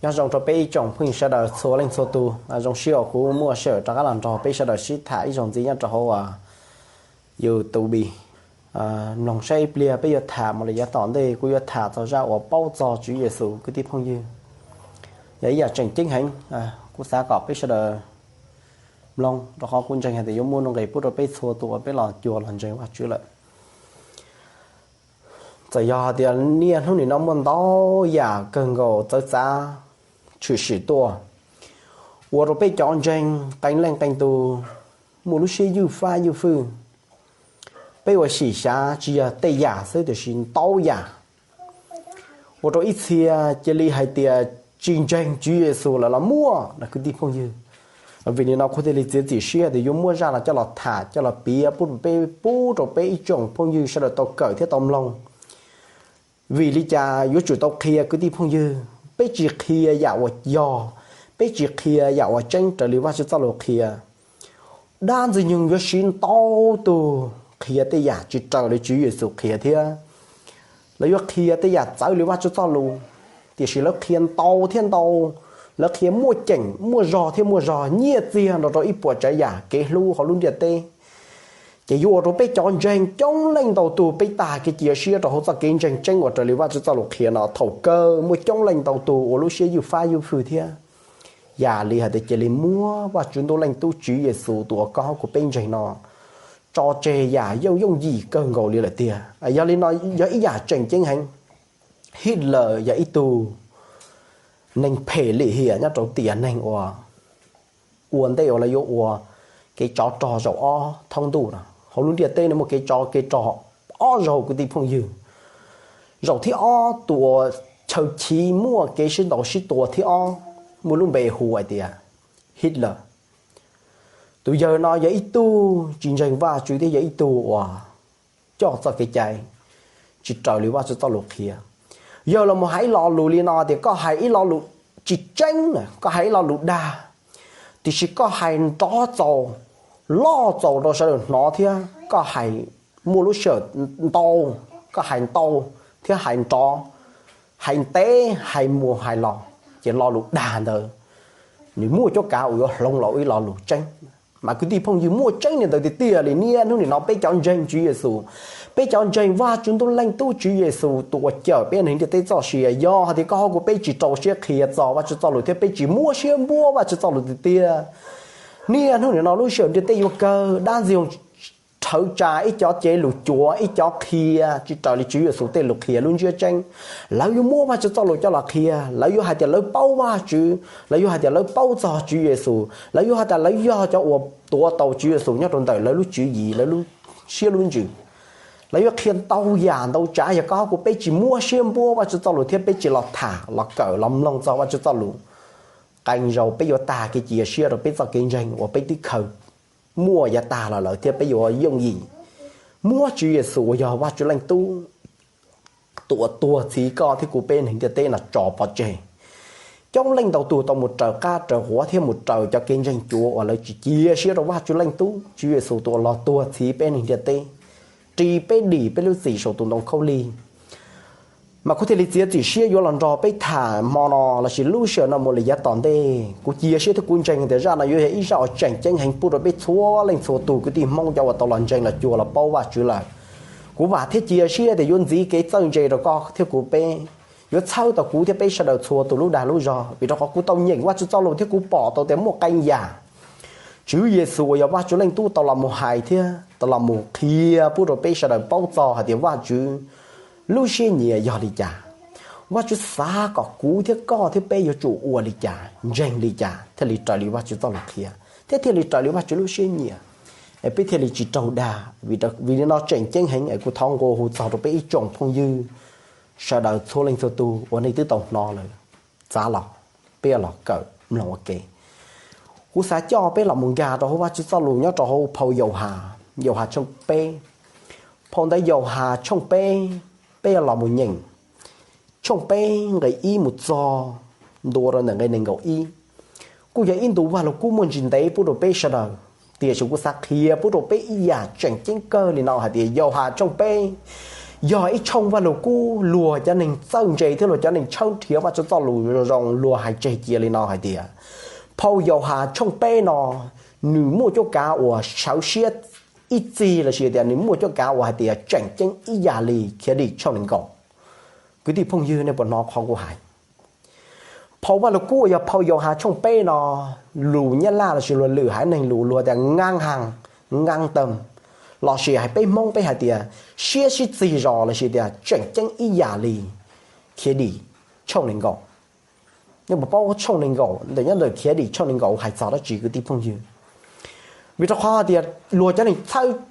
Nyob zoo rau peb ib tsoom phooj ywg sawv daws txhua leej txhua tus, zoo siab uas kuv muaj sij hawm rov qab los nrog peb sawv daws sib tham ib zaug ntxiv nyob rau hauv YouTube. Mloog saib ib pliag peb yuav tham mus li yav tom ntej, kuv yuav tham txog zaj uas paub txog Tswv Yexus kwv tij phooj ywg. Yog ib yam tseem ceeb heev, kuv xav kom peb sawv daws mloog, rau qhov kuv ntseeg hais tias yuav muaj nuj nqis pub rau peb txhua tus uas peb los cuag los ntseeg Vajtswv lawm. Txawm yog hais tias niaj hnub nim no muaj ntau yam kawg nkaus txawv txav tshwm sim tuaj, ua rau peb cov ntseeg qee leej qee tus muaj lub siab ywj fab ywj fwj. Peb ua xyem xyav tsis yog tej yam xwb tiam sis ntau yam, ua rau ib txhia cia li hais tias tsis ntseeg Tswv Yexus lawm los muaj no kwv tij phooj ywg. Vim li no kuv thiaj li txiav txim siab tias yuav muab zaj no coj los tham coj los piav pub rau peb, pub rau peb ib tsoom phooj ywg sawv daws tau kawm thiab tau mloog. Vim li cas yuav tsum tau qhia kwv tij phooj ywg? Peb tsis qhia yam uas yog, peb tsis qhia yam uas tseeb raws li Vajtswv txoj lus qhia, dab Ntxwg Nyoog yuav siv ntau tus qhia tej yam tsis raws li Tswv Yexus qhia thiab. Lawv yuav qhia tej yam txawv li Vajtswv txoj lus, tiam sis lawv qhia ntau thiab ntau, lawv qhia muaj ceem muaj zog thiab muaj zog, nyiaj txiag nrog rau ib puas tsav yam kev hlub hauv lub ntiaj teb. Ces yuav ua rau peb cov ntseeg coob leej ntau tus peb tag kev cia siab rau hauv txoj kev ntseeg tseeb uas raws li Vajtswv txoj lus qhia no. Thaum kawg muaj coob leej ntau tus ua lub siab ywj fab ywj fwj thiab, yam li hais tias cia li muab Vajtswv ntuj leej tub Tswv Yexus tus uas koj thiab kuv peb ntseeg no tso tseg yam yooj yooj yim kawg nkaus li lawm tiag. Yog li no yog ib yam tseem ceeb heev. Hitler yog ib tug neeg phem lim hiam nyob rau tiam neeg uas ua ntej uas lawv yuav ua kev tsov rog zaum ob thoob ntuj no. Hauv lub ntiaj teb no muaj kev tsov kev rog ob zaug kwv tij phooj ywg. Zaum thib ob tus uas chaw chiv muaj kev sib ntaus sib tua thib ob muaj lub npe hu hais tias Hitler. Tus yawg no yog ib tug tsis ntseeg Vajtswv thiab yog ib tug uas coj txoj kev cai tsis raws li Vajtswv txoj lus qhia. Yawg los mus hais ib lo lus li no tias koj hais ib lo lus tsis tseeb, koj hais ib lo lus dag, tiam sis koj hais nrov txaus, loj txaus rau sawv daws hnov thiab koj hais muaj lub sij hawm ntau, koj hais ntau thiab hais nrov, hais ntev hais mus hais los, ces lo lus dag ntawd nws muaj cuab kav uas yuav hloov los ua ib lo lus tseeb. Mas kwv tij phooj ywg, muaj tseeb li ntawd tiag tiag li. Niaj hnub nim no peb cov ntseeg Tswv Yexus, peb cov ntseeg Vajtswv ntuj leej tub Tswv Yexus tus uas cawm peb neeg ntiaj teb txoj sia, yog hais tias koj thiab kuv peb tsis rau siab qhia txog Vajtswv txoj lus thiab peb tsis muab siab npuab Vajtswv txoj lus tiag tiag, niaj hnub nim no lub sij hawm ntiaj teb yuav kawg, dab Ntxwg Nyoog rhawv tsa ib cov cev lus cuav, ib cov qhia tsis raws li Tswv Yexus tej lus qhia lub ntsiab tseeb. Lawv yuav muab Vajtswv txoj lus coj los qhia, lawv yuav hais tias lawv paub Vajtswv, lawv yuav hais tias lawv paub txog Tswv Yexus, lawv yuav hais tias lawv yog cov uas tuav tau Tswv Yexus nyob rau ntawm lawv lub tswv yim, lawv lub siab lub ntsws. Lawv yuav qhia ntau yam ntau tsav, yog koj thiab kuv peb tsis muab siab npuab Vajtswv txoj lus thiab peb tsis los tham los kawm los mloog txog Vajtswv txoj lus, qee zaus peb yuav tag kev cia siab rau peb txoj kev ntseeg uas peb twb khaws muaj yav tag los lawm thiab peb yuav yooj yim muab Tswv Yexus uas yog Vajtswv leej tub tus uas tuag txhiv koj thiab kuv peb neeg ntiaj teb no tso pov tseg. Coob leej ntau tus tau mus raws qab raws quav thiab mus raws cov kev ntseeg cuav uas lawv tsis cia siab rau Vajtswv leej tub Tswv Yexus tus uas los tuag txhiv peb neeg ntiaj teb, ris peb dim peb lub txim saum tus ntoo khaub lig. Mas kuv thiaj li txiav txim siab yuav los nrog peb tham hmo no lossis lub sij hawm no mus li yav tom ntej. Kuv cia siab thiab kuv ntseeg tias zaj no yuav yog ib zaj uas tseem ceeb heev pub rau peb txhua leej txhua tus kwv tij Hmoob cov uas tau los ntseeg los cuag los paub Vajtswv lawm. Kuv vam thiab cia siab tias yuav ntxiv kev txawj ntse rau koj thiab kuv peb, yuav txhawb tau kuv thiab peb sawv daws txhua tus lub dag lub zog, vim rau qhov kuv tau nyeem Vajtswv txoj lus thiab kuv pom tau tias muaj qee yam Tswv Yexus uas yog Vajtswv leej tub tau los mus hais thiab tau los mus qhia pub rau peb sawv daws paub txog hais tias Vajtswv lub siab nyiam yog li cas. Vajtswv xav kom kuv thiab koj thiab peb yuav tsum ua li cas, ntseeg li cas thiaj li raws li Vajtswv txoj lus qhia thiab thiaj li raws li Vajtswv lub siab nyiam, es peb thiaj li tsis raug dag. Vim li no tseem ceeb heev es kuv thov nqua hu txog rau peb ib tsoom phooj ywg sawv daws txhua leej txhua tus uas nej twb tau hnov lawm, txav los peb yuav los kawm mloog ua ke. Kuv xav coj peb los mus nkag rau hauv Vajtswv txoj lus nyob rau hauv phau Yauhas, Yauhas tshooj peb. Phau ntawv Yauhas tshooj peb, peb yuav los mus nyeem tshooj peb nqe ib mus txog ntua rau ntawm nqe nees nkaum ib. Kuj yog ib ntu Vaj Lug Kub muaj ntsis ntev pub rau peb sawv daws, tiam sis kuv xav qhia pub rau peb ib yam tseem ceeb kawg li no hais tias Yauhas tshooj peb, yog ib tshooj Vajluskub luag cov neeg txawj ntse thiab luag cov neeg tshawb nrhiav Vajtswv txoj lus zoo zoo luag hais tseg cia li no hais tias, phau Yauhas tshooj peb no, nws muaj cuab kav uas sawv siab ib txig lossis tias nws muaj cuab kav uas hais tias tseem ceeb ib yam li Khiavdim tshooj nees nkaum. Kwv tij phooj ywg, nej puas hnov qhov kuv hais? Phau Vajluskub uas yog phau Yauhas tshooj peb no, lus Nyab Laj lossis luag lwm haiv neeg lus luag tias ngang hàng, ngang tầm, lossis hais peb Hmoob peb hais tias siab sib txig zos lossis tias tseem ceeb ib yam li Khiavdim tshooj nees nkaum. Nej puas paub tshooj nees nkaum ntawm nyob ntawm Khiavdim tshooj nees nkaum hais txog dab tsi kwv tij phooj ywg? Vim rau qhov tias luag cov neeg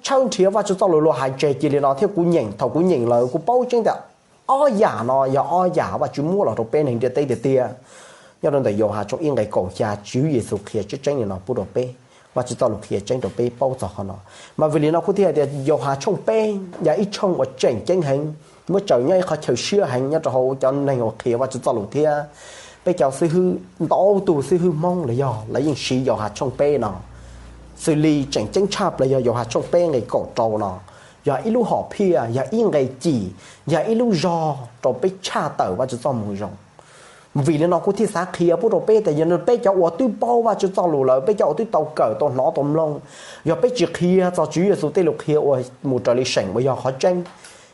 tshawb nrhiav Vajtswv txoj lus luag hais tseg cia li no thiab kuv nyeem, thaum kuv nyeem lawm kuv paub tseeb tias ob yam no yog ob yam Vajtswv muab los rau peb neeg ntiaj teb tiag tiag. Nyob rau ntawm Yauhas tshooj ib nqe kaum xya Tswv Yexus qhia tseeb tseeb li no pub rau peb, Vajtswv txoj lus qhia tseeb rau peb paub txog qhov no. Mas vim li no kuv thiaj hais tias Yauhas tshooj peb yog ib tshooj uas tseem ceeb heev, muab tsaws nyob ib qhov chaw siab heev nyob rau hauv cov neeg uas qhia Vajtswv txoj lus thiab peb cov xib hwb ntau tus xib hwb Hmoob los yog lawv yeej siv Yauhas tshooj peb no xws li tseem ceeb tshaj plaws yog Yauhas tshooj peb nqe kaum rau no yog ib lub hom phiaj, yog ib nqe cim, yog ib lub zog rau peb tshaj tawm Vajtswv txoj moo zoo. Vim li no kuv thiaj xav qhia pub rau peb tias yog peb cov uas twb paub Vajtswv txoj lus lawm, peb cov uas twb tau kawm tau hnov tau mloog, yog peb tsis qhia txog Tswv Yexus tej lus qhia uas mus raws li seem uas yog qhov tseeb,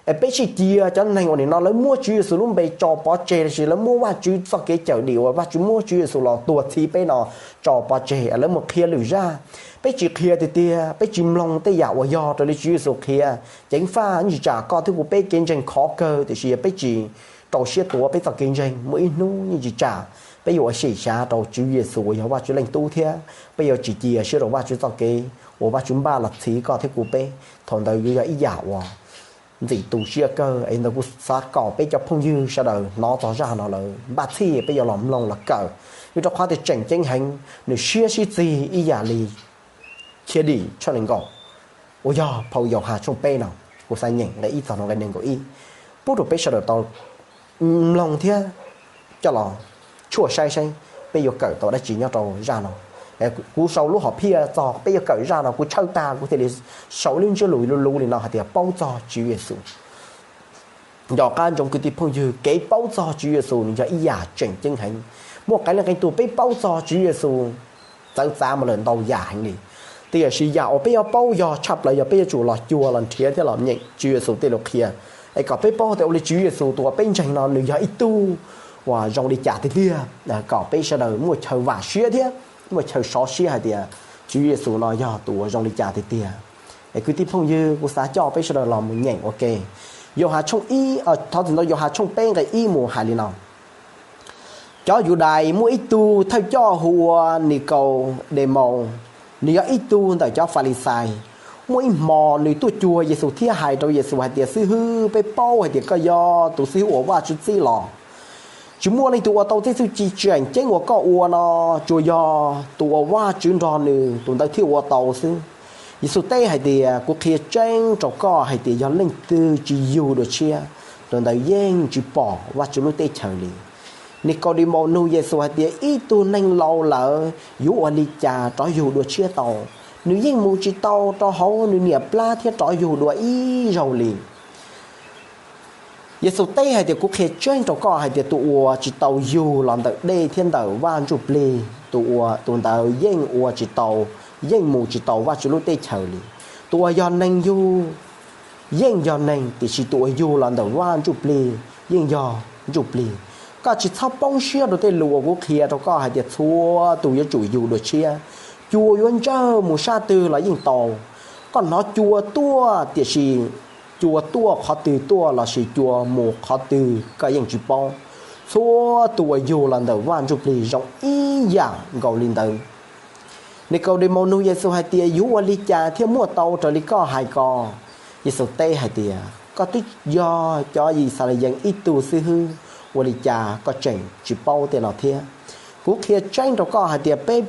es peb sib cia cov neeg uas nim no lawv muab Tswv Yexus lub npe tso pov tseg lossis lawv muab Vajtswv txoj kev cawm dim uas Vajtswv muab Tswv Yexus los tuag txhiv peb no tso pov tseg es lawv mus qhia lwm zaj. Peb tsis qhia tiag tiag, peb tsis mloog tej yam uas yog raws li Tswv Yexus qhia, ceev faj yeej tsis tsam koj thiab kuv peb kev ntseeg khov kawg, tiam sis yog peb tsis rau siab tuav peb txoj kev ntseeg muaj ib hnub yeej tsis tsam peb yuav ua xyem xyav rau Tswv Yexus uas yog Vajtswv Leej Tub thiab peb yuav tsis cia siab rau Vajtswv txoj kev uas Vajtswv npaj los txhiv koj thiab kuv peb. Thaum ntawd yuav yog ib yam uas ntxim tu siab kawg es ntawd kuv xav kom peb cov phooj ywg sawv daws hnov txog zaj no lawm npaj txhij peb yuav los mloog los kawm, vim rau qhov tias tseem ceeb heev, nws siab sib txig ib yam li Khiavdim tshooj nees nkaum uas yog phau Yauhas tshooj peb no. Kuv xav nyeem nqe ib txog nqe nees nkaum ib pub rau peb sawv daws tau mloog thiab coj los tshuaj saib saib peb yuav kawm tau dab tsi nyob rau zaj no. Kuv sau lub hom phiaj txog peb yuav kawm zaj no, kuv tshawb tag kuv thiaj li sau lub ntsiab lus luv luv li no hais tias paub txog Tswv Yexus. Nco qab ntsoov kwv tij phooj ywg, kev paub txog Tswv Yexus nws yog ib yam tseem ceeb heev. Muaj qee leej qee tus peb paub txog Tswv Yexus txawv txav mus lawm ntau yam heev li, tiam sis yam uas peb yuav paub yog tshaj plaws yog peb yuav tsum los cuag los nrhiav thiab los nyeem Tswv Yexus tej lus qhia, es kom peb paub tias ua li Tswv Yexus tus uas peb ntseeg no nws yog ib tug uas zoo li cas tiag tiag, kom peb sawv daws muaj chaw vam siab thiab muaj chaw sov siab hais tias Tswv Yexus no yog tus uas zoo li cas tiag tiag. Es kwv tij phooj ywg, kuv xav coj peb sawv daws los mus nyeem ua ke. Yauhas tshooj ib, thov txim ntau, Yauhas tshooj peb nqe ib mus hais li no: Cov Yudais muaj ib tug thawj coj hu ua Nikaudemaus, nws yog ib tug ntawm cov Falixais. Muaj ib hmo nws tuaj cuag Yexus thiab hais rau Yexus hais tias, Xib hwb, peb paub hais tias koj yog tus xib hwb uas Vajtswv txib los. Tsis muaj leej twg ua tau tej txuj ci tseem ceeb uas koj ua no, tsuas yog tus uas Vajtswv nrog nws tus ntawd thiaj ua tau xwb. Yexus teb hais tias, Kuv qhia tseeb rau koj hais tias yog leej twg tsis yug dua tshiab, tus ntawd yeej tsis pom Vajtswv lub teb chaws li. Nikaudemaus nug Yexus hais tias, Ib tug neeg laus lawm yuav ua li cas rov yug dua tshiab tau? Nws yeej mus tsis tau rau hauv nws niam plab thiab rov yug dua ib zaug li. Yexus teb hais tias, Kuv qhia tseeb rau koj hais tias tus uas tsis tau yug los ntawm dej thiab ntawm Vaj Ntsujplig, tus uas, tus ntawd yeej ua tsis tau, yeej mus tsis tau Vajtswv lub teb chaws li. Tus uas yog neeg yug yeej yog neeg, tiam sis tus uas yug los ntawm Vaj Ntsujplig yeej yog Ntsujplig. Koj tsis txhob poob siab rau tej lus uas kuv qhia rau koj hais tias txhua tus yuav tsum yug dua tshiab. Cua yuav ntsawj mus sab twg los yeej tau. Koj hnov cua tuaj, tiam sis cua tuaj qhov twg tuaj lossis cua mus qhov twg koj yeej tsis paub. Txhua tus uas yug los ntawm Vaj Ntsujplig zoo ib yam nkaus li ntawd. Nikaudemaus nug Yexus hais tias, Yuav ua li cas thiaj muaj tau raws li koj hais ko? Yexus teb hais tias, Koj twb yog cov Yixalayees ib tug xib hwb, ua li cas koj tseem tsis paub tej no thiab? Kuv qhia tseeb rau koj hais tias peb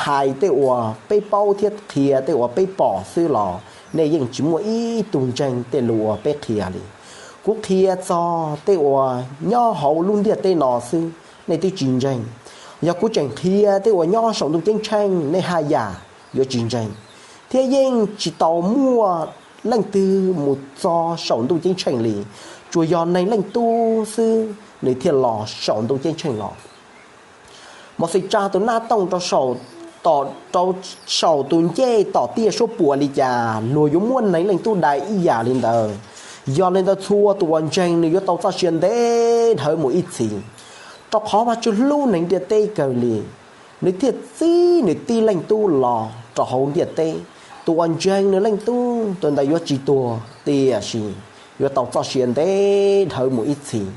hais tej uas peb paub thiab qhia tej uas peb pom xwb los nej yeej tsis muaj ib tug ntseeg tej lus uas peb qhia li. Kuv qhia txog tej uas nyob hauv lub ntiaj teb no xwb nej twb tsis ntseeg. Yog kuv tseem qhia tej uas nyob saum ntuj ceeb tsheej nej haj yam yuav tsis ntseeg, thiab yeej tsis tau muaj leej twg mus txog saum ntuj ceeb tsheej li, tsuas yog Neeg Leej Tub xwb nws thiaj los saum ntuj ceeb tsheej los. Mauxes tsa tus naj tooj rau saum, tom rau saum tus ncej tom tiaj suab puam li cas, luag yuav muab Neeg Leej Tub dai ib yam li ntawd. Yog li ntawd txhua tus uas ntseeg nws yuav tau txoj sia ntev dhawv mus ib txhis, rau qhov Vajtswv hlub neeg ntiaj teb kawg li, nws thiaj txib nws tib Leej Tub los rau hauv ntiaj teb. Tus uas ntseeg nws Leej Tub tus ntawd yuav tsis tuag tiam sis yuav tau txoj sia ntev dhawv mus ib txhis.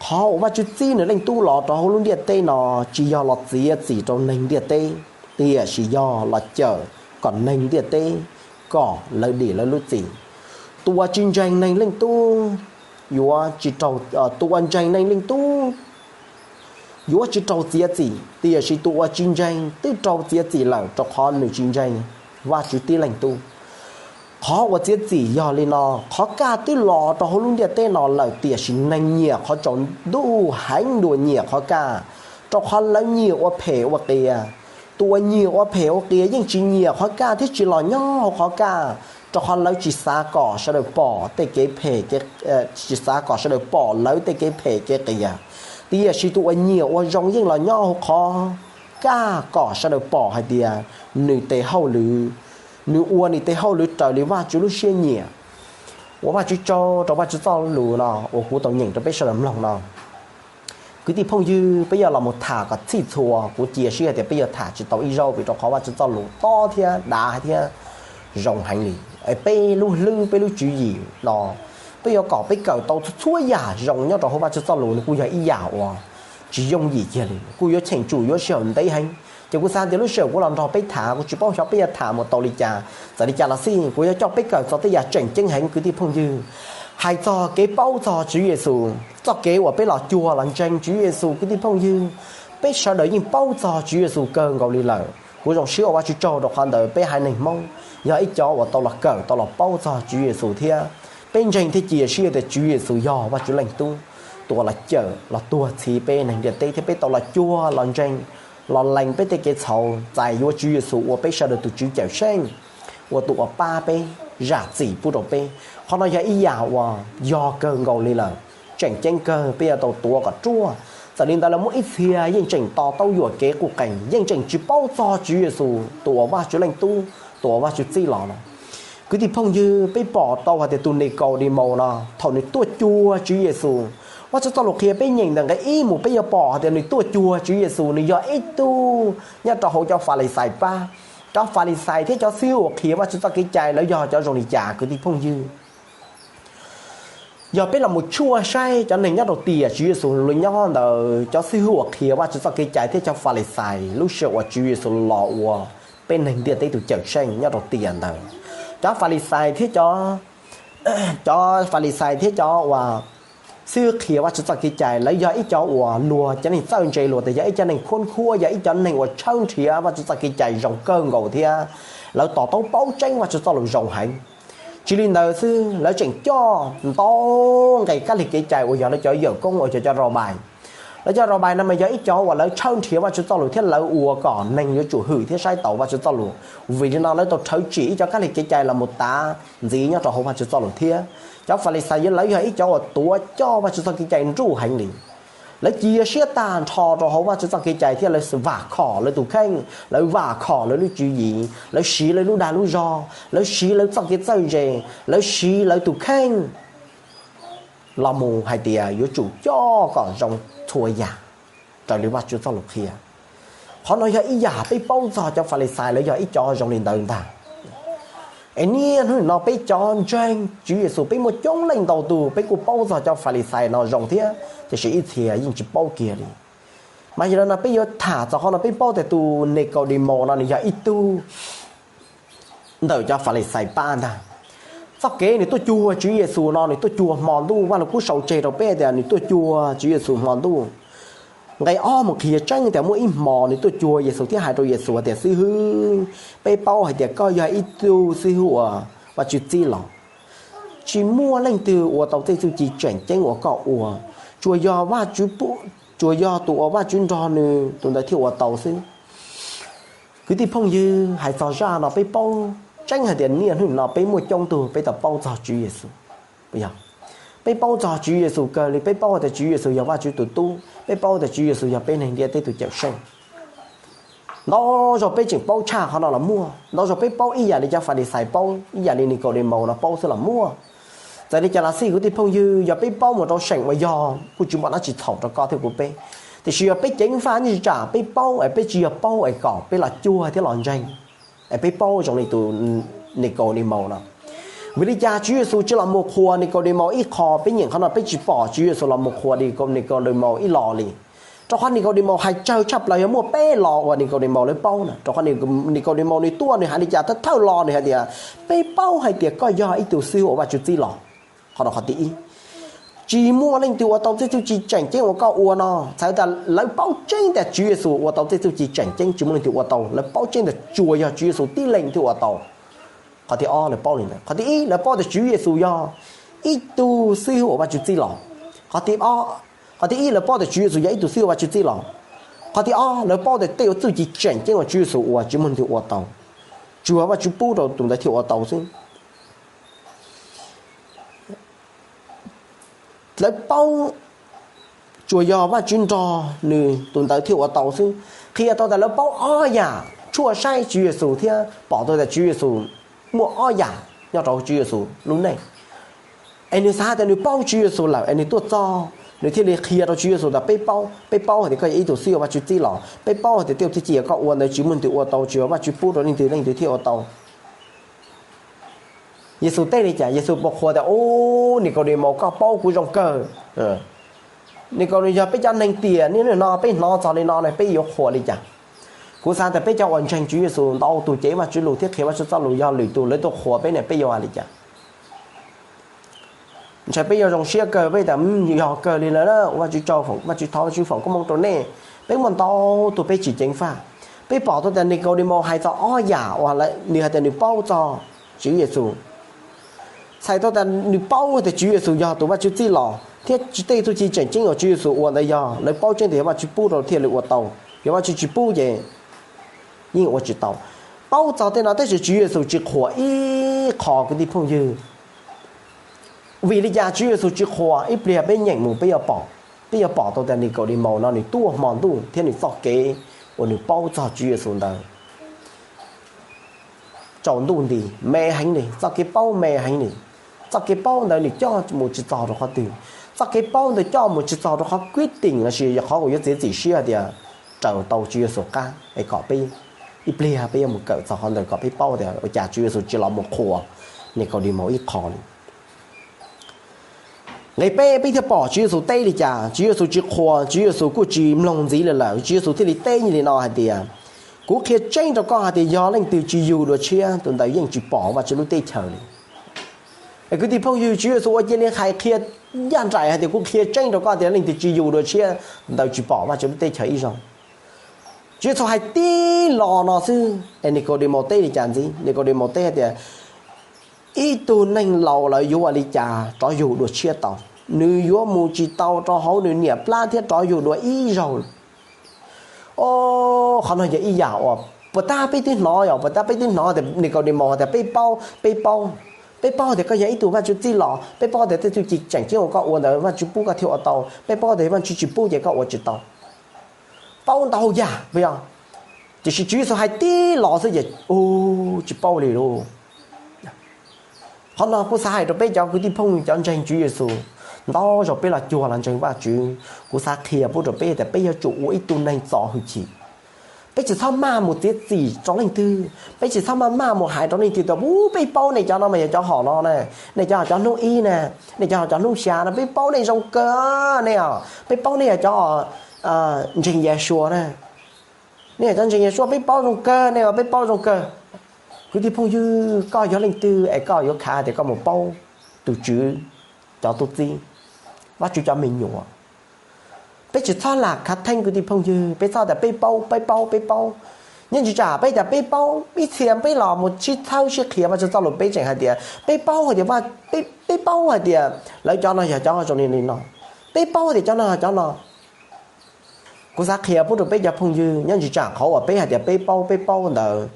Qhov uas Vajtswv txib nws Leej Tub los rau hauv lub ntiaj teb no tsis yog los txiav txim rau neeg ntiaj teb, tiam sis yog los cawm kom neeg ntiaj teb, kom lawv dim lawv lub txim. Tus uas tsis ntseeg Neeg Leej Tub yuav tsis raug, tus uas ntseeg Neeg Leej Tub yuav tsis raug txiav txim, tiam sis tus uas tsis ntseeg twb raug txiav txim lawm rau qhov nws tsis ntseeg Vajtswv tib Leej Tub. Qhov uas txiav txim yog li no: qhov kaj twb los rau hauv lub ntiaj teb no lawm tiam sis neeg nyiam qhov tsaus ntuj heev dua nyiam qhov kaj, rau qhov lawv nyiam ua phem ua qias. Tus uas nyiam ua phem ua qias yeej tsis nyiam qhov kaj thiab tsis los nyob hauv qhov kaj, rau qhov lawv tsis xav kom sawv daws pom tej kev phem, tsis xav kom sawv daws pom lawv tej kev phem kev qias. Tiam sis tus uas nyiam ua zoo yeej los nyob hauv qhov kaj kom sawv daws pom hais tias nws tes hauj lwm, nws ua nws tes hauj lwm raws li Vajtswv lub siab nyiam. Ua Vajtswv tsaug rau Vajtswv txoj lus no uas kuv tau nyeem rau peb sawv daws mloog no. Kwv tij phooj ywg, peb yuav los mus tham kom txhij txhua, kuv cia siab hais tias peb yuav tham tsis tau ib zaug vim rau qhov Vajtswv txoj lus tob thiab dav thiab zoo heev li. Peb lub hlwb peb lub tswv yim no, peb yuav kom peb kawm tau txhua yam zoo nyob rau hauv Vajtswv txoj lus nws kuj yog ib yam uas tsis yooj yim kiag li, kuj yuav cheem tsum yuav sij hawm ntev heev. Ces kuv xav tias lub sij hawm kuv los nrog peb tham kuv tsis paub xyov peb yuav tham mus tau li cas. Txawm li cas los xij kuv yuav coj peb kawm txog tej yam tseem ceeb heev kwv tij phooj ywg. Hais txog kev paub txog Tswv Yexus, txoj kev uas peb los cuag los ntseeg Tswv Yexus kwv tij phooj ywg, peb sawv daws yeej paub txog Tswv Yexus kawg nkaus li lawm. Kuv zoo siab ua Vajtswv tsaug rau qhov ntawd peb haiv neeg Hmoob yog ib cov uas tau los kawm tau los paub txog Tswv Yexus thiab peb ntseeg thiab cia siab tias Tswv Yexus yog Vajtswv Leej Tub, tus uas los cawm los tuag txhiv peb neeg ntiaj teb thiab peb tau los cuag los ntseeg, los lees peb tej kev txhaum txais yuav Tswv Yexus ua peb sawv daws tus Tswv Cawmseej, ua tus uas pab peb zam txim pub rau peb. Qhov no yog ib yam uas yog kawg nkaus li lawm, tseem ceeb kawg peb yuav tau tuav kom ruaj. Txawm li ntawd los muaj ib txhia yeej tseem to taub yuam kev quj qees, yeej tseem tsis paub txog Tswv Yexus tus uas Vajtswv Leej Tub, tus uas Vajtswv txib los no. Kwv tij phooj ywg, peb pom tau hais tias tus Nikaudemaus no thaum nws tuaj cuag Tswv Yexus, Vajtswv txoj lus qhia peb nyeem ntawm nqe ib mus peb yuav pom hais tias nws tuaj cuag Tswv Yexus nws yog ib tug nyob rau hauv cov Falixais pab. Cov Falixais thiab cov xib hwb uas qhia Vajtswv txoj kev cai lawv yog cov zoo li cas kwv tij phooj ywg? Yog peb los mus tshuaj saib cov neeg nyob rau tiam Tswv Yexus nws nyob ntawd, cov xib hwb uas qhia Vajtswv txoj kev cai thiab cov Falixais lub sij hawm uas Tswv Yexus los ua peb neeg ntiaj teb tus Cawmseej nyob rau tiam ntawd, cov Falixais thiab cov, cov Falixais thiab cov uas xib hwb qhia Vajtswv txoj kev cai lawv yog ib cov uas luag cov neeg txawj ntse luag tias yog ib cov neeg khub khuab, yog ib cov neeg uas tshawb nrhiav Vajtswv txoj kev cai zoo kawg nkaus thiab lawv to taub paub tseeb Vajtswv txoj lus zoo heev. Tsis li ntawd xwb, lawv tseem coj ntau nqe kab lig kev cai uas yog lawv cov yawm koob uas yog cov Raubais. Lawv cov Raubais no mas yog ib cov uas lawv tshawb nrhiav Vajtswv txoj lus thiab lawv ua kom neeg yuav tsum hwm thiab saib taus Vajtswv txoj lus. Vim li no lawv tau rhawv tsim ib cov kab lig kev cai los mus tav ntxiv nyob rau hauv Vajtswv txoj lus thiab. Cov Falixais yog lawv yog ib cov uas tuav coj Vajtswv txoj kev cai nruj heev li. Lawv cia siab tag nrho rau hauv Vajtswv txoj kev cai thiab lawv vam khom lawv tus kheej, lawv vam khom lawv lub tswv yim, lawv siv lawv lub dag lub zog, lawv siv lawv txoj kev txawj ntse, lawv siv lawv tus kheej los mus hais tias yuav tsum coj kom zoo txhua yam raws li Vajtswv txoj lus qhia. Qhov no yog ib yam peb paub txog cov Falixais lawv yog ib cov zoo li ntawd ntag. Es niaj hnub no peb cov ntseeg Tswv Yexus peb muaj coob leej ntau tus peb kuj paub txog cov Falixais no zoo thiab, tiam sis ib txhia yeej tsis paub kiag li. Mas yog li no peb yuav tham txog qhov no, peb paub tias tus Nikaudemaus no nws yog ib tug ntawm cov Falixais pab ntag. Txoj kev nws tuaj cuag Tswv Yexus no nws tuaj cuag hmo ntuj, Vaj Lug Kub sau tseg rau peb tias nws tuaj cuag Tswv Yexus hmo ntuj. Nqe ob mus qhia tseeb tias muaj ib hmo nws tuaj cuag Yexus thiab hais rau Yexus hais tias, Xib hwb, peb paub hais tias koj yog ib tug xib hwb uas Vajtswv txib los. Tsis muaj leej twg ua tau tej txuj ci tseem ceeb uas koj ua, tsuas yog Vajtswv, tsuas yog tus uas Vajtswv nrog nws tus ntawd thiaj ua tau xwb. Kwv tij phooj ywg, hais txog zaj no peb paub tseeb hais tias niaj hnub no peb muaj coob tug peb tau paub txog Tswv Yexus. Yog peb paub txog Tswv Yexus kawg li, peb paub hais tias Tswv Yexus yog Vajtswv tus tub, peb paub tias Tswv Yexus yog peb neeg ntiaj teb tus Cawmseej. Ntau zaus peb tseem paub tshaj qhov no los muaj, ntau zaus peb paub ib yam li cov Falixais paub, ib yam li Nikaudemaus no paub xwb los muaj. Txawm li cas los xij kwv tij phooj ywg, yog peb paub mus rau seem uas yog kuj tsis muaj dab tsi txhaum rau koj thiab kuv peb. Tiam sis yog peb ceev faj nyob tsis tsam peb paub es peb tsis yog paub es kom peb los cuag thiab los ntseeg es peb paub zoo li tus Nikaudemaus no. Vim li cas Tswv Yexus tsis los mus qhuas Nikaudemaus ib qho? Peb nyeem qhov no peb tsis pom Tswv Yexus los mus qhuas Nikaudemaus ib los li. Rau qhov Nikaudemaus hais tsawg tshaj plaws, yog muaj peb los uas Nikaudemaus lawv paub na. Rau qhov Nikaudemaus nws tuaj nws hais li cas thawj thawj los nws hais tias, peb paub hais tias koj yog ib tug xib hwb uas Vajtswv txib los. Qhov no qhov thib ib. Tsis muaj leej twg ua tau tej txuj ci tseem ceeb uas koj ua no. Txhais tas lawv paub tseeb tias Tswv Yexus ua tau tej txuj ci tseem ceeb, tsis muaj leej twg ua tau. Lawv paub tseeb tias tsuas yog Tswv Yexus tib leeg thiaj ua tau. Qhov thib ob lawv paub li ntawd. Qhov thib ib lawv paub tias Tswv Yexus yog ib tug xib hwb uas Vajtswv txib los. Qhov thib ob, qhov thib ib lawv paub tias Tswv Yexus yog ib tug xib hwb uas Vajtswv txib los. Qhov thib ob lawv paub tias tej txuj ci tseem ceeb uas Tswv Yexus ua tsis muaj leej twg ua tau, tsuas Vajtswv pub rau tus ntawd thiaj ua tau xwb. Lawv paub tsuas yog Vajtswv nrog nws tus ntawd thiaj ua tau xwb. Qhia tau tias lawv paub ob yam, tshuaj saib Tswv Yexus thiab pom tau tias Tswv Yexus muaj ob yam nyob rau Tswv Yexus lub neej. Es nws xav tias nws paub Tswv Yexus lawm es nws tuaj txog nws thiaj li qhia rau Tswv Yexus tias peb paub, peb paub hais tias koj yog ib tug xib hwb uas Vajtswv txib los, peb paub hais tias tej txuj ci uas koj ua ntawd tsis muaj leej twg ua tau, tsuas Vajtswv pub rau leej twg leej twg thiaj ua tau. Yexus teb li cas? Yexus puas qhuas tias, ub, Nikaudemaus, koj paub kuv zoo kawg. Nikaudemaus, yog peb cov neeg tiam niaj hnub no peb hnov txog li no ne peb yuav qhuas li cas? Kuv xav tias peb cov uas ntseeg Tswv Yexus ntau tus cev Vajtswv lus thiab qhia Vajtswv txoj lus yog lwm tus lawv tuaj qhuas peb ne peb yuav hais li cas? Ntshai peb yuav zoo siab kawg, peb tias, yog kawg li lawm, ua Vajtswv tsaug, Vajtswv thov, Vajtswv foom koob hmoov rau nej. Peb muaj ntau tus peb tsis ceev faj. Peb pom tau tias Nikaudemaus hais txog ob yam uas nws hais tias nws paub txog Tswv Yexus. Txhais tau tias nws paub tias Tswv Yexus yog tus Vajtswv txib los thiab tej txuj ci tseem ceeb uas Tswv Yexus ua ntawd yog lawv paub tseeb tias yog Vajtswv pub rau thiaj li ua tau, yog Vajtswv tsis pub ces yeej ua tsis tau. Paub txog tej no tab sis Tswv Yexus tsis qhuas ib qho, kwv tij phooj ywg. Vim li cas Tswv Yexus tsis qhuas? Ib pliag peb nyeem mus peb yuav pom, peb yuav pom tau tias Nikaudemaus no nws tuaj hmo ntuj thiab nws txoj kev uas nws paub txog Tswv Yexus ntawd tsaus ntuj nti, me heev li, txoj kev paub me heev li. Txoj kev paub ntawd nws coj mus tsis txog rau qhov twg? Txoj kev paub ntawd coj mus tsis txog rau qhov kwb teem lossis yog qhov uas yuav txiav txim siab tias raws tau Tswv Yexus qab es kom peb ib pliag peb yuav mus kawm txog qhov ntawd kom peb paub tias ua cas Tswv Yexus tsis los mus qhuas Nikaudemaus ib qho li. Nqe peb, peb thiaj pom Tswv Yexus teb li cas. Tswv Yexus tsis qhuas, Tswv Yexus kuj tsis mloog ntxiv li lawm, Tswv Yexus thiaj li teb li no hais tias, kuv qhia tseeb rau koj hais tias yog leej twg tsis yug dua tshiab, tus ntawd yeej tsis pom Vajtswv lub teb chaws li. Es kwv tij phooj ywg, Tswv Yexus ua cia li hais qhia ncaj nraim hais tias kuv qhia tseeb rau koj tias leej twg tsis yug dua tshiab ntawd tsis pom Vajtswv lub teb chaws ib zaug. Tswv Yexus hais tib lo no xwb es Nikaudemaus teb li cas ntxiv? Nikaudemaus teb hais tias, ib tug neeg laus lawm yuav ua li cas rov yug dua tshiab tau? Nws yuav mus tsis tau rau hauv nws niam plab thiab rov yug dua ib zaug. O, qhov no yog ib yam uas puas tab peb twb hnov, yog puas tab peb twb hnov tias Nikaudemaus tias peb paub, peb paub, peb paub tias koj yog ib tug Vajtswv txib los, peb paub tias tej txuj ci tseem ceeb uas koj ua ntawd Vajtswv pub koj thiaj ua tau, peb paub tias Vajtswv tsis pub ces koj ua tsis tau. Paub ntau yam, puas yog? Tiam sis Tswv Yexus hais tib lo xwb ces, u, tsis paub li lauj. Qhov no kuv xav hais rau peb cov kwv tij phooj ywg cov ntseeg Tswv Yexus, ntau zaus peb los cuag los ntseeg Vajtswv, kuv xav qhia pub rau peb tias peb yuav tsum ua ib tug neeg txo hwj chim. Peb tsis txhob maj mus txiav txim rau leej twg, peb tsis txhob maj maj mus hais rau leej twg tias, u, peb paub nej cov no mas yog cov hom no na, nej cov cov hnub ib na, nej cov cov hnub xya no, peb paub nej zoo kawg nej os, peb paub nej yog cov ntseeg Yeshua na, nej yog cov ntseeg Yeshua, peb paub zoo kawg nej os, peb paub zoo kawg. Kwv tij phooj ywg, koj yog leej twg es koj yuav khav tias koj mus paub tus Tswv cov tub txib, Vajtswv cov me nyuam? Peb tsis txhob lam khav theeb kwv tij phooj ywg, peb txhob tias peb paub, peb paub, peb paub. Nyob ntsis tsam peb tias peb paub, ib txhia peb los mus sib txhawb sib qhia Vajtswv txoj lus peb tseem hais tias peb paub hais tias, peb paub hais tias lawv cov no yog cov zoo li li no, peb paub hais tias cov no yog cov no. Kuv xav qhia pub rau peb cov phooj ywg, nyob ntsis tsam qhov uas peb hais tias peb paub, peb paub ntawd,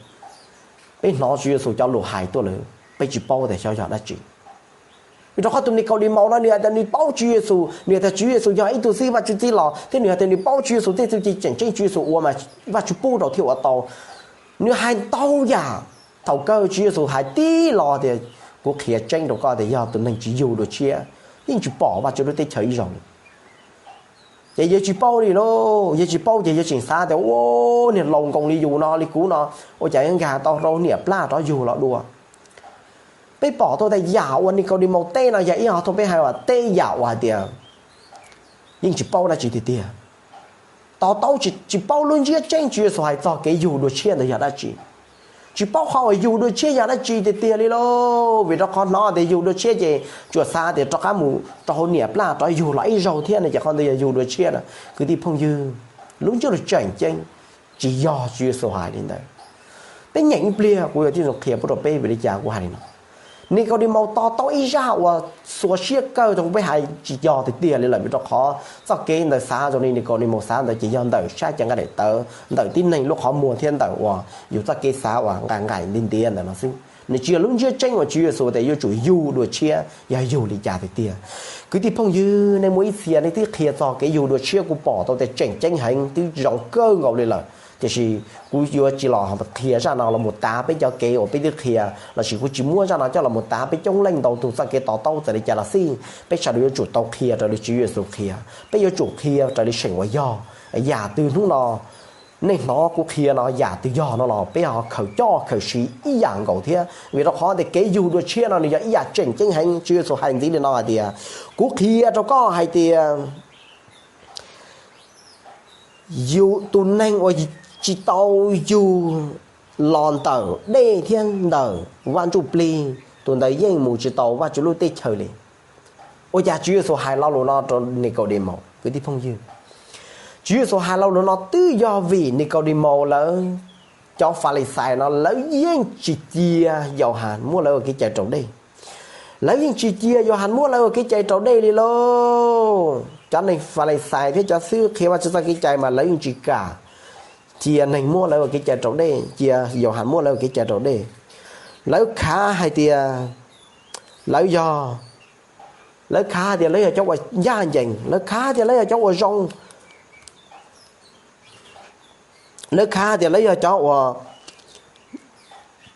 Peb hnov Tswv Yexus cov lus hais tuaj lawm, peb tsis paub tias xyov yog dab tsi. Vim rau qhov tus Nikaudimos no nws hais tias nws paub Tswv Yexus, nws hais tias Tswv Yexus yog ib tug xib hwb Vajtswv txib los thiab nws hais tias nws paub Tswv Yexus tej txuj ci tseem ceeb Tswv Yexus ua mas Vajtswv pub rau thiaj ua tau. Nws hais ntau yam, thaum kawg Tswv Yexus hais tib lo tias, kuv qhia tseeb rau koj tias yog tus neeg tsis yug dua tshiab yeej tsis pom Vajtswv lub teb chaws ib zaug li. Ces yog tsis paub li lauj, yog tsis paub ces yuav tseem xav tias ua niag laus nkoos li yus no li kuv no, ua cas yuav nkag tau rau niam plaj rov yug los dua. Peb pom tau tias yam uas Nikaudimos teb no yog ib qho thoob peb hais uas teb yam uas hais tias yeej tsis paub dab tsi tiag tiag. To taub tsis paub lub ntsiab tseeb Tswv Yexus hais txog kev yug dua tshiab ntawd yog dab tsi. Tsis paub qhov uas yug dua tshiab yog dab tsi tiag tiag li lauj, vim rau qhov hnov tias yug dua tshiab ces tsuas xav tias rov qab mus rau hauv niam plaj rov yug los ib zaug thiab no ces qhov ntawd yog yug dua tshiab na. Kwv tij phooj ywg, lub ntsiab lus tseem ceeb tsis yog Tswv Yexus hais li ntawd. Peb nyeem ib pliag kuv yuav tib zoo qhia pub rau peb vim li cas kuv hais li no. Nikaudimos to taub ib zaj uas xuas siab kawg rau peb hais tsis yog tiag tiag li lawm, vim rau qhov txoj kev ntawd xav zoo li Nikaudimos xav ntawd ces yog ntawm sab cev nqaij daim tawv, ntawm tib neeg lub qhov muag thiab ntawm uas yus txoj kev xav uas nqaim nqaim nti ntiav ntawm no xwb. Nws tsis yog lub ntsiab tseeb uas Tswv Yexus tias yuav tsum yug dua tshiab yog yug li cas tiag tiag. Kwv tij phooj ywg, nej muaj ib txhia nej twb qhia txog kev yug dua tshiab, kuv pom tau tias tseem ceeb heev, twb zoo kawg nkaus li lawm. Tiam sis kuv yuav tsis los qhia zaj no los mus tav peb cov kev uas peb twb qhia, lossis kuv tsis muab zaj no coj los mus tav peb coob leej ntau tug txoj kev to taub txawm li cas los xij, peb sawv daws yuav tsum tau qhia raws li Tswv Yexus qhia, peb yuav tsum qhia raws li seem uas yog. Yam twg hnub no nej hnov kuv qhia no yam twg yog no los peb ho khaws coj khaws siv ib yam nkaus thiab, vim rau qhov tias kev yug dua tshiab no nws yog ib yam tseem ceeb heev. Tswv Yexus hais ntxiv li no hais tias, kuv qhia rau koj hais tias yus tus neeg uas tsis tau yug los ntawm dej thiab ntawm Vaj Ntsujplig, tus ntawd yeej mus tsis tau Vajtswv lub teb chaws li. Ua cas Tswv Yexus hais lo lus no rau Nikaudimos? Kwv tij phooj ywg, Tswv Yexus hais lo lus no twb yog vim Nikaudimos lawv, cov Falixais no lawv yeej tsis cia Yauhas muab lawv ua kev cai raus dej. Lawv yeej tsis cia Yauhas muab lawv ua kev cai raus dej li lauj. Cov neeg Falixais thiab cov xib hwb qhia Vajtswv txoj kev cai mas lawv yeej tsis kam cia neeg muab lawv ua kev cai raus dej, cia Yauhas muab lawv ua kev cai raus dej. Lawv khav hais tias lawv yog, lawv khav hais tias lawv yog cov uas ncaj ncees, lawv khav hais tias lawv yog cov uas zoo, lawv khav hais tias lawv yog cov uas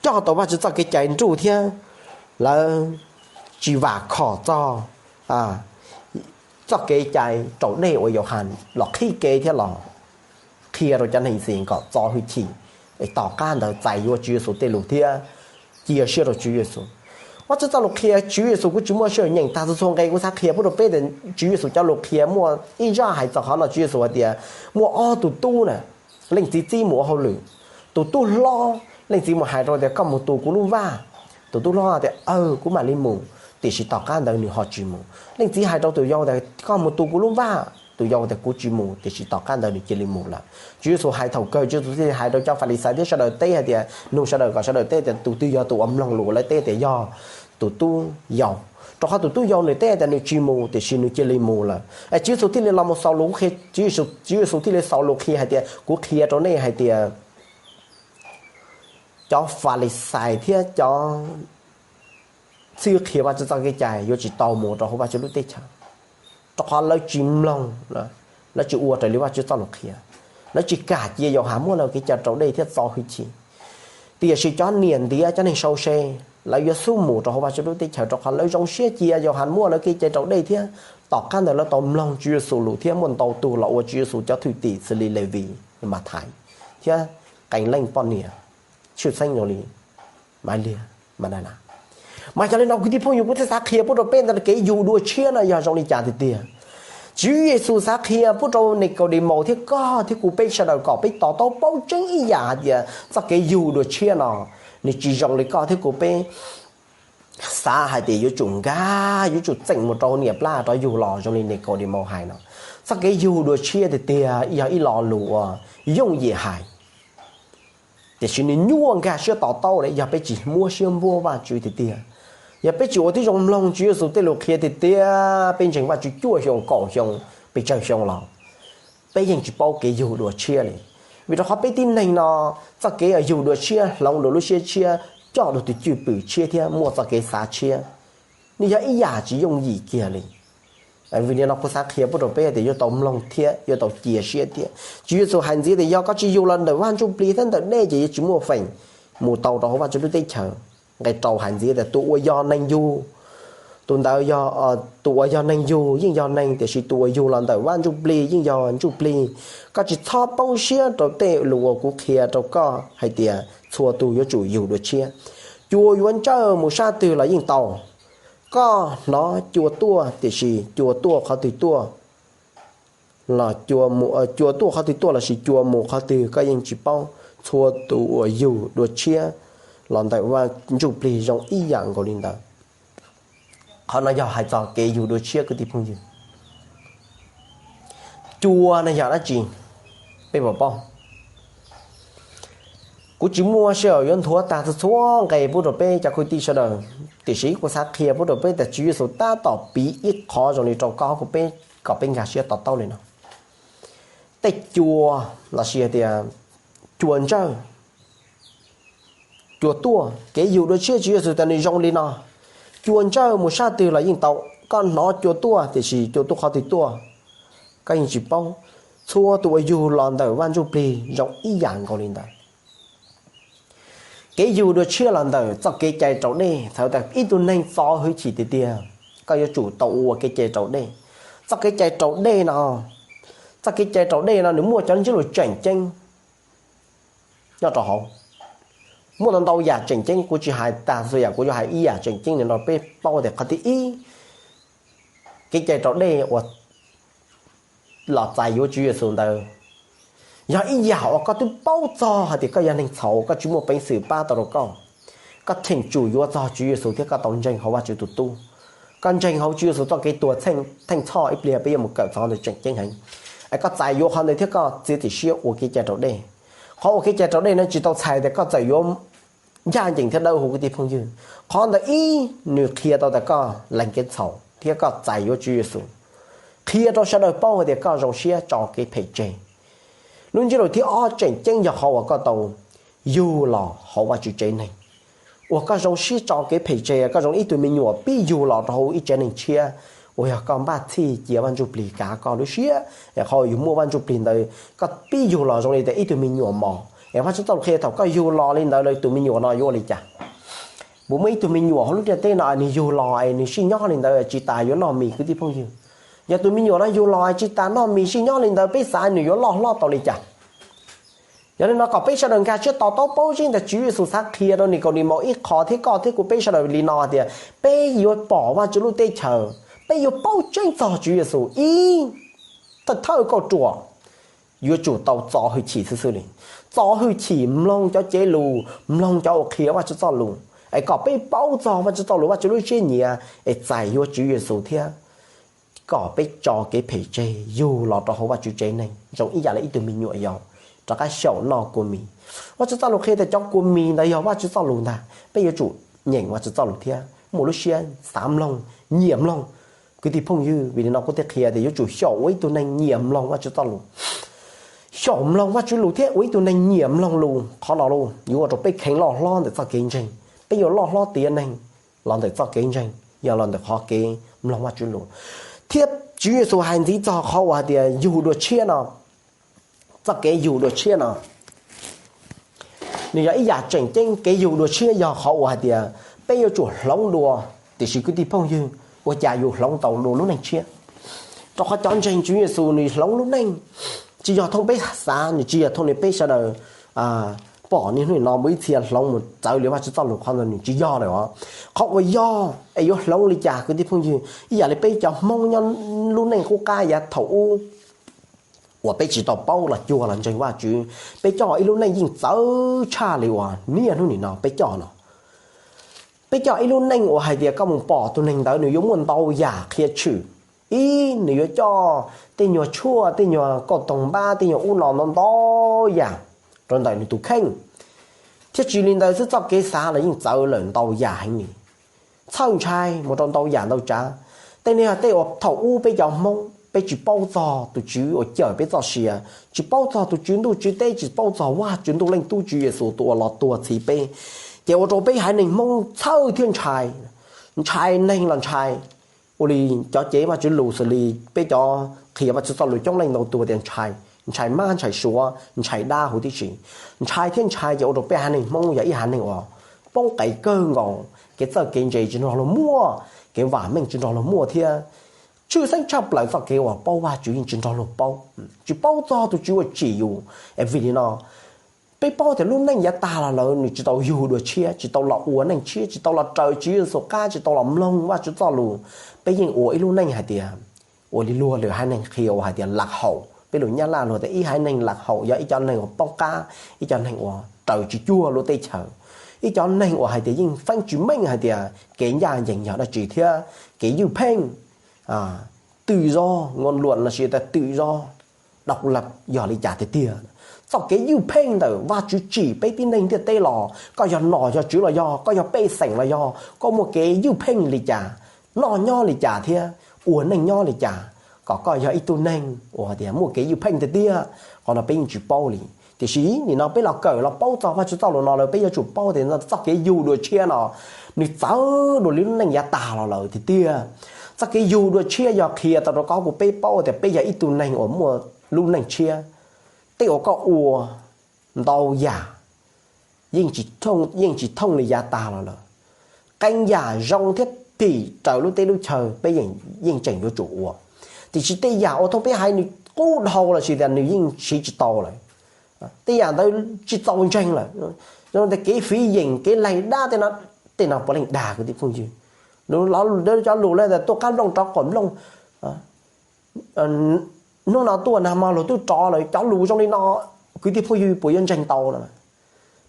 coj tau Vajtswv txoj kev cai nruj thiab lawv tsis vam khom txog txoj kev cai raus dej uas Yauhas los qhib kev thiab los qhia rau cov neeg Ixayees kom txo hwj chim, tom qab ntawd txais yuav Tswv Yexus tej lus thiab cia siab rau Tswv Yexus. Vajtswv txoj lus qhia Tswv Yexus kuv tsis muaj sij hawm nyeem tag txhua txhua nqe, kuv xav qhia pub rau peb tias Tswv Yexus cov lus qhia muaj ib zaj hais txog qhov no. Tswv Yexus hais tias muaj ob tug tub na, leej txiv txib mus ua hauj lwm. Tus tub hlob, leej txiv mus hais rau tias koj mus tu kuv lub vaj. Tus tub hlob tias aw kuv mam li mus, tiam sis tom qab ntawd nws ho tsis mus. Leej txiv hais rau tus yau tias koj mus tu kuv lub vaj, tus yau tias kuv tsis mus, tiam sis tom qab ntawd nws cia li mus lawm. Tswv Yexus hais thaum kawg, Tswv Yexus thiaj hais rau cov Falixais thiab sawv daws teb hais tias, nug sawv daws kom sawv daws teb tias tus twg yog tus uas mloog lus uas lawv teb tias yog tus tub yau. Rau qhov tus tub yau nws teb tias nws tsis mus, tiam sis nws cia li mus lawm. Es Tswv Yexus thiaj li los mus xaus lus qhia, Tswv Yexus thiaj li xaus lus qhia hais tias kuv qhia rau nej hais tias cov Falixais thiab cov xib hwb qhia Vajtswv txoj kev cai yuav tsis tau mus rau hauv Vajtswv lub teb chaws, rau qhov lawv tsis mloog, lawv tsis ua raws li Vajtswv txoj lus qhia, lawv tsis kam cia Yauhas muab lawv kev cai raus dej thiab txo hwj chim. Tiam sis cov niam ntiav, cov neeg sau se, lawv yuav xub mus rau hauv Vajtswv lub teb chaws, rau qhov lawv zoo siab cia Yauhas muab lawv kev cai raus dej thiab tom qab ntawd lawv tau mloog Tswv Yexus lus thiab muaj ntau tug los ua Tswv Yexus cov thwj tim xws li Levis, Mathais, thiab qee leej poj niam tshwj xeeb zoo li Malis, Madala. Mas yog li no kwv tij phooj ywg, kuv thiaj xav qhia pub rau peb ntawm kev yug dua tshiab no yog zoo li cas tiag tiag. Tswv Yexus xav qhia pub rau Nikaudimos thiab koj thiab kuv peb sawv daws kom peb to taub paub tseeb ib yam hais tias txoj kev yug dua tshiab no nws tsis zoo li koj thiab kuv peb xav hais tias yuav tsum nkag, yuav tsum txeem mus rau niam plab rov yug los zoo li Nikaudimos hais no. Txoj kev yug dua tshiab tiag tiag yog ib lo lus uas yooj yim hais, tiam sis nws nyuaj nkag siab to taub li yog peb tsis muab siab npuab Vajtswv tiag tiag. Yog peb tsis ua tib zoo mloog Tswv Yexus tej lus qhia tiag tiag, peb ntseeg Vajtswv cuaj xyoo, kaum xyoo, pes tsawg xyoo los peb yeej tsis paub kev yug dua tshiab li. Vim rau qhov peb tib neeg no txoj kev yug dua tshiab, hloov dua lub siab tshiab, coj dua tus cwj pwm tshiab thiab muaj txoj kev xav tshiab, nws yog ib yam tsis yooj yim kiag li. Vim li no kuv xav qhia pub rau peb tias yuav tau mloog thiab yuav tau cia siab thiab. Tswv Yexus hais ntxiv tias yog koj tsis yug los ntawm Vaj Ntsujplig thiab ntawm dej ces yuav tsis muaj feem mus tau rau hauv Vajtswv lub teb chaws. Nqe rau hais ntxiv tias tus uas yog neeg yug, tus ntawd yog, tus uas yog neeg yug yeej yog neeg, tiam sis tus uas yug los ntawm Vaj Ntsujplig yeej yog ntsuj plig. Koj tsis txhob poob siab rau tej lus uas kuv qhia rau koj hais tias txhua tus yuav tsum yug dua tshiab. Cua yuav ntsawj mus sab twg los yeej tau. Koj hnov cua tuaj, tiam sis cua tuaj qhov twg tuaj, los cua tuaj qhov twg tuaj lossis cua mus qhov twg koj yeej tsis paub. Txhua tus uas yug dua tshiab los ntawm Vaj Ntsujplig zoo ib yam nkaus li ntawd. Qhov no yog hais txog kev yug dua tshiab kwv tij phooj ywg. Cua no yog dab tsi? Peb puas paub? Kuv tsis muaj sij hawm yuav nthuav tag txhua txhua nqe pub rau peb cov kwv tij sawv daws, tiam sis kuv xav qhia pub rau peb tias Tswv Yexus tab tom piv ib qhov zoo li rau koj kuv peb kom peb nkag siab to taub li no. Tej cua lossis hais tias cua ntsawj, cua tuaj, kev yug dua tshiab Tswv Yexus tias nws zoo li no. Cua ntsawj mus sab twg los yeej tau. Koj hnov cua tuaj, tiam sis cua tuaj qhov twg tuaj, koj yeej tsis paub. Txhua tus uas yug los ntawm Vaj Ntsujplig zoo ib yam nkaus li ntawd. Kev yug dua tshiab los ntawm txoj kev cai raus dej, txhais tias ib tug neeg txo hwj chim tiag tiag, koj yuav tsum tau ua kev cai raus dej. Txoj kev cai raus dej no, txoj kev cai raus dej no nws muaj cov ntsiab lus tseem ceeb nyob rau hauv. Muaj ntau ntau yam tseem ceeb, kuv tsis hais tag txhua yam, kuv yuav hais ib yam tseem ceeb no rau peb paub tias qhov thib ib, kev cai raus dej uas los txais yuav Tswv Yexus ntawd yog ib yam uas koj twb paub txog hais tias koj yog neeg txhaum, koj tsis muaj peev xwm pab tau rau koj. Koj cheem tsum yuav txog Tswv Yexus thiab koj tau ntseeg hauv Vajtswv tus tub. Koj ntseeg hauv Tswv Yexus txoj kev tuag theej txhoj, ib pliag peb yuav mus kawm txog ntawd tseem ceeb heev. Es koj txais yuav qhov ntawd thiab koj txiav txim siab ua kev cai raus dej. Qhov ua kev cai raus dej no tsis tau txhais tias koj txawm yuav ncaj ncees thiab dawb huv kwv tij phooj ywg. Qhov ntawd ib, nws qhia tau tias koj lees kev txhaum thiab koj txais yuav Tswv Yexus, qhia rau sawv daws paub hais tias koj zoo siab tso kev phem tseg. Lub ntsiab lus thib ob tseem ceeb yog qhov uas koj tau yug los hauv Vajtswv tsev neeg, uas koj zoo siab tso kev phem tseg, koj zoo ib tug me nyuam pib yug los rau hauv ib tsev neeg tshiab, uas yog koj npaj txhij cia Vaj Ntsujplig kav koj lub siab, es qhov uas yus muaj Vaj Ntsujplig ntawd koj pib yug los zoo li tias ib tug me nyuam mos. Es Vajtswv txoj lus qhia thaum koj yug los li ntawd lawm tus me nyuam no yuav ua li cas? Puas muaj ib tug me nyuam hauv lub ntiaj teb no nws yug los es nws sib nyob li ntawd tsis tas yuav noj mis kwv tij phooj ywg? Yog tus me nyuam no yug los es tsis tas noj mis sib nyob li ntawd peb xav nws yuav loj hlob tau li cas? Yog li no kom peb sawv daws nkag siab to taub paub zeb ntawm Tswv Yexus xav qhia rau Nikaudimos ib qho thiab koj thiab kuv peb sawv daws li no tias peb yuav pom Vajtswv lub teb chaws, peb yuav paub tseeb txog Tswv Yexus ib, thawj thawj kauj ruam yuav tsum tau txo hwj chim xwb xwb li. Txo hwj chim mloog cov cev lus, mloog cov uas qhia Vajtswv txoj lus, es kom peb paub txog Vajtswv txoj lus, Vajtswv lub siab nyiam, es txais yuav Tswv Yexus thiab kom peb tso kev phem tseg yug los rau hauv Vajtswv tsev neeg zoo ib yam li ib tug me nyuam yaus rov qab xyaum noj kua mis. Vajtswv txoj lus qhia tias cov kua mis ntawd yog Vajtswv txoj lus ntag, peb yuav tsum nyeem Vajtswv txoj lus thiab muaj lub siab xav mloog, nyiam mloog. Kwv tij phooj ywg, vim li no kuv thiaj qhia tias yuav tsum xyaum ua ib tug neeg nyiam mloog Vajtswv txoj lus. Xyaum mloog Vajtswv lus thiab ua ib tug neeg nyiam mloog lus, qhov no los yuav ua rau peb kheev loj hlob ntawm txoj kev ntseeg, peb yuav loj hlob tiav neeg los ntawm txoj kev ntseeg, yog los ntawm qhov kev mloog Vajtswv lus. Thiab Tswv Yexus hais ntxiv txog qhov uas hais tias yug dua tshiab no, txoj kev yug dua tshiab no nws yog ib yam tseem ceeb. Kev yug dua tshiab yog qhov uas hais tias peb yuav tsum hloov dua, tiam sis kwv tij phooj ywg, ua cas yus hloov tau dua lub neej tshiab? Rau qhov cov ntseeg Tswv Yexus nws hloov lub neej tsis yog thooj peb xav, nws tsis yog thooj li peb sawv daws pom niaj hnub no mus ib txhia hloov mus txawv li Vajtswv txoj lus, qhov ntawd nws tsis yog lawm os. Qhov uas yog es yuav hloov li cas kwv tij phooj ywg? Ib yam li peb cov Hmoob nyob lub neej qub qab yav thaum ub uas peb tsis tau paub los cuag los ntseeg Vajtswv, peb coj ib lub neej yeej txawv tshaj li uas niaj hnub nim no peb coj no. Peb coj ib lub neej uas hais tias koj mus pom tus neeg ntawd nws yuav muaj ntau yam qhia tshwm. Ib, nws yuav coj tej nyuag tshuaj, tej nyuag kauj toog npab, tej nyuag ub no ntau ntau yam rau ntawm nws tus kheej. Thiab tsis li ntawd xwb, txoj kev xav los yeej txawv lawm ntau yam heev li, txhawj ntshai mus rau ntau yam ntau tsav. Tej no yog tej uas thaum ub peb cov Hmoob Peb tsis paub txog tus Tswv uas cawm peb txoj sia, tsis paub txog tus Tswv ntuj Tswv teb, tsis paub txog Vajtswv Ntuj Leej Tub Tswv Yexus tus uas los tuag txhiv peb, ces ua rau peb haiv neeg Hmoob txhawj thiab ntshai, ntshai neeg los ntshai. Ua li cov cev Vajtswv lus xws li peb cov qhia Vajtswv txoj lus coob leej ntau tus tias ntshai, ntshai mab ntshai suav ntshai dab huv tib si. Ntshai thiab ntshai ces ua rau peb haiv neeg Hmoob yog ib haiv neeg uas poob qes kawg nkaus, kev txawj kev ntse tsis nrog luag muaj, kev vam meej tsis nrog luag muaj thiab tshwj xeeb tshaj plaws txoj kev uas paub Vajtswv yeej tsis nrog luag paub, tsis paub txog tus Tswv uas tsim yus. Es vim li no peb paub tias lub neej yav tag los lawm nws tsis tau yug dua tshiab, tsis tau los ua neej tshiab, tsis tau los raws Tswv Yexus qab, tsis tau los mloog Vajtswv txoj lus. Peb yeej ua ib lub neej hais tias ua li luag lwm haiv neeg qhia uas hais tias lam haum, peb lus Nyab Laj luag tias ib haiv neeg lam haum yog ib cov neeg uas poob qab, ib cov neeg uas raws tsis cuag lub teb chaws, ib cov neeg uas hais tias yeej feeb tsis meej hais tias kev ncaj ncees yog dab tsi thiab kev ywj pheej, twm zog, ngoo luam los sis tas twm zog, dau la yog li cas tiag tiag. Txoj kev ywj pheej ntawm Vajtswv tsim peb tib neeg ntiaj teb los, koj yog nom yog tswv los yog, koj yog pej xeem los yog, koj muaj kev ywj pheej li cas, noj nyob li cas thiab ua neej nyob li cas, kom koj yog ib tug neeg uas tias muaj kev ywj pheej tiag tiag, qhov no peb yeej tsis paub li. Tiam sis nim no peb los kawm los paub txog Vajtswv txoj lus no lawm peb yuav tsum paub tias txoj kev yug dua tshiab no nws txawv dua li lub neej yav tag los lawm tiag tiag. Txoj kev yug dua tshiab yog qhia tau rau koj kuv peb paub tias peb yog ib tug neeg uas muaj lub neej tshiab. Tej uas koj ua ntau yam yeej tsis thooj li yav tag los lawm. Qee yam zoo thiab phim raws lub teb lub chaw peb yeej tseem yuav tsum ua, tiam sis tej yam uas thooj peb haiv nws qub dhau los sis tias nws yeej siv tsis tau lawm, tej yam ntawd tsis txaus ntseeg lawm. Zoo tias kev fiv yeem kev laig dab tej no, tej no puav leej dag kwv tij phooj ywg. Cov lus li tuaj qab nplooj rov quas nplooj, hnub no tuaj nag hmo luag twb rov lawm, cov lus zoo li no kwv tij phooj ywg puas yuav ntseeg tau no?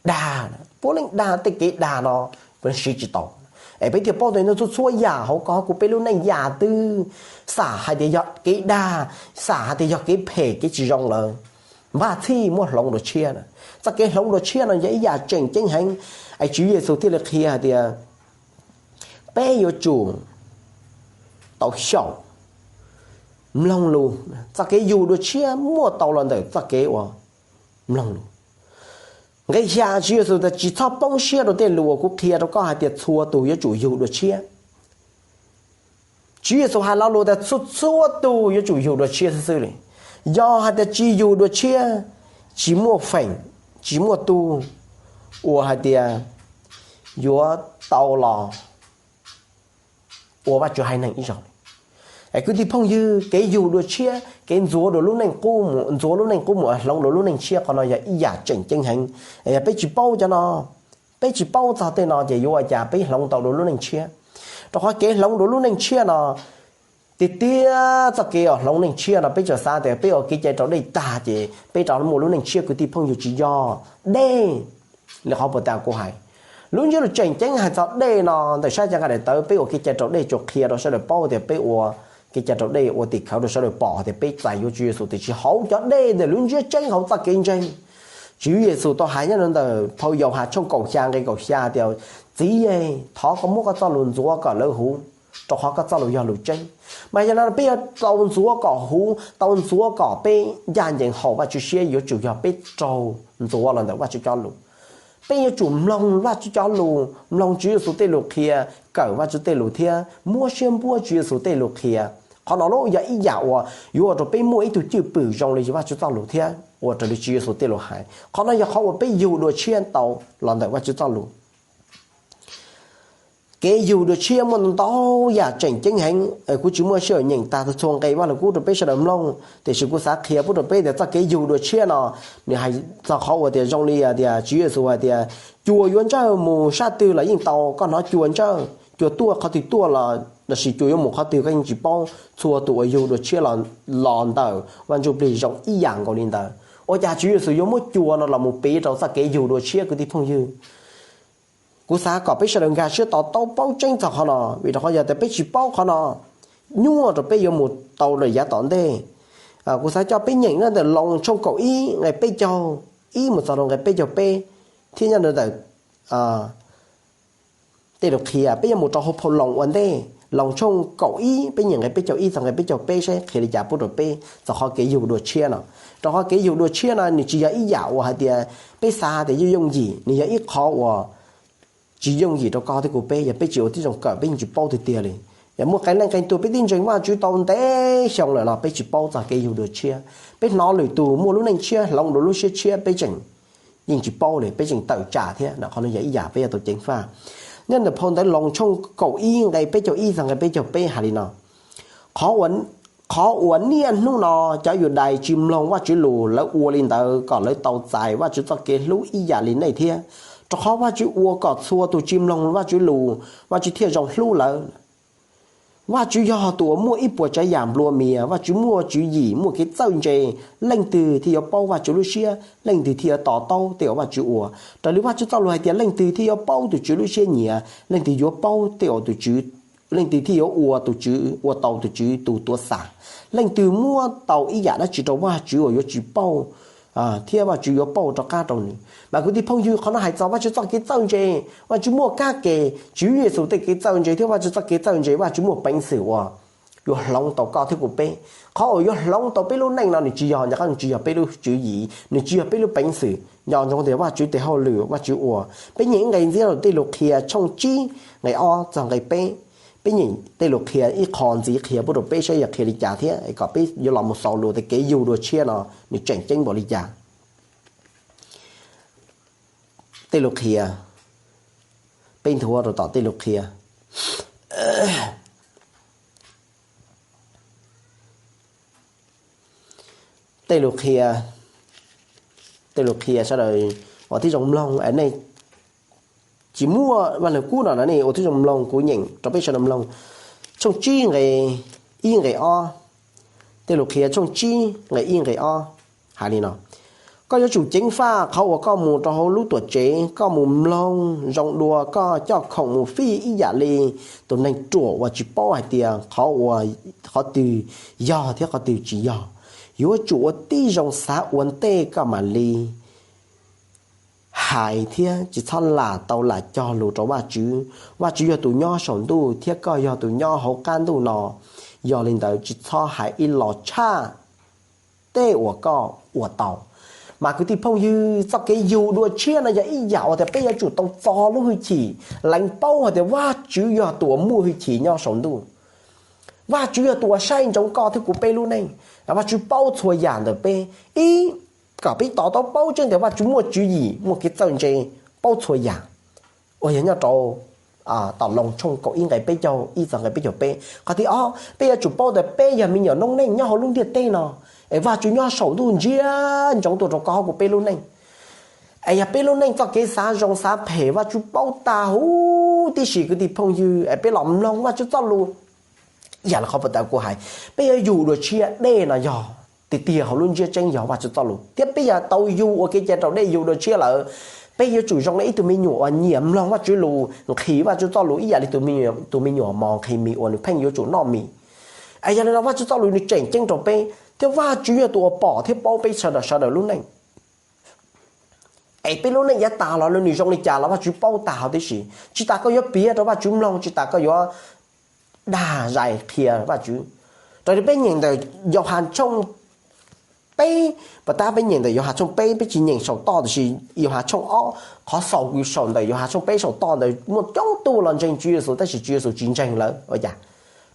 Dag, puav leej dag, tej kev dag no puav leej siv tsis tau. Es peb thiaj paub tias txhua txhua yam hauv koj kuv peb lub neej yam twg xam hais tias yog kev dag, xam hais tias yog kev phem kev tsis zoo lawm, npaj txhij muab hloov dua tshiab. Txoj kev hloov dua tshiab no yog ib yam tseem ceeb heev. Es Tswv Yexus thiaj li qhia hais tias peb yuav tsum tau xyaum mloog lus. Txoj kev yug dua tshiab muaj tau los ntawm txoj kev uas mloog lus. Nqe xya Tswv Yexus tias tsis txhob poob siab rau tej lus uas kuv qhia rau koj hais tias txhua tus yuav tsum yug dua tshiab. Tswv Yexus hais lo lus tias txhua txhua tus yuav tsum yug dua tshiab xwb xwb li. Yog hais tias tsis yug dua tshiab, tsis muaj feem, tsis muaj tug uas hais tias yuav tau los ua Vajtswv haiv neeg ib zaug li. Es kwv tij phooj ywg, kev yug dua tshiab, kev ntxuav dua lub neej qub mus, ntxuav lub neej qub mus hloov dua lub neej tshiab, qhov no yog ib yam tseem ceeb heev. Yog peb tsis paub cov no, peb tsis paub txog tej no ces yuav ua cas peb hloov tau dua lub neej tshiab? Rau qhov kev hloov dua lub neej tshiab no, tiag tiag txoj kev uas hloov neej tshiab no peb tsuas xav tias peb ua kev cai raus dej tag ces peb rov muaj lub neej tshiab, kwv tij phooj ywg, tsis yog. Dej, li qhov puas tas kuv hais, lub ntsiab lus tseem ceeb hais txog dej no ntawm sab caj nqaij daim tawv peb ua kev cai raus dej tsuas qhia rau sawv daws paub tias peb ua kev cai raus dej ua tim khawv rau sawv daws pom tias peb txais yuav Tswv Yexus, tiam sis hauv cov dej ntawm lub ntsiab tseeb hauv txoj kev ntseeg, Tswv Yexus tau hais nyob ntawm phau Yauhas tshooj kaum xya nqe kaum xya tias, Txiv, thov koj muab koj txoj lus ntxuav kom lawv huv, rau qhov koj txoj lus yog lus tseeb. Mas yog no peb yuav tau ntxuav kom huv, tau ntxuav kom peb ncaj ncees haum Vajtswv siab yuav tsum yog peb raug ntxuav los ntawm Vajtswv cov lus. Peb yuav tsum mloog Vajtswv cov lus, mloog Tswv Yexus tej lus qhia, kawm Vajtswv tej lus thiab muab siab npuab Tswv Yexus tej lus qhia. Qhov no lub yog ib yam uas yuav ua rau peb muaj ib tug cwj pwm zoo li Vajtswv txoj lus thiab ua raws li Tswv Yexus tej lus hais. Qhov no yog qhov uas peb yug dua tshiab tau los ntawm Vajtswv txoj lus. Kev yug dua tshiab muaj ntau yam tseem ceeb heev, kuv tsis muaj sij hawm nyeem tag txhua nqe Vaj Lug Kub rau peb sawv daws mloog, tiam sis kuv xav qhia pub rau peb tias txoj kev yug dua tshiab no nws hais txog qhov uas tias zoo li tias Tswv Yexus hais tias, cua yuav ntsawj mus sab twg los yeej tau, koj hnov cua ntsawj, cua tuaj qhov twg tuaj los lossis cua yuav mus qhov twg koj yeej tsis paub. Txhua tus uas yug dua tshiab los ntawm Vaj Ntsujplig zoo ib yam nkaus li ntawd. Ua cas Tswv Yexus yuav muab cua no los mus piv rau txoj kev yug dua tshiab, kwv tij phooj ywg? Kuv xav kom peb sawv daws nkag siab to taub paub tseeb txog qhov no, vim rau qhov yog tias peb tsis paub qhov no, nyuaj rau peb yuav mus tau lawm yav tom ntej. Kuv xav coj peb nyeem nyob ntawm Loos tshooj kaum ib nqe peb caug ib mus txog rau nqe peb caug peb, thiab nyob ntawm tej lus qhia peb yuav mus rau hauv phau Loos ua ntej. Loos tshooj kaum ib, peb nyeem nqe peb caug ib txog nqe peb caug peb saib qhia li cas pub rau peb txog qhov kev yug dua tshiab no. Rau qhov kev yug dua tshiab no nws tsis yog ib yam uas hais tias peb xav tias yooj yim, nws yog ib qhov uas tsis yooj yim rau koj thiab kuv peb. Yog peb tsis ua tib zoo kawm, peb yeej tsis paub tiag tiag li. Yog muaj qee leej qee tug peb twb ntseeg Vajtswv tau ntev xyoo lawm los peb tsis paub txog kev yug dua tshiab. Peb hnov lwm tus muaj lub neej tshiab, hloov dua lub siab tshiab, peb tseem yeej tsis paub li, peb tseem tawm tsam thiab. Qhov no yog ib yam peb yuav tau ceev faj. Nyob ntawm phau ntawv Loos tshooj kaum ib nqe peb caug ib txog nqe peb caug peb hais li no: Qhov uas niaj hnub no cov Yudais tsis mloog Vajtswv lus, lawv ua li ntawd kom lawv tau txais Vajtswv txoj kev hlub ib yam li nej thiab. Rau qhov Vajtswv ua kom txhua tus tsis mloog Vajtswv lus, Vajtswv thiaj zoo hlub lawv. Vajtswv yog tus uas muaj ib puas tsav yam nplua mias. Vajtswv muaj tswv yim, muaj kev txawj ntse. Leej twg thiaj yuav paub Vajtswv lub siab? Leej twg thiaj yuav to taub tej uas Vajtswv ua? Raws li Vajtswv txoj lus hais tias leej twg thiaj yuav paub tus Tswv lub siab nyiam? Leej twg yuav paub tej uas tus Tswv, leej twg thiaj yuav ua tus Tswv, ua tau tus Tswv tus tuav xam? Leej twg muab tau ib yam dab tsi rau Vajtswv uas yuav tsis pauj thiab Vajtswv yuav pauj rov qab rau nws? Mas kwv tij phooj ywg, qhov no hais txog Vajtswv txoj kev txawj ntse. Vajtswv muaj kab ke, Tswv Yexus tej kev txawj ntse thiab Vajtswv txoj kev txawj ntse, Vajtswv muaj peev xwm uas yuav hloov tau koj thiab kuv peb. Qhov uas yuav hloov tau peb lub neej no nws tsis yog, nws tsis yog peb lub tswv yim, nws tsis yog peb lub peev xwm. Nco ntsoov tias Vajtswv tes hauj lwm Vajtswv ua. Peb nyeem nqe ntxiv rau Tej Lus Qhia tshooj tsib nqe ob txog nqe peb. Peb nyeem Tej Lus Qhia ib qho ntxiv qhia pub rau peb saib yog qhia li cas thiab kom peb yuav los mus xaus lus tias kev yug dua tshiab no nws tseem ceeb npaum li cas. Tej Lus Qhia, peb nthuav rau tom Tej Lus Qhia. Tej Lus Qhia, Tej Lus Qhia sawv daws ua tib zoo mloog, nej tsis muaj Vaj Lug Kub no nej ua tib zoo mloog, kuv nyeem rau peb sawv daws mloog. Tshooj tsib nqe ib nqe ob. Tej Lus Qhia tshooj tsib nqe ib nqe ob hais li no: Koj yuav tsum ceev faj qhov uas koj mus rau hauv lub tuam tsev, koj mus mloog zoo dua, koj coj khoom mus fij ib yam li tus neeg ruam uas tsis paub hais tias qhov uas, qhov twg yog thiab qhov twg tsis yog. Yuav tsum ua tib zoo xav ua ntej koj mam li hais thiab tsis txhob lam tau lam cog lus rau Vajtswv. Vajtswv yog tus nyob saum ntuj thiab koj yog tus nyob hauv qab ntuj no. Yog li ntawd tsis txhob hais ib los tshaj tej uas koj ua tau. Mas kwv tij phooj ywg, txoj kev yug dua tshiab no yog ib yam uas tias peb yuav tsum tau txo lub hwj chim, lees paub hais tias Vajtswv yog tus uas muaj hwj chim nyob saum ntuj. Vajtswv yog tus uas saib ntsoov koj thiab kuv peb lub neej. Vajtswv paub txhua yam ntawm peb. Ib, kom peb to taub paub tseeb tias Vajtswv muaj tswv yim, muaj kev txawj ntse, paub txhua yam. Uas yog nyob rau tom Loos tshooj kaum ib nqe peb caug ib txog nqe peb caug peb. Qhov thib ob, peb yuav tsum paub tias peb yog me nyuam noob neej nyob hauv lub ntiaj teb no, es Vajtswv nyob saum ntuj ntsia ntsoov tuaj rau koj thiab kuv peb lub neej. Es yog peb lub neej txoj kev xav zoo xav phem Vajtswv paub tag huv tib si kwv tij phooj ywg, es peb los mloog Vajtswv txoj lus. Yam li qhov puag ta kuv hais, peb yuav yug dua tshiab dej no yog tiag tiag hauv lub ntsiab tseeb yog Vajtswv txoj lus, thiab peb yuav tau yug ua kev cai raus dej yug dua tshiab lawm. Peb yuav tsum zoo li ib tug me nyuam uas nyiam mloog Vajtswv lus, nqhis Vajtswv txoj lus ib yam li tus me nyuam mos nqhis mis uas nws pheej yuav tsum noj mis. Es yog li no Vajtswv txoj lus nws tseem ceeb rau peb, thiab Vajtswv yog tus uas pom thiab paub peb sawv daws sawv daws lub neej. Es peb lub neej yav tas los nws zoo li cas los Vajtswv paub tag huv tib si. Tsis tas koj yuav piav rau Vajtswv mloog, tsis tas koj yuav dag zais qhia Vajtswv. Raws li peb nyeem ntawm Yauhas tshooj peb, puas tab peb nyeem ntawm Yauhas tshooj peb, peb tsis nyeem saum toj, tiam sis Yauhas tshooj ob, qhov xaus yus saum ntawm Yauhas tshooj peb saum toj ntawd muaj coob tug los ntseeg Tswv Yexus tab sis Tswv Yexus tsis ntseeg lawv ua cas?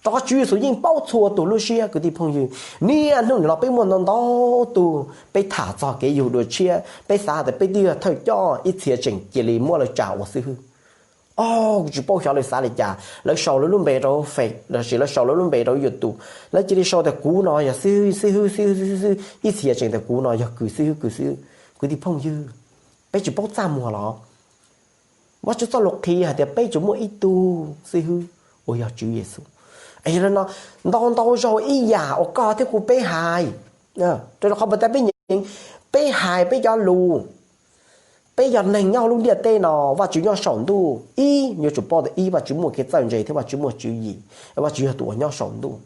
Rau qhov Tswv Yexus yeej paub txhua tus lub siab kwv tij phooj ywg. Niaj hnub nim no peb muaj ntau ntau tug peb tham txog kev yug dua tshiab, peb xav tias peb twb yog thawj coj, ib txhia tseem cia li muab lawv tsa ua xib hwb. O, kuv tsis paub xyov lawv xav li cas, lawv sau lawv lub npe rau Face lossis lawv sau lawv lub npe rau YouTube, lawv cia li sau tias kuv no yog xib hwb, xib hwb, xib hwb, xib hwb, ib txhia tseem tias kuv no yog kws xib hwb, kws xib hwb. Kwv tij phooj ywg, peb tsis paub txaj muag los? Vajtswv txoj lus qhia hais tias peb tsuas muaj ib tug xib hwb uas yog Tswv Yexus. Es yog li no, ntau ntau zaus ib yam uas koj thiab kuv peb hais, rau qhov puas tab peb nyeem, peb hais peb cov lus, peb yog neeg nyob lub ntiaj teb no, Vajtswv nyob saum ntuj. Ib, yuav tsum paub tias ib, Vajtswv muaj kev txawj ntse thiab Vajtswv muaj tswv yim, Vajtswv yog tus uas nyob saum ntuj.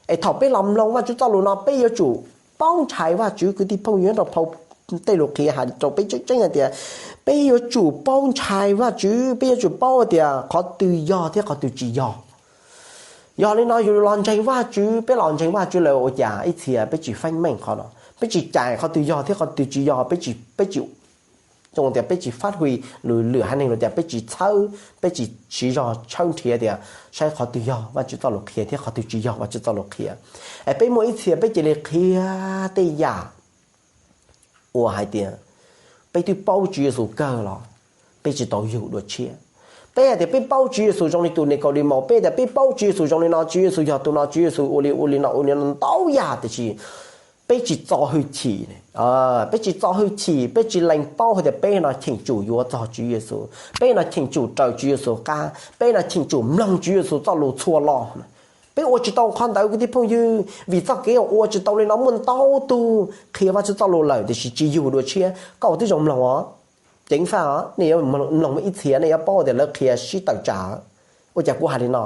Es thaum peb los mloog Vajtswv txoj lus no peb yuav tsum paub ntshai Vajtswv. Kwv tij phooj ywg, nyob rau phau Tej Lus Qhia hais rau peb tseeb tseeb hais tias peb yuav tsum paub ntshai Vajtswv, peb yuav tsum paub tias qhov twg yog thiab qhov twg tsis yog. Yog li no yus los ntseeg Vajtswv, peb los ntseeg Vajtswv lawm ua cas ib txhia peb tsis feeb meej qhov no, peb tsis cais qhov twg yog thiab qhov twg tsis yog, peb tsis, peb tsis, tias peb tsis fab hwi lwm haiv neeg los cas peb tsis txhawb, peb tsis siv zog tshawb nrhiav tias saib qhov twg yog Vajtswv txoj lus qhia thiab qhov twg tsis yog Vajtswv txoj lus qhia. Es peb muaj ib txhia peb cia li qhia tej yam ua hais tias peb twb paub Tswv Yexus kawg los peb tsis tau yug dua tshiab. Peb hais tias peb paub Tswv Yexus zoo li tus Nikaudemaus, peb tias peb paub Tswv Yexus zoo li no, Tswv Yexus yog tus no, Tswv Yexus ua li ua li no ua li no ntau yam, tiam sis peb tsis txo hwj chim, peb tsis txo hwj chim, peb tsis lees paub hais tias peb no cheem tsum yuav txog Tswv Yexus, peb no cheem tsum raws Tswv Yexus qab, peb no cheem tsum mloog Tswv Yexus txoj lus txhua lo. Peb ua tsis tau qhov ntawd kwv tij phooj ywg, vim txoj kev uas ua tsis tau li no muaj ntau tug qhia Vajtswv txoj lus lawm tiam sis tsis yug dua tshiab. Koj ua tib zoo mloog os, ceev faj os, nej yuav mloog ib txhia nej yuav paub tias lawv qhia sib tawm tsam. Ua cas kuv hais li no?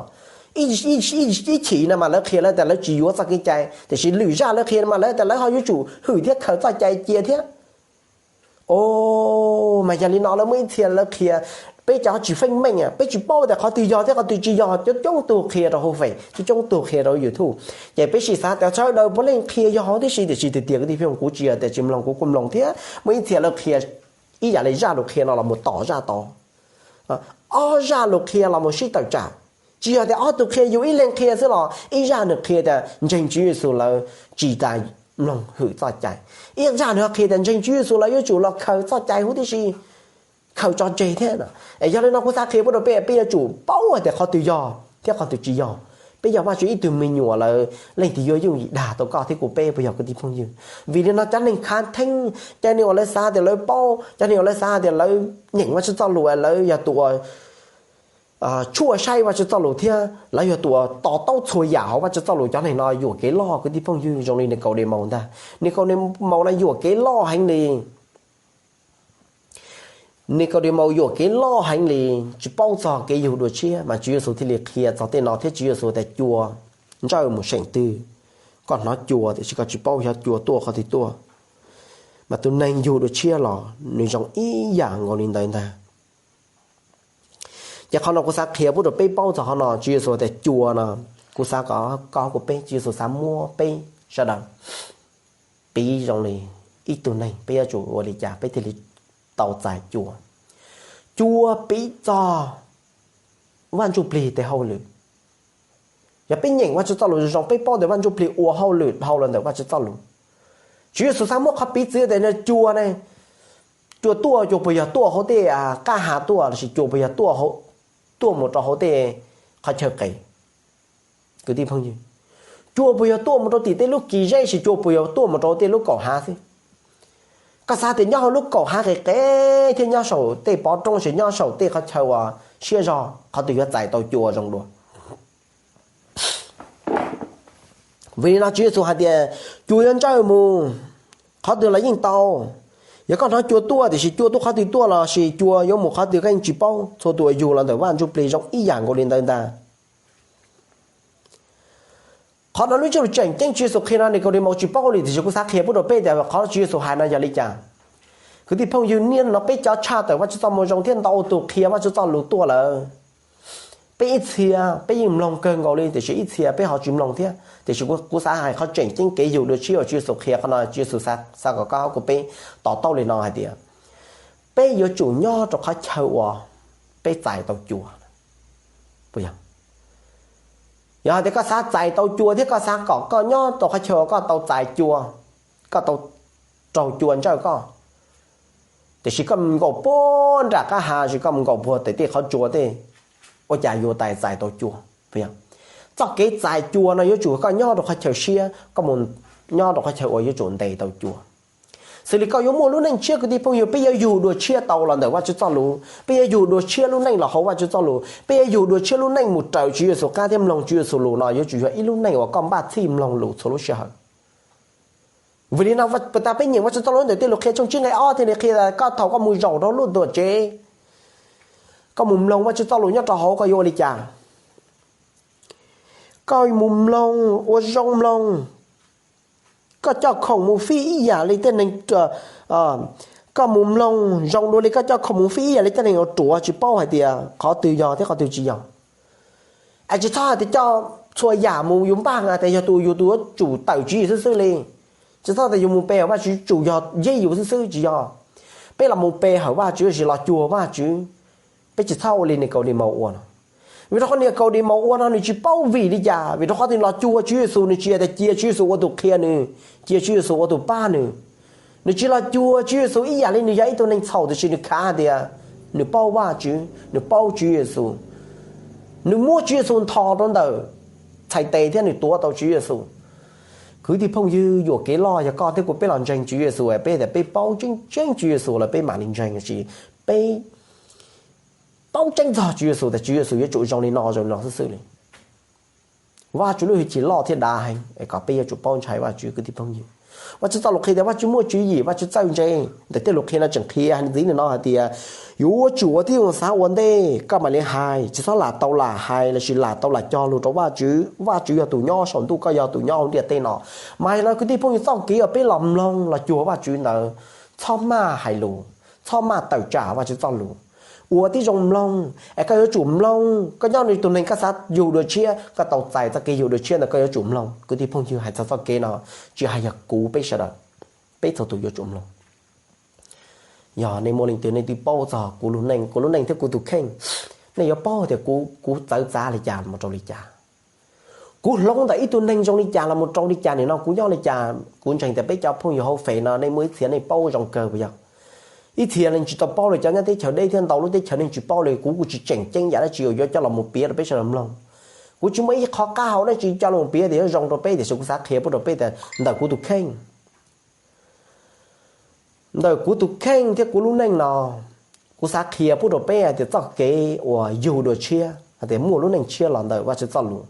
Ib chim no mas lawv qhia lawv tias lawv tsis yuav txoj kev cai, tiam sis lwm zaj lawv qhia mas lawv tias lawv ho yuav tsum hwm thiab khaws txoj cai cia thiab. O, mas yog li no lawv muaj ib txhia lawv qhia, peb cov tsis feeb meej, peb tsis paub tias qhov twg yog thiab qhov twg tsis yog, coob coob tug qhia rau hauv Face, coob coob tug qhia rau YouTube. Ces peb sim xav tias sawv daws puav leej qhia yog huv tib si, tiam sis tiag tiag kwv tij phooj ywg, kuv tsis yog tias tsis mloog, kuv kuj mloog thiab. Muaj ib txhia lawv qhia ib yam li zaj lus qhia no los mus tom zaj tod, ob zaj lus qhia los mus sib tawm tsam. Tsis yog tias ob tug qhia yus ib leeg qhia xwb los ib zaj nws qhia tias ntseeg Tswv Yexus lawv tsis tas mloog hwm txoj cai, ib zaj nws qhia tias ntseeg Tswv Yexus lawv yuav tsum los khaws txoj cai huv tib si, khaws tso tseg thiab. Es yog li no kuv xav qhia pub rau peb, peb yuav tsum paub hais tias qhov twg yog thiab qhov twg tsis yog. Peb yog Vajtswv ib tug me nyuam lawm, leej twg yuav yooj yim dag tau koj thiab kuv peb puas yog kwv tij phooj ywg? Vim li no cov neeg khav theeb, cov neeg uas lawv xav tias lawv paub, cov neeg uas lawv xav tias lawv nyeem Vajtswv txoj lus, lawv yog tus uas tshuaj saib Vajtswv txoj lus thiab lawv yog tus uas to taub txhua yam hauv Vajtswv txoj lus, cov neeg no yuam kev loj kwv tij phooj ywg, zoo li Nikaudemaus ntag. Nikaudemaus no yuam kev loj heev li. Nikaudemaus yuam kev loj heev li, tsis paub txog kev yug dua tshiab, mas Tswv Yexus thiaj li qhia txog tej no thiab Tswv Yexus tias cua ntsawj mus seem twg, koj hnov cua tiam sis koj tsis paub xyov cua tuaj qhov twg tuaj, mas tus neeg yug dua tshiab los nws zoo ib yam nkaus li ntawd ntag. Ces qhov no kuv xav qhia pub rau peb paub txog qhov no, Tswv Yexus tias cua no, kuv xav kom koj kuv peb, Tswv Yexus xav muab peb sawv daws piv zoo li ib tug neeg, peb yuav tsum ua li cas peb thiaj li tau txais cua. Cua piv txog Vaj Ntsujplig tes hauj lwm. Yog peb nyeem Vajtswv txoj lus zoo zoo peb paub tias Vaj Ntsujplig ua hauj lwm dhau los ntawm Vajtswv txoj lus. Tswv Yexus xav muab qhov piv txwv tias cua ne, cua tuaj, cua puas yog tuaj hauv tej qab ha tuaj lossis cua puas yog tuaj mus rau hauv tej qhov chaw qes? Kwv tij phooj ywg, cua puas yog tuaj mus rau tim tej lub kis zeb, sis cua puas yog tuaj mus rau tej lub kaum hav xwb? Koj xav tias nyob hauv lub kaum hav qes qes thiab nyob saum tej pov roob, sis nyob saum tej qhov chaw uas siab zog, qhov twg yuav txais tau cua zoo dua? Vim li no Tswv Yexus hais tias cua yuav ntsawj mus qhov twg los yeej tau. Yog koj hnov cua tuaj, tiam sis cua tuaj qhov twg tuaj lossis cua yuav mus qhov twg koj yeej tsis paub. Txhua tus uas yug los ntawm Vaj Ntsujplig zoo ib yam nkaus li ntawd ntag. Qhov no lub ntsiab lus tseem ceeb Tswv Yexus qhia no Nikaudemaus tsis paub li, tiam sis kuv xav qhia pub rau peb tias qhov Tswv Yexus hais no yog li cas. Kwv tij phooj ywg, niaj no peb cov tshaj tawm Vajtswv txoj moo zoo thiab ntau tus qhia Vajtswv txoj lus tuaj lawm. Peb ib txhia peb yeej mloog kawg nkaus li, tiam sis ib txhia peb ho tsis mloog thiab. Tiam sis kuv xav hais qhov tseem ceeb kev yug dua tshiab uas Tswv Yexus qhia qhov no, Tswv Yexus xav kom koj kuv peb to taub li no hais tias peb yuav tsum nyob rau qhov chaw uas peb txais tau cua. Puas yog? Yog hais tias koj xav txais tau cua thiab koj xav kom koj nyob rau qhov chaw uas koj tau txais cua, koj tau raug cua ntsawj koj, tiam sis koj nkaum puag nram qab ha, sis koj mus nkaum puag tim tej qhov tsua tej, ua cas yuav txais tau cua? Txoj kev txais cua no yuav tsum koj nyob rau qhov chaw siab, koj mus nyob rau qhov chaw uas yuav tsum ntes tau cua. Xws li koj yuav muaj lub neej tshiab kwv tij phooj ywg, peb yuav yug dua tshiab tau los ntawm Vajtswv txoj lus, peb yuav yug dua tshiab lub neej los hauv Vajtswv txoj lus, peb yuav yug dua tshiab lub neej mus raws Tswv Yexus qab thiab mloog Tswv Yexus lus no yuav tsum yog ib lub neej uas koj npaj txhij mloog lus txhua lub sij hawm. Vim li no puas tas peb nyeem Vajtswv txoj lus ntawm tej lus qhia tshooj tsib nqe ob thiaj li qhia koj thaum koj mus zaum rau lub tuam tsev, koj mus mloog Vajtswv txoj lus nyob rau hauv koj yuav ua li cas? Koj mus mloog ua zoo mloog, koj coj khoom mus fij ib yam li tej neeg, koj mus mloog zoo dua li koj coj khoom mus fij ib yam li tej neeg uas ruam tsis paub hais tias qhov twg yog thiab qhov twg tsis yog. Es tsis txhob hais tias coj txhua yam mus yus npaj tias yog tus yus tus yuav tsum tawm tswv yim xwb xwb li. Tsis txhob tias yus mus pe hawm Vajtswv tsum yog yeb yus xwb xwb, tsis yog. Peb los mus pe hawm Vajtswv los sis los cuag Vajtswv, peb tsis txhob ua li Nikaudemaus ua no. Vim rau qhov Nikaudemaus ua no nws tsis paub vim li cas, vim rau qhov nws los cuag Tswv Yexus, nws tsis yog tias cia Tswv Yexus ua tus qhia nws, cia Tswv Yexus ua tus pab nws. Nws tsis los cuag Tswv Yexus ib yam li nws yog ib tug neeg txhaum, tiam sis nws khav hais tias nws paub Vajtswv, nws paub Tswv Yexus, nws muab Tswv Yexus ntho rau ntawm txhais tes thiab nws tuav tau Tswv Yexus. Kwv tij phooj ywg, yuam kev loj yog koj thiab kuv peb los ntseeg Tswv Yexus, peb tias peb paub tseeb tseeb Tswv Yexus los peb mam li ntseeg, tiam sis peb paub tseeb txog Tswv Yexus tias Tswv Yexus yuav tsum zoo li no zoo li no xwb xwb li. Vajtswv lub hwj chim loj thiab dav heev es kom peb yuav tsum paub ntshai Vajtswv, kwv tij phooj ywg. Vajtswv txoj lus qhia tias Vajtswv muaj tswv yim, Vajtswv txawj ntse. Ntawm tej lus qhia no tseem qhia ntxiv li no hais tias yuav tsum ua tib zoo xav ua ntej, koj mam li hais, tsis txhob lam tau lam hais los sis lam tau lam cog lus rau Vajtswv. Vajtswv yog tus nyob saum ntuj, koj yog tus nyob hauv ntiaj teb no. Mas yog no kwv tij phooj ywg, txoj kev uas peb los mloog los cuag Vajtswv ntawd, txhob maj hais lus, txhob maj tawm tsam Vajtswv txoj lus. Ua tib zoo mloog, es koj yuav tsum mloog. Koj nyob tus neeg koj xav yug dua tshiab, koj tau txais txoj kev yug dua tshiab ntawd koj yuav tsum mloog. Kwv tij phooj ywg, hais txog txoj kev no tsis hais yog kuv, peb sawv daws, peb txhua tus yuav tsum mloog. Yog nej muaj leej twg nej twb paub txog kuv lub neej, kuv lub neej thiab kuv tus kheej, nej yuav paub tias kuv, kuv txawv txav li cas mus rau li cas. Kuv hloov ntawm ib tug neeg zoo li cas los mus rau li cas, nim no kuv nyob li cas. Kuv ntseeg tias peb cov phooj ywg hauv fem no nej muaj ib txhia nej paub zoo kawg puas yog? Ib txhia nej tsis tau paub li, cov nyob teb chaws deb thiab ntau lub teb chaws nej tsis paub li. Kuv kuj tsis tseem ceeb yam dab tsi uas yuav coj los mus piav rau peb sawv daws mloog. Kuv tsis muaj ib qhov qab hau dab tsi coj los piav tias yuav zoo rau peb, tiam sis kuv xav qhia pub rau peb tias ntawm kuv tus kheej, ntawm kuv tus kheej thiab kuv lub neej no, kuv xav qhia pub rau peb hais tias txoj kev uas yug dua tshiab, hais tias muaj lub neej tshiab los ntawm Vajtswv txoj lus,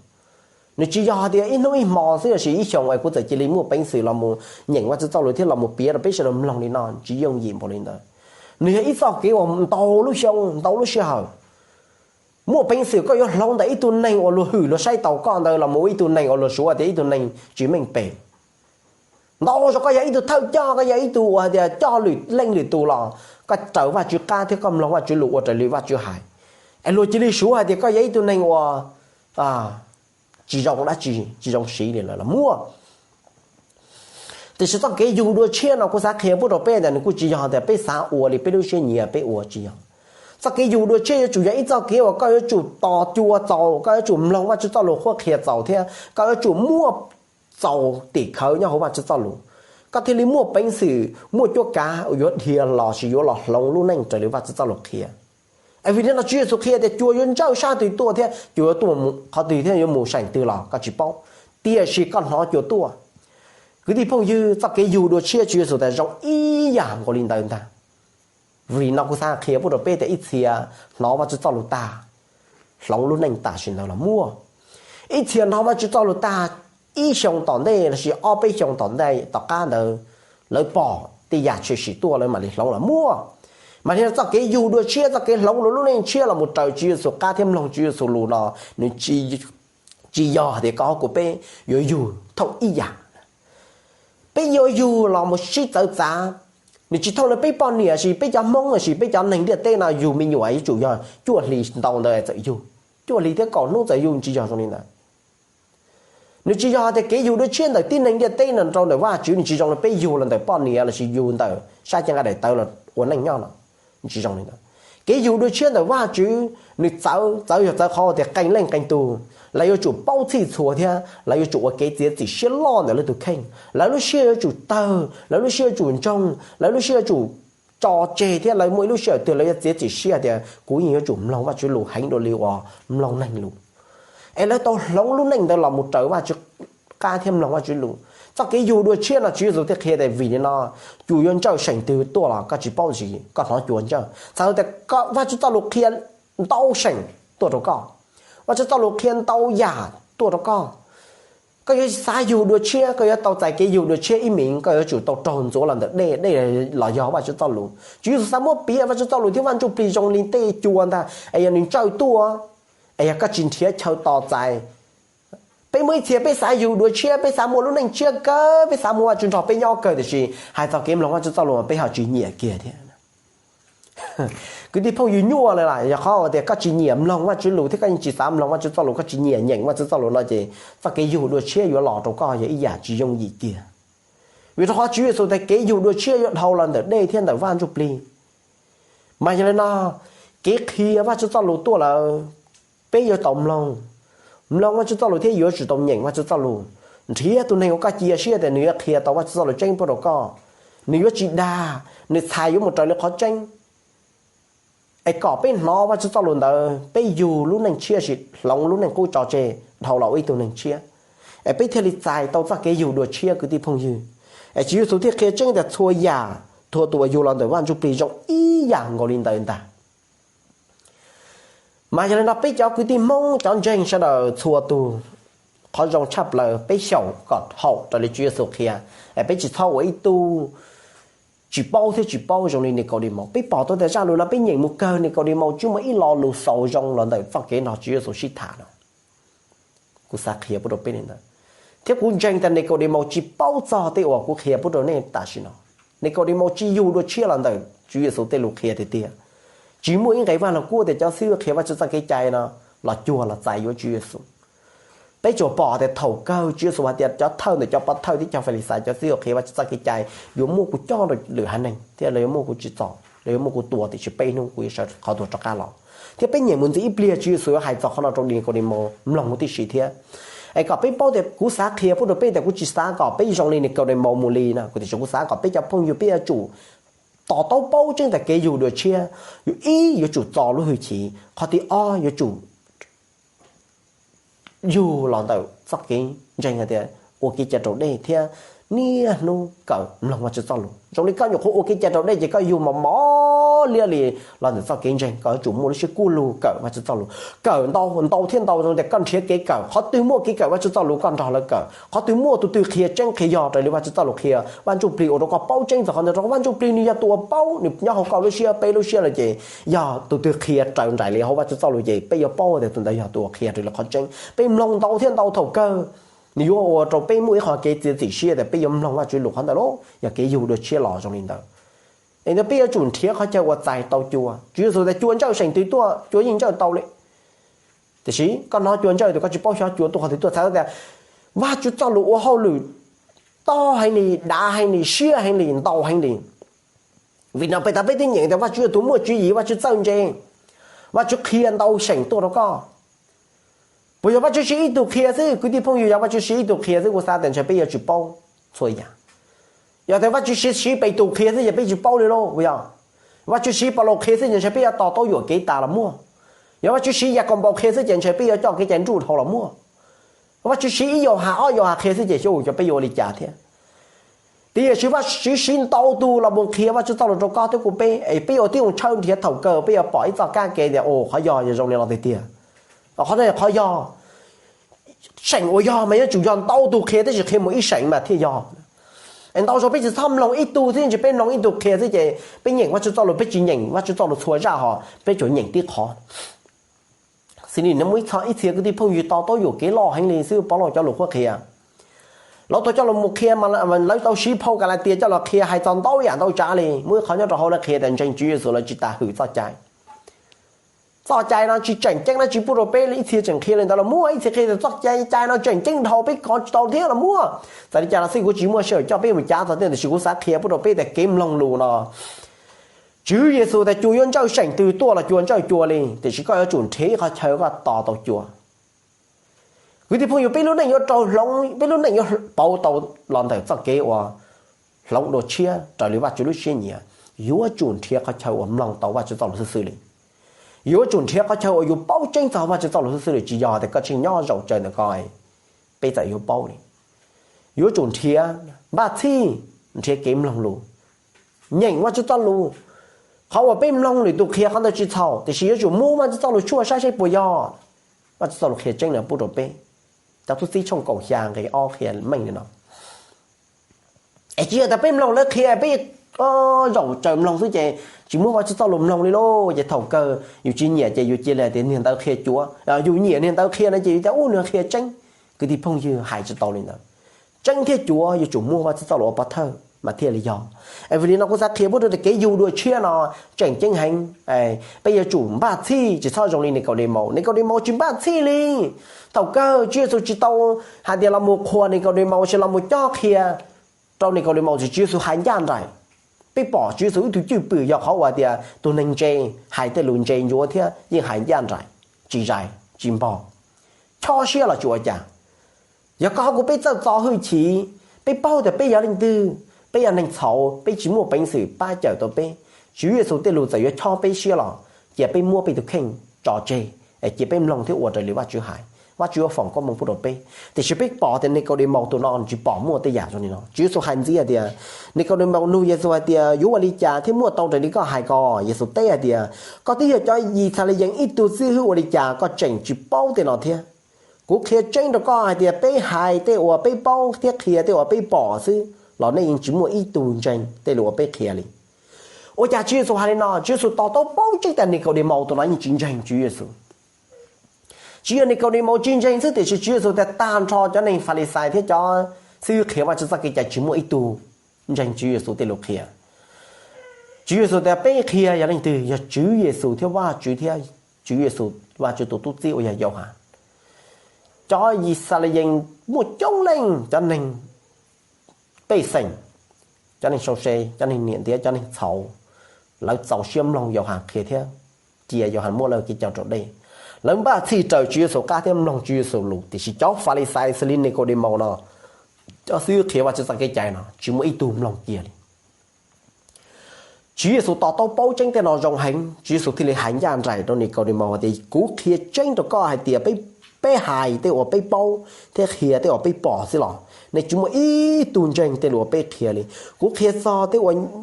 nws tsis yog hais tias ib hnub ib hmo xwb los sis ib xyoos es kuv txawm cia li muaj peev xwm los mus nyeem Vajtswv txoj lus thiab los mus piav rau peb sawv daws mloog li no, tsis yooj yim npaum li ntawd. Nws yog ib txoj kev uas ntau lub xyoo, ntau lub sij hawm. Muaj peev xwm koj yuav hloov ntawm ib tug neeg uas luag hwm luag saib taus koj ntawd los mus ib tug neeg uas luag suav tias ib tug neeg tsis meej pem. Ntau zaus koj yog ib tug thawj coj, koj yog ib tug uas hais tias coj lwm leej lwm tus los koj raws Vajtswv qab thiab koj mloog Vajtswv lus ua raws li Vajtswv hais, es luag cia li suav hais tias koj yog ib tug neeg uas tsis zoo dab tsi, tsis zoo siv li lawm los muaj. Tiam sis txoj kev yug dua tshiab no kuv xav qhia pub rau peb tias nws kuj tsis yog tias peb xav ua li peb lub siab nyiam peb ua, tsis yog. Txoj kev yug dua tshiab yuav tsum yog ib txoj kev uas koj yuav tsum tos cua txaus, koj yuav tsum mloog Vajtswv txoj lus qhuab qhia txaus thiab koj yuav tsum muaj txaus tim khawv nyob hauv Vajtswv txoj lus, koj thiaj li muaj peev xwm, muaj cuab kav uas yuav dhia los sis yuav los hloov lub neej raws li Vajtswv txoj lus qhia. Es vim li no Tswv Yexus qhia tias cua yuav ntsawj sab twg tuaj thiab cua yuav tuaj qhov twg thiab yuav mus seem twg los koj tsis paub, tiam sis koj hnov cua tuaj. Kwv tij phooj ywg, txoj kev yug dua tshiab Tswv Yexus tias zoo ib yam nkaus li ntawd ntag. Vim no kuv xav qhia pub rau peb tias ib txhia hnov Vajtswv txoj lus tag, hloov lub neej tam sim ntawd los muaj. Ib txhia hnov Vajtswv txoj lus tag, ib xyoo tom ntej los sis ob peb xyoo tom ntej tom qab ntawd lawv pom tej yam tshwm sim tuaj lawv mam li hloov los muaj. Mas li txoj kev yug dua tshiab, txoj kev hloov lub neej tshiab los mus raws Tswv Yexus qab thiab mloog Tswv Yexus lus no, nws tsis yog tias koj thiab kuv peb yuav yug thooj ib yam. Peb yuav yug los mus sib txawv txav. Nws tsis thooj li peb poj niam sis peb cov Hmoob sis peb cov neeg ntiaj teb no yug me nyuam yuav tsum yog cuaj hlis ntau ntawd txawm yug, cuaj hlis thiab kaum hnub txawm yug, tsis yog zoo li ntawd. Nws tsis yog tias kev yug dua tshiab ntawm tib neeg ntiaj teb no rau ntawm Vajtswv nws tsis zoo li peb yug los ntawm poj niam los sis yug ntawm sab cev nqaij daim tawv los ua neej nyob no, tsis zoo li ntawd. Kev yug dua tshiab ntawm Vajtswv nws txawv, txawv yog txawv qhov tias qee leej qee tug lawv yuav tsum paub txhij txhua thiab lawv yuav tsum ua kev txiav txim siab loj ntawm lawv tus kheej. Lawv lub siab yuav tsum tawg, lawv lub siab yuav tsum ntsoog, lawv lub siab yuav tsum tso tseg thiab lawv muaj ib lub sij hawm twg lawv yuav txiav txim siab tias kuv yeej yuav tsum mloog Vajtswv lus heev dua li uas mloog neeg lus. Es lawv tau hloov lub neej ntawd los mus raws Vajtswv qab thiab mloog Vajtswv lus. Txoj kev yug dua tshiab no Tswv Yexus thiaj qhia tias vim li no, cua yuav ntsawj seem twg tuaj los koj tsis paub, tiam sis koj hnov cua ntsawj. Txawm tias Vajtswv txoj lus qhia ntau seem tuaj rau koj, Vajtswv txoj lus qhia ntau yam tuaj rau koj, koj yuav xav yug dua tshiab, koj yuav tau txais kev yug dua tshiab ib mis, koj yuav tsum tau raug ntxuav los ntawm dej, dej los yog Vajtswv txoj lus. Tswv Yexus xav muab piav Vajtswv txoj lus thiab Vaj Ntsuj Plig zoo li tej cua ntag, es yog nws ntsawj tuaj, es yog koj tsis nrhiav chaw tos txais. Peb muaj ib txhia peb xav yug dua tshiab, peb xav muaj lub neej tshiab kawg, peb xav muaj Vajtswv nrog peb nyob kawg, tiam sis hais txog kev mloog Vajtswv txoj lus peb ho tsis nyiam kiag thiab. Kwv tij phooj ywg, nyuaj lawm, yog qhov tias koj tsis nyiam mloog Vajtswv lus thiab koj yeej tsis xav mloog Vajtswv txoj lus, koj tsis nyiam nyeem Vajtswv txoj lus no ces txoj kev yug dua tshiab yuav los rau koj yog ib yam tsis yooj yim kiag. Vim rau qhov Tswv Yexus tias kev yug dua tshiab yuav dhau los ntawm dej thiab ntawm Vaj Ntsujplig. Mas yog li no, kev qhia Vajtswv txoj lus tuaj lawm, peb yuav tau mloog, mloog Vajtswv txoj lus thiab yuav tsum tau nyeem Vajtswv txoj lus, nrhiav tus neeg uas koj cia siab tias nws yuav qhia tau Vajtswv txoj lus tseeb pub rau koj, nws yuav tsis dag, nws txhais yuav mus raws li qhov tseeb. Es kom peb hnov Vajtswv txoj lus ntawd, peb yug lub neej tshiab sis hloov lub neej qub tso tseg dhau los ua ib tug neeg tshiab, es peb thiaj li txais tau txoj kev yug dua tshiab kwv tij phooj ywg. Es Tswv Yexus thiaj qhia tseeb tias txhua yam txhua tus uas yug los ntawm Vaj Ntsujplig zoo ib yam nkaus li ntawd ntag. Mas yog li no peb cov kwv tij Hmoob cov ntseeg sawv daws txhua tus, qhov zoo tshaj plaws peb xyaum kom haum raws li Tswv Yexus qhia, es peb tsis txhob ua ib tug tsis paub thiab tsis paub zoo li Nikaudemaus. Peb pom tau tias zaj lus no peb nyeem mus kawg Nikaudemaus tsis muaj ib lo lus xaus zoo los ntawm txoj kev no Tswv Yexus sib tham no. Kuv xav qhia pub rau peb li ntawd, thiab kuv ntseeg tias Nikaudemaus tsis paub txog tej uas kuv qhia pub rau nej tam sim no. Nikaudemaus tsis yug dua tshiab los ntawm Tswv Yexus tej lus qhia tiag tiag. Tsis muaj ib nqe Vaj Lug Kub tias cov xib hwb qhia Vajtswv txoj kev cai no los cuag los txais yuav Tswv Yexus. Peb tsuas pom tias thaum kawg Tswv Yexus hais tias cov thawj ntawm cov pov thawj thiab cov Falixais, cov xib hwb qhia Vajtswv txoj kev cai, yuav muab kuv coj rau lwm haiv neeg thiab lawv yuav muab kuv tsim txom, lawv yuav muab kuv tua tiam sis peb hnub kuv yuav sawv qhov tuag rov qab los. Thiab peb nyeem mus ntxiv ib pliag Tswv Yexus yuav hais txog qhov no rau Nikaudemaus mloog huv tib si thiab. Es kom peb paub tias kuv xav qhia pub rau peb tias kuv tsis xav kom peb zoo li Nikaudemaus mus li no, kuv tiam sis kuv xav kom peb cov phooj ywg peb yuav tsum to taub paub tseeb tias kev yug dua tshiab, yus ib yuav tsum txo lub hwj chim, qhov thib ob yuav tsum yug los ntawm txoj kev ntseeg hais tias ua kev cai raus dej thiab niaj hnub kawm mloog Vajtswv txoj lus. Zoo li koj nyuam qhuav ua kev cai raus dej ces koj yug mos mos liab li los ntawm txoj kev ntseeg, koj yuav tsum muaj lub siab kuj lug kawm Vajtswv txoj lus. Kawm ntau ntau thiab ntau zoo tias koj nrhiav kev kawm, qhov twg muaj kev kawm Vajtswv txoj lus koj nrog lawv kawm, qhov twg muaj tus twg qhia tseeb qhia yog raws li Vajtswv txoj lus qhia, Vaj Ntsujplig ua rau koj paub tseeb txog qhov ntawd, rau qhov Vaj Ntsujplig nws yog tus uas paub, nws nyob hauv koj lub siab peb lub siab lawm ces yog tus twg qhia raws nraim li hauv Vajtswv txoj lus ces peb yuav paub tias tus ntawd yog tus uas qhia raws li qhov tseeb. Peb mloog ntau thiab ntau thaum kawg, nws yuav ua rau peb muaj ib qho kev txiav txim siab tias peb yuav mloog Vajtswv lus qhov ntawd los yog kev yug dua tshiab los zoo li ntawd. Es ntawd peb yuav tsum nrhiav qhov chaw uas txais tau cua. Tswv Yexus tias cua ntsawj seem twg tuaj cua yeej ntsawj tau li. Tiam sis koj hnov cua ntsawj tus koj tsis paub xyov cua tuaj qhov twg tuaj, txhais tau tias Vajtswv txoj lus ua hauj lwm tob heev li, dav heev li, siab heev li, ntau heev li. Vim no peb tas peb twb nyeem tias Vajtswv yog tus muaj tswv yim, Vajtswv txawj ntse, Vajtswv qhia ntau seem tuaj rau koj. Puas yog Vajtswv siv ib tug qhia xwb? Kwv tij phooj ywg, yog Vajtswv siv ib tug qhia xwb kuv xav tias ntshe peb yuav tsis paub txhua yam. Yog tias Vajtswv siv, siv peb tus qhia xwb ces peb tsis paub li lauj, puas yog? Vajtswv siv Paulus qhia xwb ces ntshe peb yuav to taub yuam kev tas los muaj. Yog Vajtswv siv Yakaunpaus qhia xwb ces ntshe peb yuav coj kev cai nruj dhau los muaj. Vajtswv siv ib Yauhas ob Yauhas qhia xwb ces xyov cov peb yuav ua li cas thiab. Tiam sis Vajtswv siv ntau tus los mus qhia Vajtswv txoj lus rau koj thiab kuv peb, es peb yuav tib zoo tshawb nrhiav thaum kawg peb yuav pom ib txoj kab ke tias, o, qhov yog yog zoo li no tiag tiag. Qhov no qhov yog, seem uas yog mas yuav tsum yog ntau tus qhia tab sis qhia mus ib seem mas thiaj yog. Es ntau zaus peb tsis txhob mloog ib tug xwb, ntshe peb mloog ib tug qhia xwb ces peb nyeem Vajtswv txoj lus, peb tsis nyeem Vajtswv txoj lus txhua zaj ho peb tsuas nyeem tib qhov. Xws li muaj ib txhia kwv tij phooj ywg to taub yuam kev loj heev li xwb, Paulus cov lus qhuab qhia. Lawv tau coj los mus qhia mas lawv tau siv phau Kalatias coj los qhia hais txog ntau yam ntau tsav li. Muaj ib qhov nyob rau hauv no qhia tias ntseeg Tswv Yexus lawv tsis tas hwm txoj cai. Txoj cai no tsis tseem ceeb dab tsi pub rau peb, ib txhia tseem qhia li ntawd los muaj, ib txhia qhia tias txoj cai, cai no tseem ceeb dhau peb kov tsis tau thiab los muaj. Txawm li cas los xij kuv tsis muaj sij hawm coj peb mus cav txog thiab, tiam sis kuv xav qhia pub rau peb tias kev mloog lus no, Tswv Yexus tias cua yuav ntsawj seem twg tuaj los cua ntsawj cua li, tiam sis koj yuav tsum nrhiav ib qhov chaw koj to tau cua. Kwv tij phooj ywg, peb lub neej yuav rau hloov, peb lub neej yuav pauv tau los ntawm txoj kev uas hloov dua tshiab raws li Vajtswv lub siab nyiam, yuav tsum nrhiav qhov chaw uas mloog tau Vajtswv txoj lus xwb xwb li. Yuav tsum nrhiav qhov chaw uas yus paub tseeb txog Vajtswv txoj lus xwb xwb li, tsis yog tias koj tseem nyob zaum tsaws ntawm ko peb txawm yuav paub li. Yuav tsum nrhiav npaj txhij, nrhiav kev mloog lus, nyeem Vajtswv txoj lus. Qhov uas peb mloog lwm tus qhia qhov ntawd tsis txhaum, tiam sis yuav tsum muab Vajtswv txoj lus tshuaj saib seb puas yog. Vajtswv txoj lus qhia tseeb no pub rau peb. Cov tub txib tshooj kaum xya nqe ob qhia meej li no. Es tsis yog tias peb mloog lawv qhia peb zaum tsaws mloog xwb ces tsis muab Vajtswv txoj lus mloog li lauj, ces thaum kawg yus tsis nyiam ces yus cia li hais tias niag ntawd qhia cuav, yus nyiam niag ntawd qhia no ces yus tias ub, nws qhia tseeb. Kwv tij phooj ywg, hais tsis tau li ntawd. Tseeb thiab cuav yuav tsum muab Vajtswv txoj lus ua pov thawj. mas thiaj li yog. Es vim li no kuv xav qhia pub rau tias kev yug dua tshiab no tseem ceeb heev. Peb yuav tsum npaj txhij, tsis txhob zoo li Nikaudemaus. Nikaudemaus tsis npaj txhij li. Thaum kawg Tswv Yexus tsis tau hais tias los mus qhuas Nikaudemaus, tsis los mus cob qhia rau Nikaudemaus, tsis, Tswv Yexus hais ncaj nraim. Peb pom Tswv Yexus ib tug cwj pwm yog qhov uas tias tus neeg ntse hais tej lus ntse ntsuav thiab yeej hais ncaj nraim, tsis zais tsis npog, chob siab los tsis ua cas. Yog koj kuv peb txawj txo hwj chim, peb paub tias peb yog leej twg, peb yog neeg txhaum, peb tsis muaj peev xwm pab cawm tau peb. Tswv Yexus tej lus txawm yuav chob peb siab los cia peb muab peb tus kheej tso tseg, cia peb mloog thiab ua raws li Vajtswv hais, Vajtswv yuav foom koob hmoov pub rau peb. Tiam sis peb pom tias Nikaudemaus tus no tsis pom muaj tej yam zoo li no. Tswv Yexus hais ntxiv hais tias, Nikaudemaus nug Yexus hais tias, yuav ua li cas thiaj muaj tau raws li koj hais ko? Yexus teb hais tias, koj twb yog cov Yixalayees ib tug txib hwb, ua li cas koj tseem tsis paub tej no thiab? Kuv qhia tseeb rau koj hais tias peb hais tej uas peb paub thiab qhia tej uas peb pom xwb los nej yeej tsis muaj ib tug ntseeg tej lus uas peb qhia li. Ua cas Tswv Yexus hais li no? Tswv Yexus to taub paub tseeb tias Nikaudemaus tus no yeej tsis ntseeg Tswv Yexus. Tsis yog Nikaudemaus tsis ntseeg xwb, tiam sis Tswv Yexus tias tag nrho cov neeg Falixais thiab cov xib hwb qhia Vajtswv txoj kev cai tsis muaj ib tug ntseeg Tswv Yexus tej lus qhia. Tswv Yexus tias peb qhia yog leej twg? Yog Tswv Yexus thiab Vajtswv thiab Tswv Yexus Vajtswv tus tub txib uas yog Yauhas. Cov Yixalayees muaj coob leej, cov neeg pej xeem, cov neeg sau se, cov neeg niam ntiav, cov neeg txhaum, lawv txaus siab mloog Yauhas qhia thiab cia Yauhas muab lawv kev cai raus dej. Lawv npaj txhij raws Tswv Yexus qab thiab mloog Tswv Yexus lus, tiam sis cov Falixais xws li Nikaudemaus no, cov xib hwb qhia Vajtswv txoj kev cai no tsis muaj ib tug mloog cia li. Tswv Yexus to taub paub tseeb tej no zoo heev, Tswv Yexus thiaj li hais ncaj nraim rau Nikaudemaus tias, kuv qhia tseeb rau koj hais tias peb, peb hais tej uas peb paub thiab qhia tej uas peb pom xwb los nej tsis muaj ib tug ntseeg tej lus uas peb qhia li. Kuv qhia txog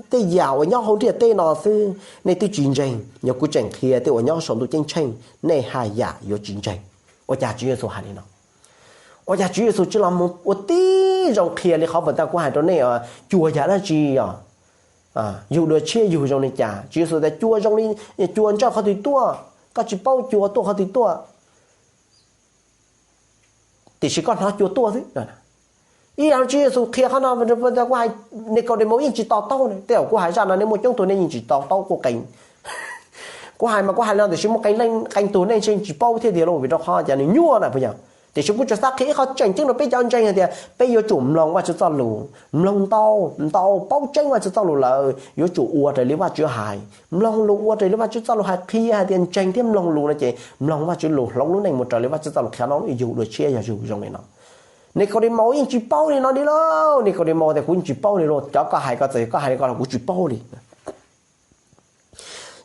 tej yam uas nyob hauv ntiaj teb no xwb nej twb tsis ntseeg, yog kuv tseem qhia tej uas nyob saum ntuj ceeb tsheej nej haj yam yuav tsis ntseeg. Ua cas Tswv Yexus hais li no? Ua cas Tswv Yexus tsis los mus ua tib zoo qhia li qhov uas kuv hais rau nej, cua yam dab tsi os? Yug dua tshiab yug zoo li cas? Tswv Yexus tias cua zoo li, cua ntsawj qhov twg tuaj, koj tsis paub cua tuaj qhov twg tuaj, tiam sis koj hnov cua tuaj xwb. Ib yam Tswv Yexus qhia qhov no, kuv hais, Nikaudemaus yeej tsis to taub ne. Tej zaum kuv hais zaj no nej muaj coob tug nej yeej tsis to taub kuj qee. Kuv hais mas kuv hais li no tiam sis muaj qee leej qee tug nej yeej tsis paub thiab tiag lauj, vim rau qhov cas nws nyuaj na puas yog? Tiam sis kuv tsuas xav qhia ib qho tseem ceeb rau peb cov ntseeg hais tias peb yuav tsum mloog Vajtswv txoj lus, mloog ntau ntau, paub tseeb Vajtswv txoj lus lawm yuav tsum ua raws li Vajtswv hais, mloog lus ua raws li Vajtswv txoj lus hais, qhia hais tias ntseeg thiab mloog lus no ces mloog Vajtswv lus, hloov lub neej mus raws li Vajtswv txoj lus qhia no, yug dua tshiab yog yug zoo li no. Nikaudemaus yeej tsis paub li no li lauj. Nikaudemaus tias kuv yeej tsis paub li lauj, cov koj hais ko txawm yog koj hais li ko los kuv tsis paub li.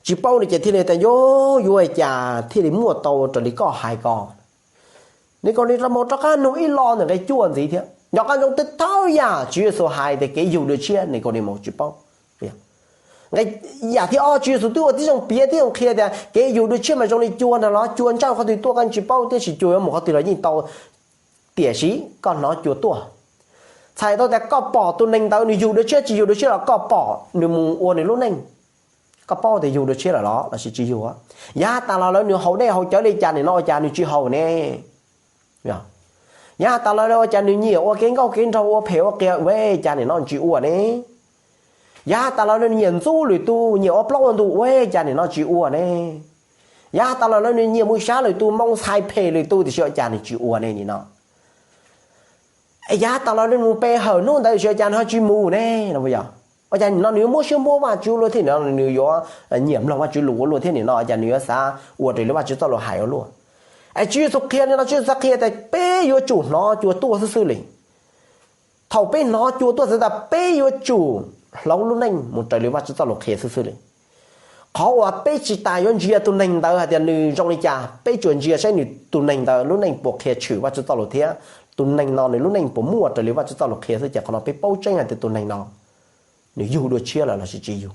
Tsis paub li ces thiaj li tias yuav, yuav ua cas thiaj li muaj tau raws li koj hais ko? Nikaudemaus rov qab nug ib lo ntawm nqe cuaj ntxiv thiab, nco qab ntsoov tias thaum yam Tswv Yexus hais tias kev yug dua tshiab Nikaudemaus tsis paub. Yam thib ob Tswv Yexus twb ua tib zoo piav tib zoo qhia tias kev yug dua tshiab mas zoo li cua ntag los, cua ntsawj qhov twg tuaj koj tsis paub, tiam sis cua yuav mus qhov twg los yeej tau, tiam sis koj hnov cua tuaj. Txhais tau tias koj pom tus neeg ntawd nws yug dua tshiab tsis yug dua tshiab los koj pom nws mus ua nws lub neej. Koj paub tias yug dua tshiab lawm los lossis tsis yug? Yav tas los lawm nws haus dej haus cawv li cas nim no ua cas nws tsis haus ne? Yav tas los lawm ua cas nws nyiam ua kev nkauj kev nraug ua phem ua qias ua cas nim no tsis ua ne? Yav tas los lawm nws nyiam ntxub lwm tus, nyiam ua plaub ua ntug ua cas nim no tsis ua ne? Yav tas los lawm nws nyiam mus sav lwm tus, moo txhais phem lwm tus tiam sis ua cas nws tsis ua ne nim no? Yav tas los lawm nws mus pe hawm hnub ntawd tiam sis ua cas nws ho tsis mus ne no? Yog ua cas nim no nws yuav muab siab muab Vajtswv ua luaj thiab nim no nws yuav nyiam mloog Vajtswv lus ua luaj thiab nim no ua cas nws yuav xav ua raws li Vajtswv txoj lus hais ua luaj? Es Tswv Yexus qhia li no, Tswv Yexus xav qhia tias peb yuav tsum hnov cua tuaj xwb xwb li. Thaum peb hnov cua tuaj txhais tias peb yuav tsum hloov lub neej mus raws li Vajtswv txoj lus qhia xwb xwb li. Qhov uas peb tsis tas yuav ntsia tus neeg ntawd hais tias nws zoo li cas, peb tsuas ntsia saib nws tus neeg ntawd lub neej puas qhia tshwm Vajtswv txoj lus thiab tus neeg no nws lub neej puas muaj raws li Vajtswv txoj lus qhia xwb ces qhov no peb paub tseeb hais tias tus neeg no nws yug dua tshiab lawm lossis tsis yug.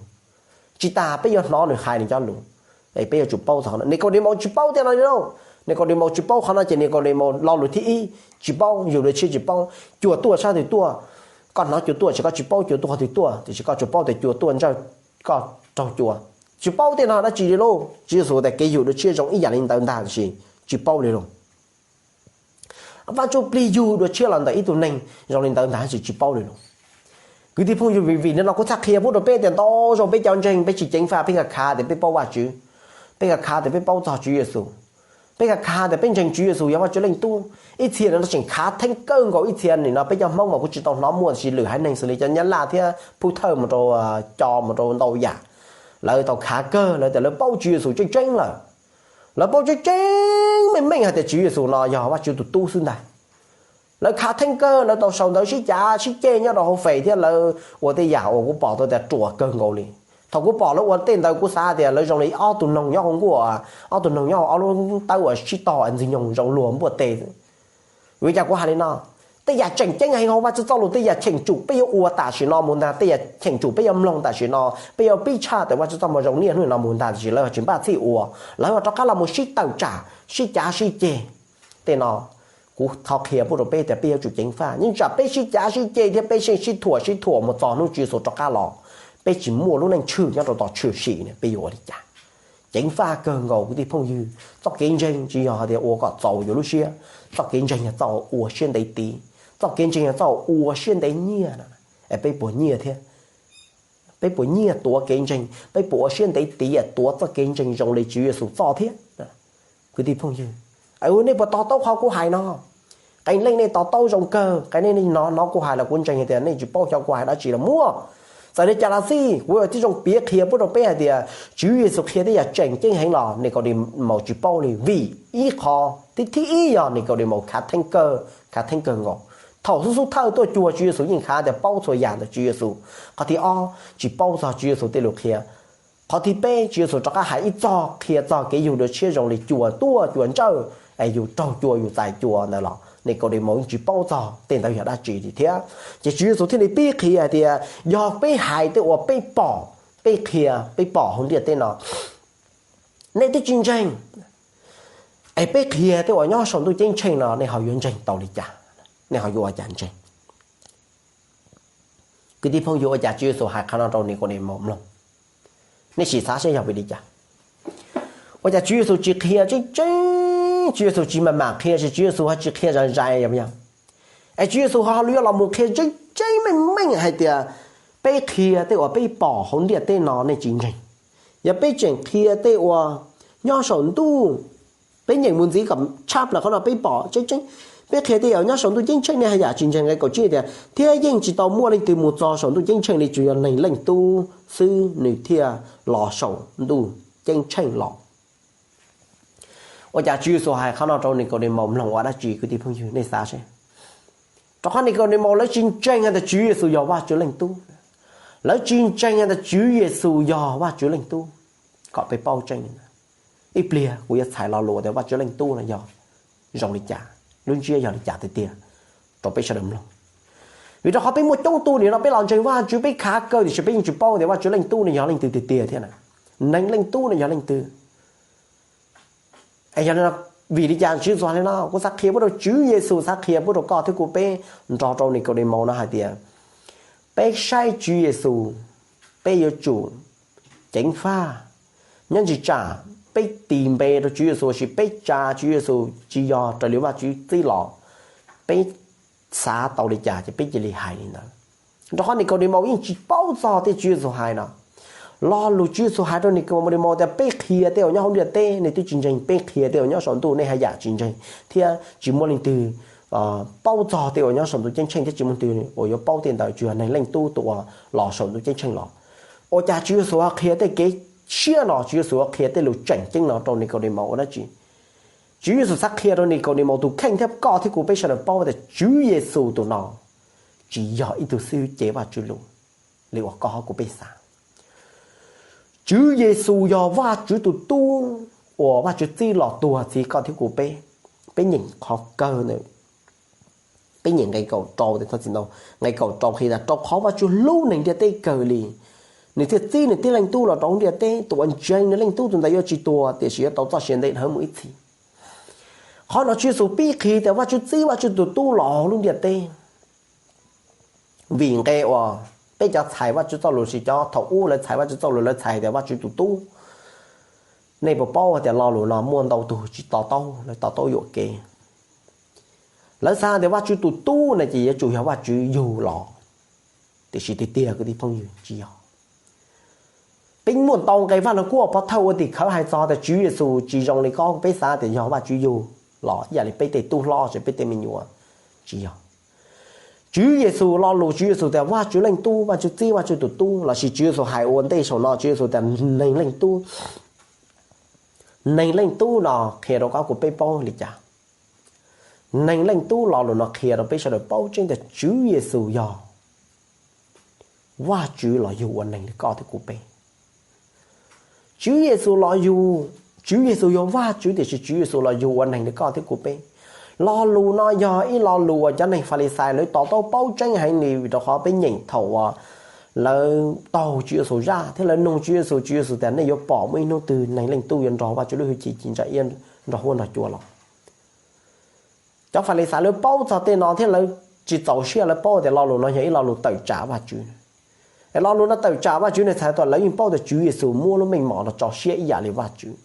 Tsis tas peb yuav hnov nws hais nws cov lus, es peb yuav tsum paub txog qhov no. Nikaudemaus tsis paub tej no li lauj. Nikaudemaus tsis paub qhov no ces Nikaudemaus lo lus thib ib tsis paub, yug dua tshiab tsis paub, cua tuaj sab twg tuaj. Koj hnov cua tuaj tiam sis koj tsis paub cua tuaj qhov twg tuaj, tiam sis koj tsuas paub tias cua tuaj ntsawj koj raug cua. Tsis paub tej no dab tsi li lauj. Tswv Yexus tias kev yug dua tshiab zoo ib yam li ntawd ntag tiam sis tsis paub li lauj. Vaj Ntsuj Plig yug dua tshiab los ntawm ib tug neeg zoo li ntawd ntag tiam sis tsis paub li lauj. Kwv tij phooj ywg, vim vim li no kuv txhaj qhia pub rau peb tias ntau zaus peb cov ntseeg peb tsis ceev faj, peb khav khav tias peb paub Vajtswv, peb khav khav tias peb paub txog Tswv Yexus, peb khav khav tias peb ntseeg Tswv Yexus yog Vajtswv leej tub. Ib txhia no tseem khav theeb kawg nkaus, ib txhia nim no peb cov Hmoob mas kuv tsis tau hnov muaj, tiam sis lwm haiv neeg xws li cov Nyab Laj thiab Phub Thawj mus rau Co mus rau ntau yam, lawv tau khav kawg, lawv tias lawv paub Tswv Yexus tseeb tseeb lawm. Lawv paub tseeb tseeb meej meej hais tias Tswv Yexus no yog Vajtswv tus tub xwb ntag. Lawv khav theeb kawg, lawv tau sau ntawv sib cav sib ceg nyob rau hauv Fev thiab lawv ua tej yam uas kuv pom tau tias ruam kawg nkaus li. Thaum kuv pom lawv ua tej ntawd kuv xav tias lawv zoo li ob tug noog nyob hauv nkuaj, ob tug noog nyob hauv ob lub tawb uas sib tog ntxwg nyoog zoo luag npuaj tes. Vim li cas kuv hais li no? Tej yam tseem ceeb heev hauv Vajtswv txoj lus, tej yam cheem tsum peb yuav ua tam sim no mus ntag, tej yam cheem tsum peb yuav mloog tam sim no, peb yuav pib tshaj tias Vajtswv txoj moo zoo niaj hnub no mus ntag, tiam sis lawv tsis npaj txhij ua, lawv rov qab los mus sib tawm tsam, sib cav sib ceg. Tej no kuv thov qhia pub rau peb tias peb yuav tsum ceev faj, nyob tsam peb sib cav sib ceg thiab peb sib thuam sib thuam mus txog hnub Tswv Yexus rov qab los, peb tsis muaj lub neej tshwm nyob rau tom tshwm sim no peb yuav ua li cas? Ceev faj kawg nkaus kwv tij phooj ywg, txoj kev ntseeg tsis yog hais tias ua kom txaus yuav lub siab, txoj kev ntseeg yog txoj ua siab ntev tiv, txoj kev ntseeg yog txoj ua siab ntev nyiaj. Es peb puas nyiaj thiab? Peb puas nyiaj tuav kev ntseeg? Peb puas ua siab ntev tiv tuav txoj kev ntseeg zoo li Tswv Yexus txoj thiab? Kwv tij phooj ywg, nej puas to taub qhov kuv hais no? Qee leej nej to taub zoo kawg, qee leej nej hnov hnov kuv hais los kuv ntseeg hais tias nej tsis paub xyov kuv hais dab tsi los muaj. Txawm li cas los xij, kuv yuav tib zoo piav qhia pub rau peb hais tias Tswv Yexus qhia tej yam tseem ceeb heev los Nikaudemaus tsis paub li, vim ib qho, thib thib ib yog Nikaudemaus khav theeb kawg, khav theeb kawg nkaus. Thaum xub xub thawj tuaj cuag Tswv Yexus yeej khav tias paub txhua yam ntawm Tswv Yexus. Qhov thib ob, tsis paub txog Tswv Yexus tej lus qhia. Qhov thib peb, Tswv Yexus rov qab hais ib txog qhia txog kev yug dua tshiab zoo li cua tuaj cua ntsawj, es yus raug cua yus txais cua ntawd los Nikaudemaus yeej tsis paub txog tej ntawd yog dab tsi li thiab. Ces Tswv Yexus thiaj li pib qhia hais tias yog peb hais tej uas peb pom, peb qhia peb pom hauv ntiaj teb no, nej twb tsis ntseeg. Es peb qhia tej uas nyob saum ntuj ceeb tsheej no nej ho yuav ntseeg tau li cas? Nej ho yuav ua cas ntseeg? Kwv tij phooj ywg, ua cas Tswv Yexus hais qhov no rau Nikaudemaus mloog? Nej sim xav seb yog vim li cas? Ua cas Tswv Yexus tsis qhia tseeb tseeb, Tswv Yexus tsis mam mam qhia, Tswv Yexus ho tsis qhia zais zais yog? Es Tswv Yexus ho yuav los mus qhia tseeb tseeb meej meej hais tias peb qhia tej uas peb pom hauv ntiaj teb no nej tsis ntseeg. Yog peb tseem qhia tej uas nyob saum ntuj, peb nyeem mus ntxiv kom tshaj plaws qhov no peb pom tseeb tseeb, peb qhia tej uas nyob saum ntuj ceeb tsheej nej haj yam tsis ntseeg. Nqe kaum tsib tias, thiab yeej tsis tau muaj leej twg mus txog saum ntuj ceeb tsheej li, tsuas yog Neeg Leej Tub xwb nws thiaj los saum ntuj ceeb tsheej los. Ua cas Tswv Yexus hais qhov no rau Nikaudemaus mloog ua dab tsi kwv tij phooj ywg, nej xav seb? Rau qhov Nikaudemaus lawv tsis ntseeg hais tias Tswv Yexus yog Vajtswv Leej Tub. Lawv tsis ntseeg hais tias Tswv Yexus yog Vajtswv Leej Tub. Kom peb paub tseeb, ib pliag kuv yuav txhais lo lus tias Vajtswv Leej Tub no yog zoo li cas, lub ntsiab yog li cas tiag tiag rau peb sawv daws mloog. Vim rau qhov peb muaj coob tug nim no peb los ntseeg Vajtswv, peb khav kawg tiam sis peb yeej tsis paub tias Vajtswv Leej Tub no yog leej twg tiag tiag thiab na, Neeg Leej Tub no yog leej twg. Es yog li no, vim li cas Tswv Yexus hais li no? Kuv xav qhia pub rau, Tswv Yexus xav qhia pub rau koj thiab kuv peb nrog rau Nikaudemaus no hais tias peb saib Tswv Yexus, peb yuav tsum ceev faj. Nyob ntsis tsam peb tis npe rau Tswv Yexus, tiam sis peb tsa Tswv Yexus tsis yog raws li Vajtswv txib los, peb xav tau li cas ces peb cia li hais li ntawd. Rau qhov Nikaudemaus yeej tsis paub txog tej Tswv Yexus hais no. Lo lus Tswv Yexus hais rau Nikaudemaus tias peb qhia tej uas nyob hauv ntiaj teb nej twb tsis ntseeg, peb qhia tej uas nyob saum ntuj nej haj yam tsis ntseeg, thiab tsis muaj leej twg paub txog tej uas nyob saum ntuj ceeb tsheej, thiab tsis muaj leej twg uas yuav paub tej ntawd, tsuas yog Neeg Leej Tub tus uas los saum ntuj ceeb tsheej los. Ua cas Tswv Yexus ho qhia tej kev tshiab no, Tswv Yexus ho qhia tej lus tseem ceeb no rau Nikaudemaus ua dab tsi? Tswv Yexus xav qhia rau Nikaudemaus tus kheej thiab koj thiab kuv peb sawv daws paub tias Tswv Yexus tus no tsis yog ib tug xib hwb cev Vajtswv lus li uas koj thiab kuv peb xav. Tswv Yexus yog Vajtswv tus Tub uas Vajtswv txib los tuag txhiv koj thiab kuv peb. Peb nyeem qhov kawg ntawm, peb nyeem nqe kaum rau, nqe kaum rau qhia tias rau qhov Vajtswv hlub neeg ntiaj teb kawg li, nws thiaj txib nws tib Leej Tub los rau hauv ntiaj teb. Tus uas ntseeg nws Leej Tub tus ntawd yuav tsis tuag, tiam sis yuav tau txoj sia ntev dhawv mus ib txhis. Qhov no Tswv Yexus pib qhia tias Vajtswv txib Vajtswv tus Tub los hauv lub ntiaj teb. Vim nqe uas peb cov txhais Vajtswv txoj lus, tiam sis cov thaum ub lawv txhais Vajtswv txoj lus lawv txhais tias Vajtswv tus Tub, nej puas paub tias lo lus no muaj ntau tug tsis to taub, lawv to taub yuam kev. Lawv xav tias Vajtswv tus Tub no ces yuav tsum yog Vajtswv yug los. Tiam sis tiag tiag kwv tij phooj ywg, tsis yog. Peb muaj ntau nqe Vaj Lug Kub uas pov thawj ua tim khawv hais txog tias Tswv Yexus tsis zoo li koj kuv peb xav tias yog Vajtswv yug los ib yam li peb tej tub hlob, peb tej me nyuam. Tsis yog. Tswv Yexus lo lus Tswv Yexus tias Vajtswv Leej Tub, Vajtswv Txib, Vajtswv tus Tub, lossis Tswv Yexus hais ua ntej saum no Tswv Yexus tias Neeg Leej Tub. Neeg Leej Tub no qhia rau koj kuv peb paub li cas? Neeg Leej Tub lo lus no qhia rau peb sawv daws paub tseeb tias Tswv Yexus yog Vajtswv los yug ua neeg li koj thiab kuv peb. Tswv Yexus los yug, Tswv Yexus yog Vajtswv tiam sis Tswv Yexus los yug ua neeg li koj thiab kuv peb. Lo lus no yog ib lo lus uas cov neeg Falixais lawv to taub paub tseeb heev li, vim rau qhov peb nyeem thaum uas lawv taug Tswv Yexus zaj thiab lawv nug Tswv Yexus, Tswv Yexus tias nej yuav pom muaj ib hnub twg Neeg Leej Tub yuav nrog Vajtswv lub hwj chim ci ntsa iab nrog huab nrog cua los? Cov Falixais lawv paub txog tej no thiab lawv tsis txaus siab, lawv paub tias lo lus no yog ib lo lus tawm tsam Vajtswv. Es lo lus no tawm tsam Vajtswv ne, txhais tau lawv yeej paub tias Tswv Yexus muab lub meej mom no tso siab ib yam li Vajtswv.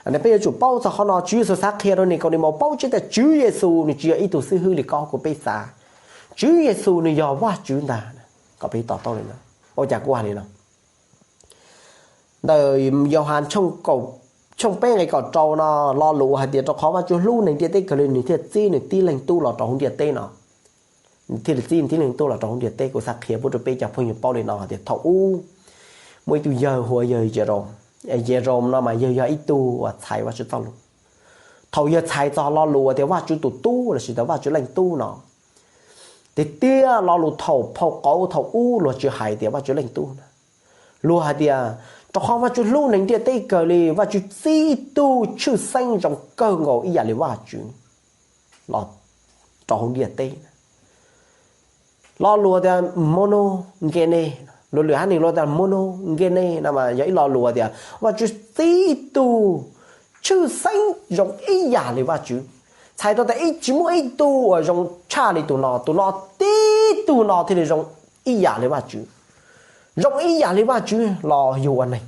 Peb yuav tsum paub txog qhov no, Tswv Yexus xav qhia rau Nikaudimos paub tseeb tias Tswv Yexus nws tsis yog ib tug xib hwb li koj kuv peb xav. Tswv Yexus nws yog Vajtswv ntag. Kom peb to taub li no. Ua cas kuv hais li no? Ntawm Yauhas tshooj peb nqe kaum rau no, lo lus hais tias rau qhov Vajtswv hlub neeg ntiaj teb kawg li nws thiaj txib nws tib leeg tub los rau hauv ntiaj teb no. Nws thiaj li txib nws tib leeg tub los rau hauv ntiaj teb. Kuv xav qhia pub rau peb cov phooj ywg paub li no hais tias thaum ub muaj ib tug yawg hu ua yawg Yeraus. Yeraus no mas yawg yog ib tug uas txhais Vajtswv txoj lus. Thaum yawg txhais txog lo lus tias Vajtswv tus Tub lossis tias Vajtswv Leej Tub no, tiag tiag lo lus thaum phau qauv thaum ub luag tsis hais tias Vajtswv Leej Tub na. Luag hais tias rau qhov Vajtswv hlub neeg ntiaj teb kawg li, Vajtswv txib ib tug tshwj xeeb zoo kawg nkaus ib yam li Vajtswv los rau hauv ntiaj teb. Lo lus tias mono genes, luag lwm haiv neeg luag tias mono genes no mas yog ib lo lus tias Vajtswv txib ib tug tshwj xeeb zoo ib yam li Vajtswv. Txhais tau tias ib tsis muaj ib tug uas zoo tshaj li tus no, tus no tib tug no thiaj li zoo ib yam li Vajtswv. Zoo ib yam li Vajtswv los yug ua neeg.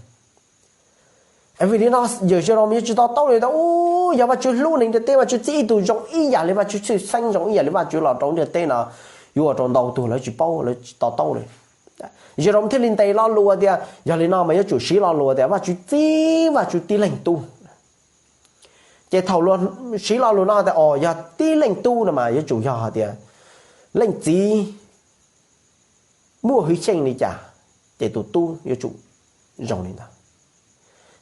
Vim li no yawg Yeraus yuav tsis to taub li tias u, yog Vajtswv hlub neeg ntiaj teb, Vajtswv txib ib tug zoo ib yam li Vajtswv, tshwj xeeb zoo ib yam li Vajtswv los rau ntiaj teb no, yuav ua rau ntau tug lawv tsis paub, lawv tsis to taub li. Yawg Yeraus thiaj li ntes lo lus tias yog li no mas yuav tsum siv lo lus tias Vajtswv txib Vajtswv tib leeg tub. Ces thaum luag siv lo lus no tias o yog tib leeg tub no mas yuav tsum yog hais tias leej txiv muaj hwj xyeej li cas, ces tus tub yuav tsum zoo li ntawd.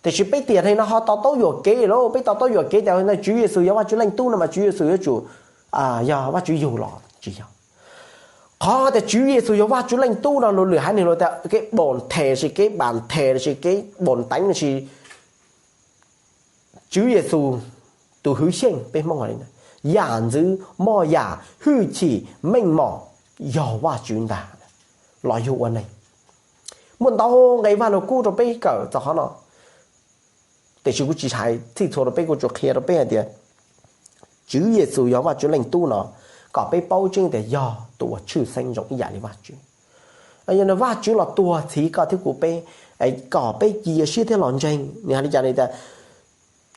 Tiam sis peb tiam neeg no ho to taub yuam kev lawm, peb to taub yuam kev tias Tswv Yexus yog Vajtswv Leej Tub no mas Tswv Yexus yuav tsum yog Vajtswv yug los tsis yog. Qhov tias Tswv Yexus yog Vajtswv Leej Tub no luag lwm haiv neeg luag tias kev npaum nthe lossis kev npaum nthe lossis kev npaum nteev lossis Tswv Yexus tus hwj xyeej peb Hmoob hais li ntawd, yam ntxwv moj yam hwj chim meej mom yog Vajtswv ntag los yug ua neeg. Muaj ntau nqe Vaj Lug Kub rau peb kawm txog qhov no, tiam sis kuv tsis hais txhij txhua rau peb, kuv tsuas qhia rau peb hais tias Tswv Yexus yog Vajtswv Leej Tub no kom peb paub tseeb tias yog tus uas tshwj xeeb zoo ib yam li Vajtswv. Yog Vajtswv los tuag txhiv koj thiab kuv peb, kom peb cia siab thiab los ntseeg. Nws hais li cas? Nws tias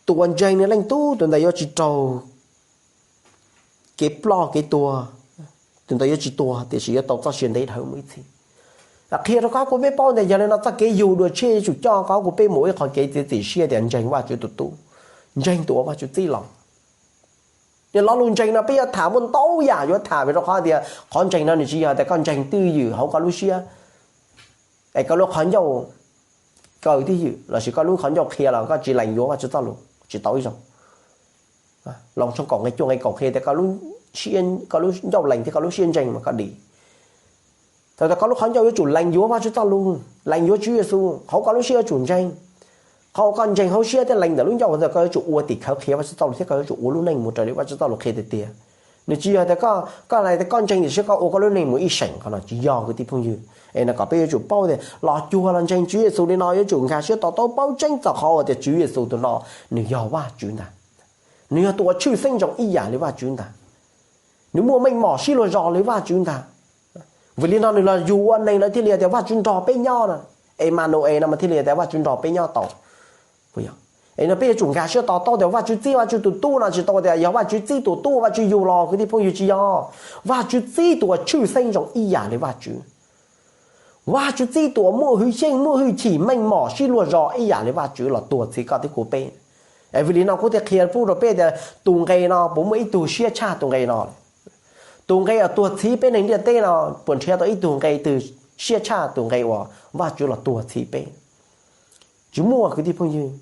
tus uas ntseeg nws Leej Tub tus ntawd yuav tsis raug kev ploj kev tuag, tus ntawd yuav tsis tuag tiam sis yuav tau txoj sia ntev dhawv mus ib txhis. Qhia rau koj kuv peb paub tias yog li no txoj kev yug dua tshiab yuav tsum coj koj kuv peb mus ua ib qhov kev txiav txim siab tias ntseeg Vajtswv tus Tub, ntseeg tus uas Vajtswv txib los. Lo lus ntseeg no peb yuav tham muaj ntau yam yuav tham, vim rau qhov tias qhov ntseeg no nws tsis yog tias koj ntseeg twj ywm hauv koj lub siab, es koj lub qhov ncauj kaw twj ywm lossis koj lub qhov ncauj qhia los koj tsis lees yuav Vajtswv txoj lus tsis tau ib zaug. Loos tshooj kaum nqe cuaj nqe kaum qhia tias koj lub ncauj lees thiab koj lub siab ntseeg mas koj dim. Txhais tau koj lub qhov ncauj yuav tsum lees yuav Vajtswv txoj lus, lees yuav Tswv Yexus, hauv koj lub siab yuav tsum ntseeg. Qhov uas koj ntseeg hauv siab thiab lees ntawm lub ncauj, koj yuav tsum ua tim khawv qhia Vajtswv txoj lus thiab koj yuav tsum ua lub neej mus raws li Vajtswv txoj lus qhia tiag tiag. Nws tsis yog tias koj, koj hais tias koj ntseeg tiam sis koj ua koj lub neej mus ib seem, qhov no tsis yog kwv tij phooj ywg. Es no kom peb yuav tsum paub tias los cuag los ntseeg Tswv Yexus li no yuav tsum nkag siab to taub paub tseeb txog qhov uas tias Tswv Yexus tus no nws yog Vajtswv ntag. Nws yog tus uas tshwj xeeb zoo ib yam li Vajtswv ntag. Nws muaj meej mom sib luag zos li Vajtswv ntag. Vim li no nws los yug ua neeg lawv thiaj li tias Vajtswv nrog peb nyob no. Emanu-es no mas thiaj li tias Vajtswv nrog peb nyob tau. Es no peb yuav tsum nkag siab to taub tias Vajtswv txib Vajtswv tus Tub no tsis tau tias yog Vajtswv txib tus Tub Vajtswv yug los, kwv tij phooj ywg, tsis yog. Vajtswv txib tus uas tshwj xeeb zoo ib yam li Vajtswv. Vajtswv txib tus uas muaj hwj xyeej, muaj hwj chim, meej mom, sib luag zos ib yam li Vajtswv los tuag txhiv koj thiab kuv peb. Es vim li no kuv thiaj qhia pub rau peb tias tus nqe no puas muaj ib tug siab tshaj tus nqe no? Tus nqe uas tuag txhiv peb neeg ntiaj teb no puas nrhiav tau ib tug nqe twg siab tshaj tus nqe uas Vajtswv los tuag txhiv peb? Tsis muaj, kwv tij phooj ywg.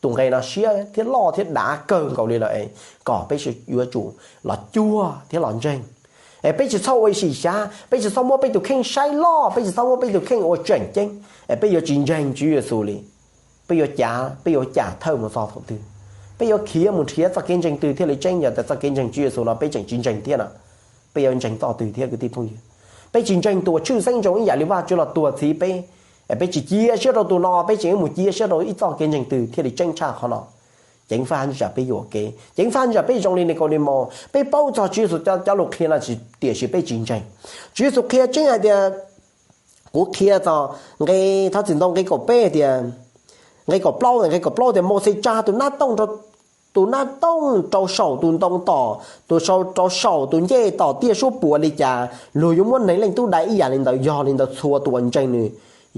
Tus nqe no siab thiab loj thiab dav kawg nkaus li lawm es kom peb yuav tsum los cuag thiab los ntseeg. Es peb tsis txhob ua sim xyav, peb tsis txhob muab peb tus kheej saib loj, peb tsis txhob muab peb tus kheej ua tseem ceeb, es peb yuav tsis ntseeg Tswv Yexus li. Peb yuav cav, peb yuav cam thawj mus txog thaum twg? Peb yuav khiav mus nrhiav txoj kev ntseeg twg thiaj li tseeb? Yog tias txoj kev ntseeg Tswv Yexus no peb tseem tsis ntseeg thiab no, peb yuav ntseeg txoj twg thiab, kwv tij phooj ywg? Peb tsis ntseeg tus uas tshwj xeeb zoo ib yam li Vajtswv los tuag txhiv peb, es peb tsis cia siab rau tus no, peb tseem yuav mus cia siab rau ib txoj kev ntseeg twg thiaj li tseeb tshaj qhov no? Ceev faj tsam peb yuam kev, ceev faj tsam peb zoo li Nikaunemaus, peb paub txog Tswv Yexus cov lus qhia no, tiam sis peb tsis ntseeg. Tswv Yexus qhia tseeb hais tias, kuv qhia txog nqe, thov txim ntau, nqe kaum peb tias, nqe kaum plaub, nqe kaum plaub tias Mauxes tsa tus nab tooj, tus nab tooj rau saum tus ntoo tom, tus, rau saum tus ncej tom tiaj suab puam li cas, luag yuav muab Neeg Leej Tub dai ib yam li ntawd. Yog li ntawd txhua tus uas ntseeg nws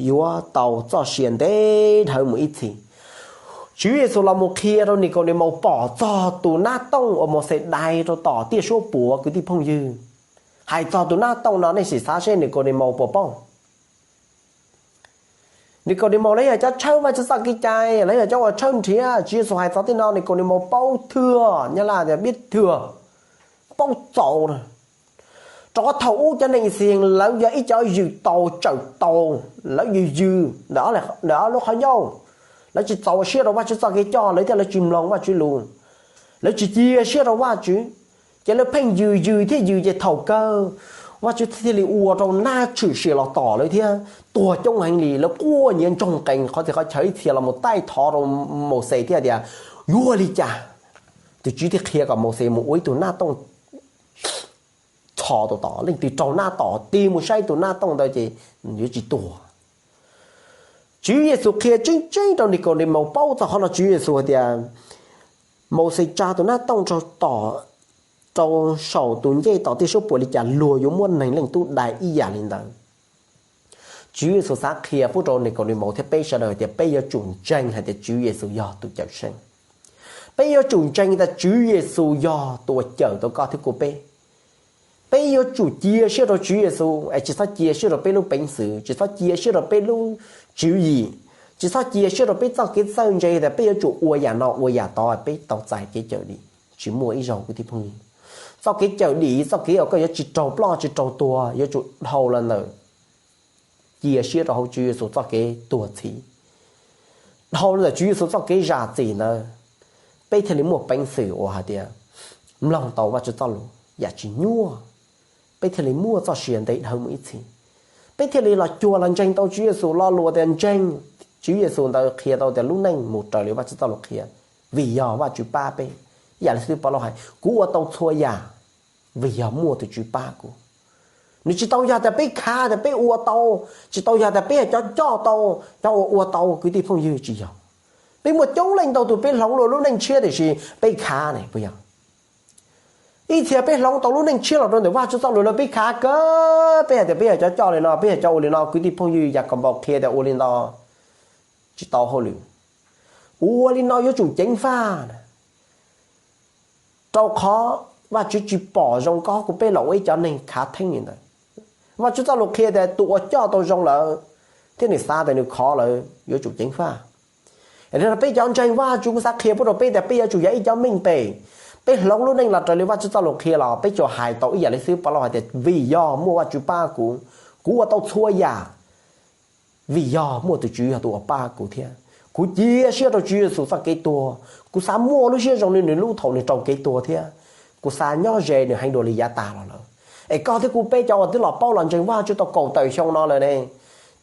yuav tau txoj sia ntev dhawv mus ib txhis. Tswv Yexus los mus qhia rau Nikaunemaus pom txog tus nab tooj uas Mauxes dai rau tom tiaj suab puam, kwv tij phooj ywg. Hais txog tus nab tooj no nej sim xav seb Nikaunemaus puas paub? Nikaunemaus lawv yog cov tshawb Vajtswv txoj kev cai, lawv yog cov uas tshawb nrhiav. Tswv Yexus hais txog tej no Nikaunemaus paub thwj, nyab laj tias biết thừa, paub txaus. Rau qhov thaum ub cov neeg Yixalayees lawv yog ib cov yws taus tsawm taus, lawv yws yws ntawm ob lub qhov ncauj, lawv tsis txaus siab rau Vajtswv txoj kev coj, lawv thiaj lawv tsis mloog Vajtswv lus, lawv tsis cia siab rau Vajtswv. Ces lawv pheej yws yws thiab yws, ces thaum kawg Vajtswv thiaj li ua rau nab tshwm sim los tom lawv thiab tuag coob heev li. Lawv quaj nyiav ntsoog qees qhov txhia qhov chaw ib txhia los mus taij thov rau Mauxes thiab tias, yuav ua li cas? Tus Tswv thiaj qhia kom Mauxes mus ua ib tug nab tooj txhos tus tom, leej twg raug nab tom tig mus saib tus nab tooj ntawd ces yuav tsis tuag. Tswv Yexus qhia tseeb tseeb rau Nikaunemaus paub txog qhov no. Tswv Yexus hais tias Mauxes tsa tus nab tooj rau tom, rau saum tus ncej tom tiaj suab puam li cas, luag yuav muab Neeg Leej Tub dai ib yam li ntawd. Tswv Yexus xav qhia pub rau Nikaunemaus thiab peb sawv daws hais tias peb yuav tsum ntseeg hais tias Tswv Yexus yog tus Cawmseej. Peb yuav tsum ntseeg tias Tswv Yexus yog tus uas cawm tau koj thiab kuv peb. Peb yuav tsum cia siab rau Tswv Yexus es tsis txhob cia siab rau peb lub peev xwm, tsis txhob cia siab rau peb lub tswv yim, tsis txhob cia siab rau peb txoj kev txawj ntse tias peb yuav tsum ua yam no ua yam tod peb tau txais kev cawm dim. Tsis muaj ib zaug, kwv tij phooj ywg. Txoj kev cawm dim, txoj kev uas koj yuav tsis raug ploj tsis raug tuag, yuav tsum dhau los ntawm cia siab rau hauv Tswv Yexus txoj kev tuag txhiv, dhau los ntawm Tswv Yexus txoj kev zam txim ntawd, peb thiaj li muaj peev xwm uas hais tias mloog tau Vajtswv txoj lus yam tsis nyuaj, peb thiaj li muaj txoj sia ntev dhawv mus ib txhis. Peb thiaj li los cuag los ntseeg tau Tswv Yexus. Lo lus tias ntseeg Tswv Yexus ntawd qhia tau tias lub neej mus raws li Vajtswv txoj lus qhia, vim yog Vajtswv pab peb. Ib yam li xib hwb Pov Lauj hais, kuv ua tau txhua yam vim yog muaj tus Tswv pab kuv. Nws tsis tau yog tias peb khav tias peb ua tau, tsis tau yog tias peb yog cov coj tau, cov uas ua tau, kwv tij phooj ywg, tsis yog. Peb muaj coob leej ntau tus peb hloov luag lub neej tshiab tiam sis peb khav ne, puas yog? Ib txhia peb hloov tau lub neej tshiab los rau ntawm Vajtswv txoj lus lawm peb khav kawg, peb hais tias peb yog cov coj li no, peb yog cov ua li no, kwv tij phooj ywg, Yakaunpaus qhia tias ua li ntawd tsis tau hauj lwm. Ua li no yuav tsum ceev faj, rau qhov Vajtswv tsis pom zoo koj kuv peb los ua ib cov neeg khav theeb li ntawd. Vajtswv txoj lus qhia tias tus uas coj tau zoo lawm thiab nws xav tias nws khov lawm yuav tsum ceev faj. Yog li no peb cov ntseeg Vajtswv, kuv xav qhia pub rau peb tias peb yuav tsum yog ib cov meej pem, peb hloov lub neej los raws li Vajtswv txoj lus qhia los peb tsuas hais tau ib yam li xib hwb Pov Lauj hais tias vim yog muaj Vajtswv pab kuv, kuv ua tau txhua yam vim yog muaj tus Tswv yog tus uas pab kuv thiab. Kuv cia siab rau Tswv Yexus txoj kev tuag, kuv xav muaj lub siab zoo li nws lub thaum nws raug kev tuag thiab. Kuv xav nyob ze nws heev dua li yav tas los lawm. Es koj thiab kuv peb cov uas twb los paub los ntseeg Vajtswv tau kaum tawm xyoo no lawm ne,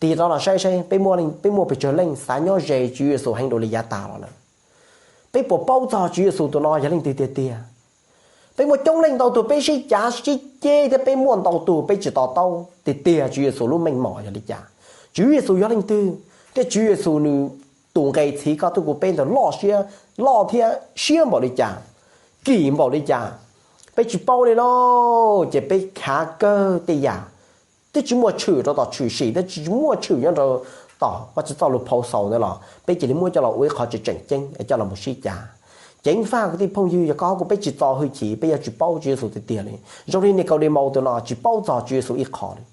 tig rov los saib saib peb muaj, peb muaj pes tsawg leej xav nyob ze Tswv Yexus heev dua li yav tas los lawm. Peb puas paub txog Tswv Yexus tus no yog leej twg tiag tiag? Peb muaj coob leej ntau tus peb sib cav sib ceg thiab peb muaj ntau tus peb tsis to taub tiag tiag Tswv Yexus lub meej mom yog li cas, Tswv Yexus yog leej twg, thiab Tswv Yexus nws tus nqe txhiv koj thiab kuv peb ntawd loj siab, loj thiab siab npaum li cas, kim npaum li cas, peb tsis paub li lauj. Ces peb khav kawg tej yam twb tsis muaj tshwm rau tom tshwm sim thiab tsis muaj tshwm nyob rau tom Vajtswv txoj lus phau xaus ntawd los peb cia li muab coj los ua ib qho tseem tseem ceeb es coj los mus sib cav. Ceev faj kwv tij phooj ywg, yog koj kuv peb tsis txo hwj chim peb yuav tsis paub Tswv Yexus tiag tiag li. Zoo li Nikaudemaus tus no tsis paub txog Tswv Yexus ib qho li.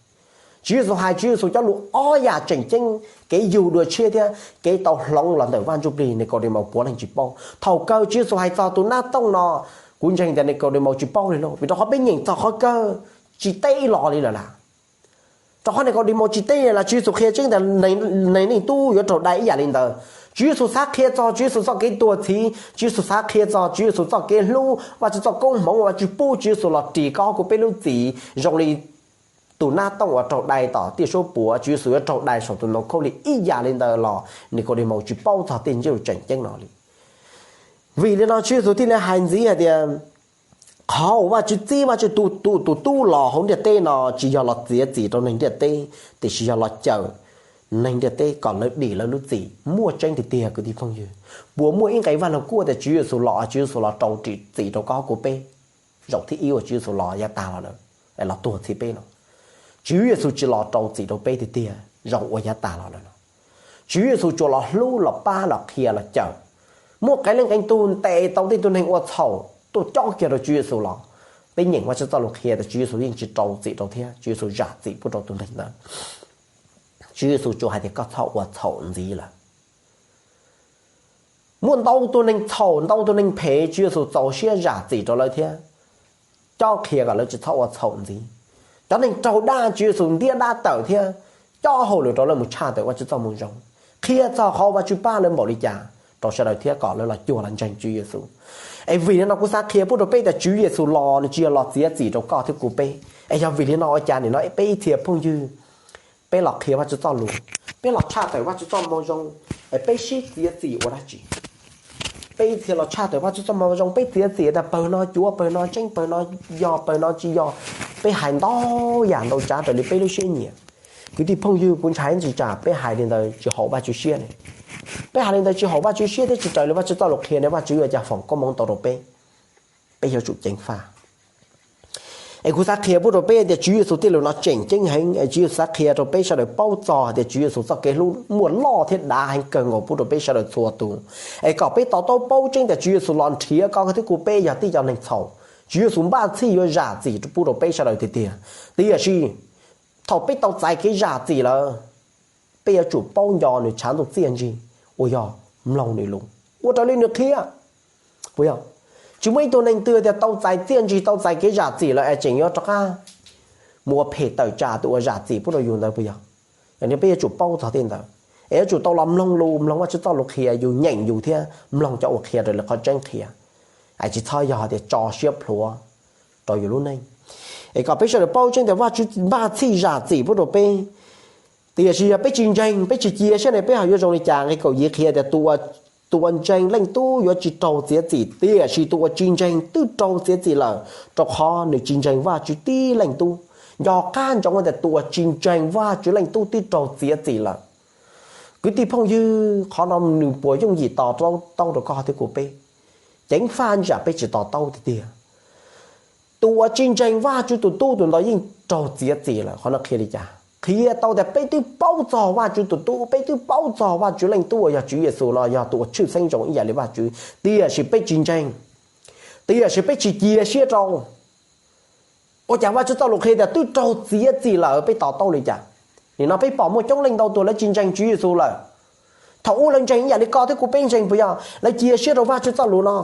Tswv Yexus hais Tswv Yexus cov lus ob yam tseem ceeb, kev yug dua tshiab thiab kev tau hloov los ntawm Vaj Ntsujplig Nikaudemaus puav leej tsis paub. Thaum kawg Tswv Yexus hais txog tus nab tooj no, kuv ntseeg tias Nikaudemaus tsis paub li lauj, vim rau qhov peb nyeem txog qhov kawg tsis teb ib los li lawm las. Rau qhov Nikaudemaus tsis teb li lawm, Tswv Yexus qhia tseeb tias neeg Leej Tub yuav raug dai ib yam li ntawd. Tswv Yexus xav qhia txog Tswv Yexus txoj kev tuag txhiv, Tswv Yexus xav qhia txog Tswv Yexus txoj kev hlub, Vajtswv txoj koob hmoov uas Vajtswv pub Tswv Yexus los ris koj kuv peb lub txim, zoo li tus nab tooj uas raug dai tom tiaj suab puam, Tswv Yexus yuav raug dai saum tus ntoo khaub lig ib yam li ntawd los Nikaudemaus tsis paub txog tej ntsiab lus tseem ceeb no li. Vim li no Tswv Yexus thiaj li hais ntxiv hais tias, qhov uas Vajtswv txib Vajtswv tus, tus, tus Tub los hauv ntiaj teb no tsis yog los txiav txim rau neeg ntiaj teb, tiam sis yog los cawm neeg ntiaj teb kom lawv dim lawv lub txim. Muaj tseeb tiag tiag kwv tij phooj ywg, puas muaj ib nqe Vaj Lug Kub tias Tswv Yexus los, Tswv Yexus los rau ris txim rau koj kuv peb? Zaum thib ib uas Tswv Yexus los yav tag los lawm, los tuag txhiv peb no, Tswv Yexus tsis los rau txim rau peb tiag tiag zaum uas yav tag los lawm no. Tswv Yexus tsuas los hlub los pab los qhia los cawm. Muaj qee leej qee tug ntes tau tej tug neeg ua txhaum tuaj cob kiag rau Tswv Yexus los, peb nyeem Vajtswv txoj lus qhia tias Tswv Yexus yeej tsis rau txim rau thiab Tswv Yexus zam txim pub rau tus neeg ntawd. Tswv Yexus tsuas hais tias koj txhob ua txhaum ntxiv lawm. Muaj ntau tus neeg txhaum, ntau tus neeg phem, Tswv Yexus txaus siab zam txim rau lawv thiab cob qhia kom lawv tsis txhob ua txhaum ntxiv. Cov neeg raug dab, Tswv Yexus ntiab dab tawm thiab cob hauj lwm rau lawv mus tshaj tawm Vajtswv txoj moo zoo, qhia txog qhov Vajtswv pab lawv npaum li cas rau sawv daws thiab kom lawv los cuag los ntseeg Tswv Yexus. Es vim li no kuv xav qhia pub rau peb tias Tswv Yexus los nws tsis yog los txiav txim rau koj thiab kuv peb. Es yog vim li no ua cas nim no peb ib txhia phooj ywg, peb los qhia Vajtswv txoj lus, peb los tshaj tawm Vajtswv txoj moo zoo, es peb sib txiav txim ua dab tsi? Peb ib txhia los tshaj tawm Vajtswv txoj moo zoo, peb txiav txim tias pawg no cuav, pawg no tseeb, pawg no yog, pawg no tsis yog. Peb hais ntau yam ntau tsav raws li peb lub siab nyiam. Kwv tij phooj ywg, kuv ntshai ntsis tsam peb hais li ntawd tsis haum Vajtswv siab ne. Peb hais li ntawd tsis haum Vajtswv siab thiab tsis raws li Vajtswv txoj lus qhia ne, Vajtswv yuav ua cas foom koob hmoov tau rau peb? Peb yuav tsum ceev faj. Es kuv xav qhia pub rau peb tias Tswv Yexus tej lus no tseem ceeb heev, es Tswv Yexus xav qhia rau peb sawv daws paub txog hais tias Tswv Yexus txoj kev hlub muaj loj thiab dav heev kawg nkaus pub rau peb sawv daws txhua tus. Es kom peb to taub paub tseeb tias Tswv Yexus los nrhiav koj thiab kuv peb yog tib co neeg txhaum, Tswv Yexus npaj txhij yuav zam txim pub rau peb sawv daws tiag tiag. Tiam sis thaum peb tau txais kev zam txim lawm, peb yuav tsum paub nco nws tshav ntuj txiaj ntsig uas yog mloog nws lus, ua raws li nws qhia. Puas yog? Tsis muaj ib tug neeg twg tias tau txais txiaj ntsig, tau txais kev zam txim lawm es tseem yuav rov qab mus ua phem tawm tsam tus uas zam txim pub rau yus ntawd puas yog? Yog li peb yuav tsum paub txog tej ntawd, es yuav tsum tau los mloog lus, mloog Vajtswv txoj lus qhia yus nyeem yus thiab mloog cov uas qhia raws li qhov tseeb qhia. Es tsis txhob yog tias tso siab plhuav rau yus lub neej. Es kom peb sawv daws paub tseeb tias Vajtswv npaj txhij zam txim pub rau peb. Tiam sis yog peb tsis ntseeg, peb tsis cia siab ne, peb ho yuav zoo li cas? Nqe kaum yim qhia tias tus uas ntseeg Leej Tub yuav tsis raug txiav txim, tiam sis tus uas tsis ntseeg twb raug txiav txim lawm, rau qhov nws tsis ntseeg Vajtswv tib Leej Tub. Nco qab ntsoov tias tus uas tsis ntseeg Vajtswv Leej Tub twb raug txiav txim lawm. Kwv tij phooj ywg, qhov no nws puas yooj yim to taub rau koj thiab kuv peb? Ceev faj ntsis tsam peb tsis to taub tiag tiag. Tus uas tsis ntseeg Vajtswv tus Tub tus ntawd yeej raug txiav txim lawm. Qhov no qhia li cas? Qhia tau tias peb twb paub txog Vajtswv tus Tub, peb twb paub txog Vajtswv Leej Tub uas yog Tswv Yexus no yog tus uas tshwj xeeb zoo ib yam li Vajtswv, tiam sis peb tsis ntseeg, tiam sis peb tsis cia siab rau. Ua cas Vajtswv txoj lus qhia tias twb raug txiav txim lawm, peb to taub li cas? Nim no peb pom muaj coob leej ntau tus lawv tsis ntseeg Tswv Yexus lawm. Thaum ub lawv ntseeg ib yam li koj thiab kuv peb ntseeg puas yog? Lawv cia siab rau Vajtswv txoj lus no.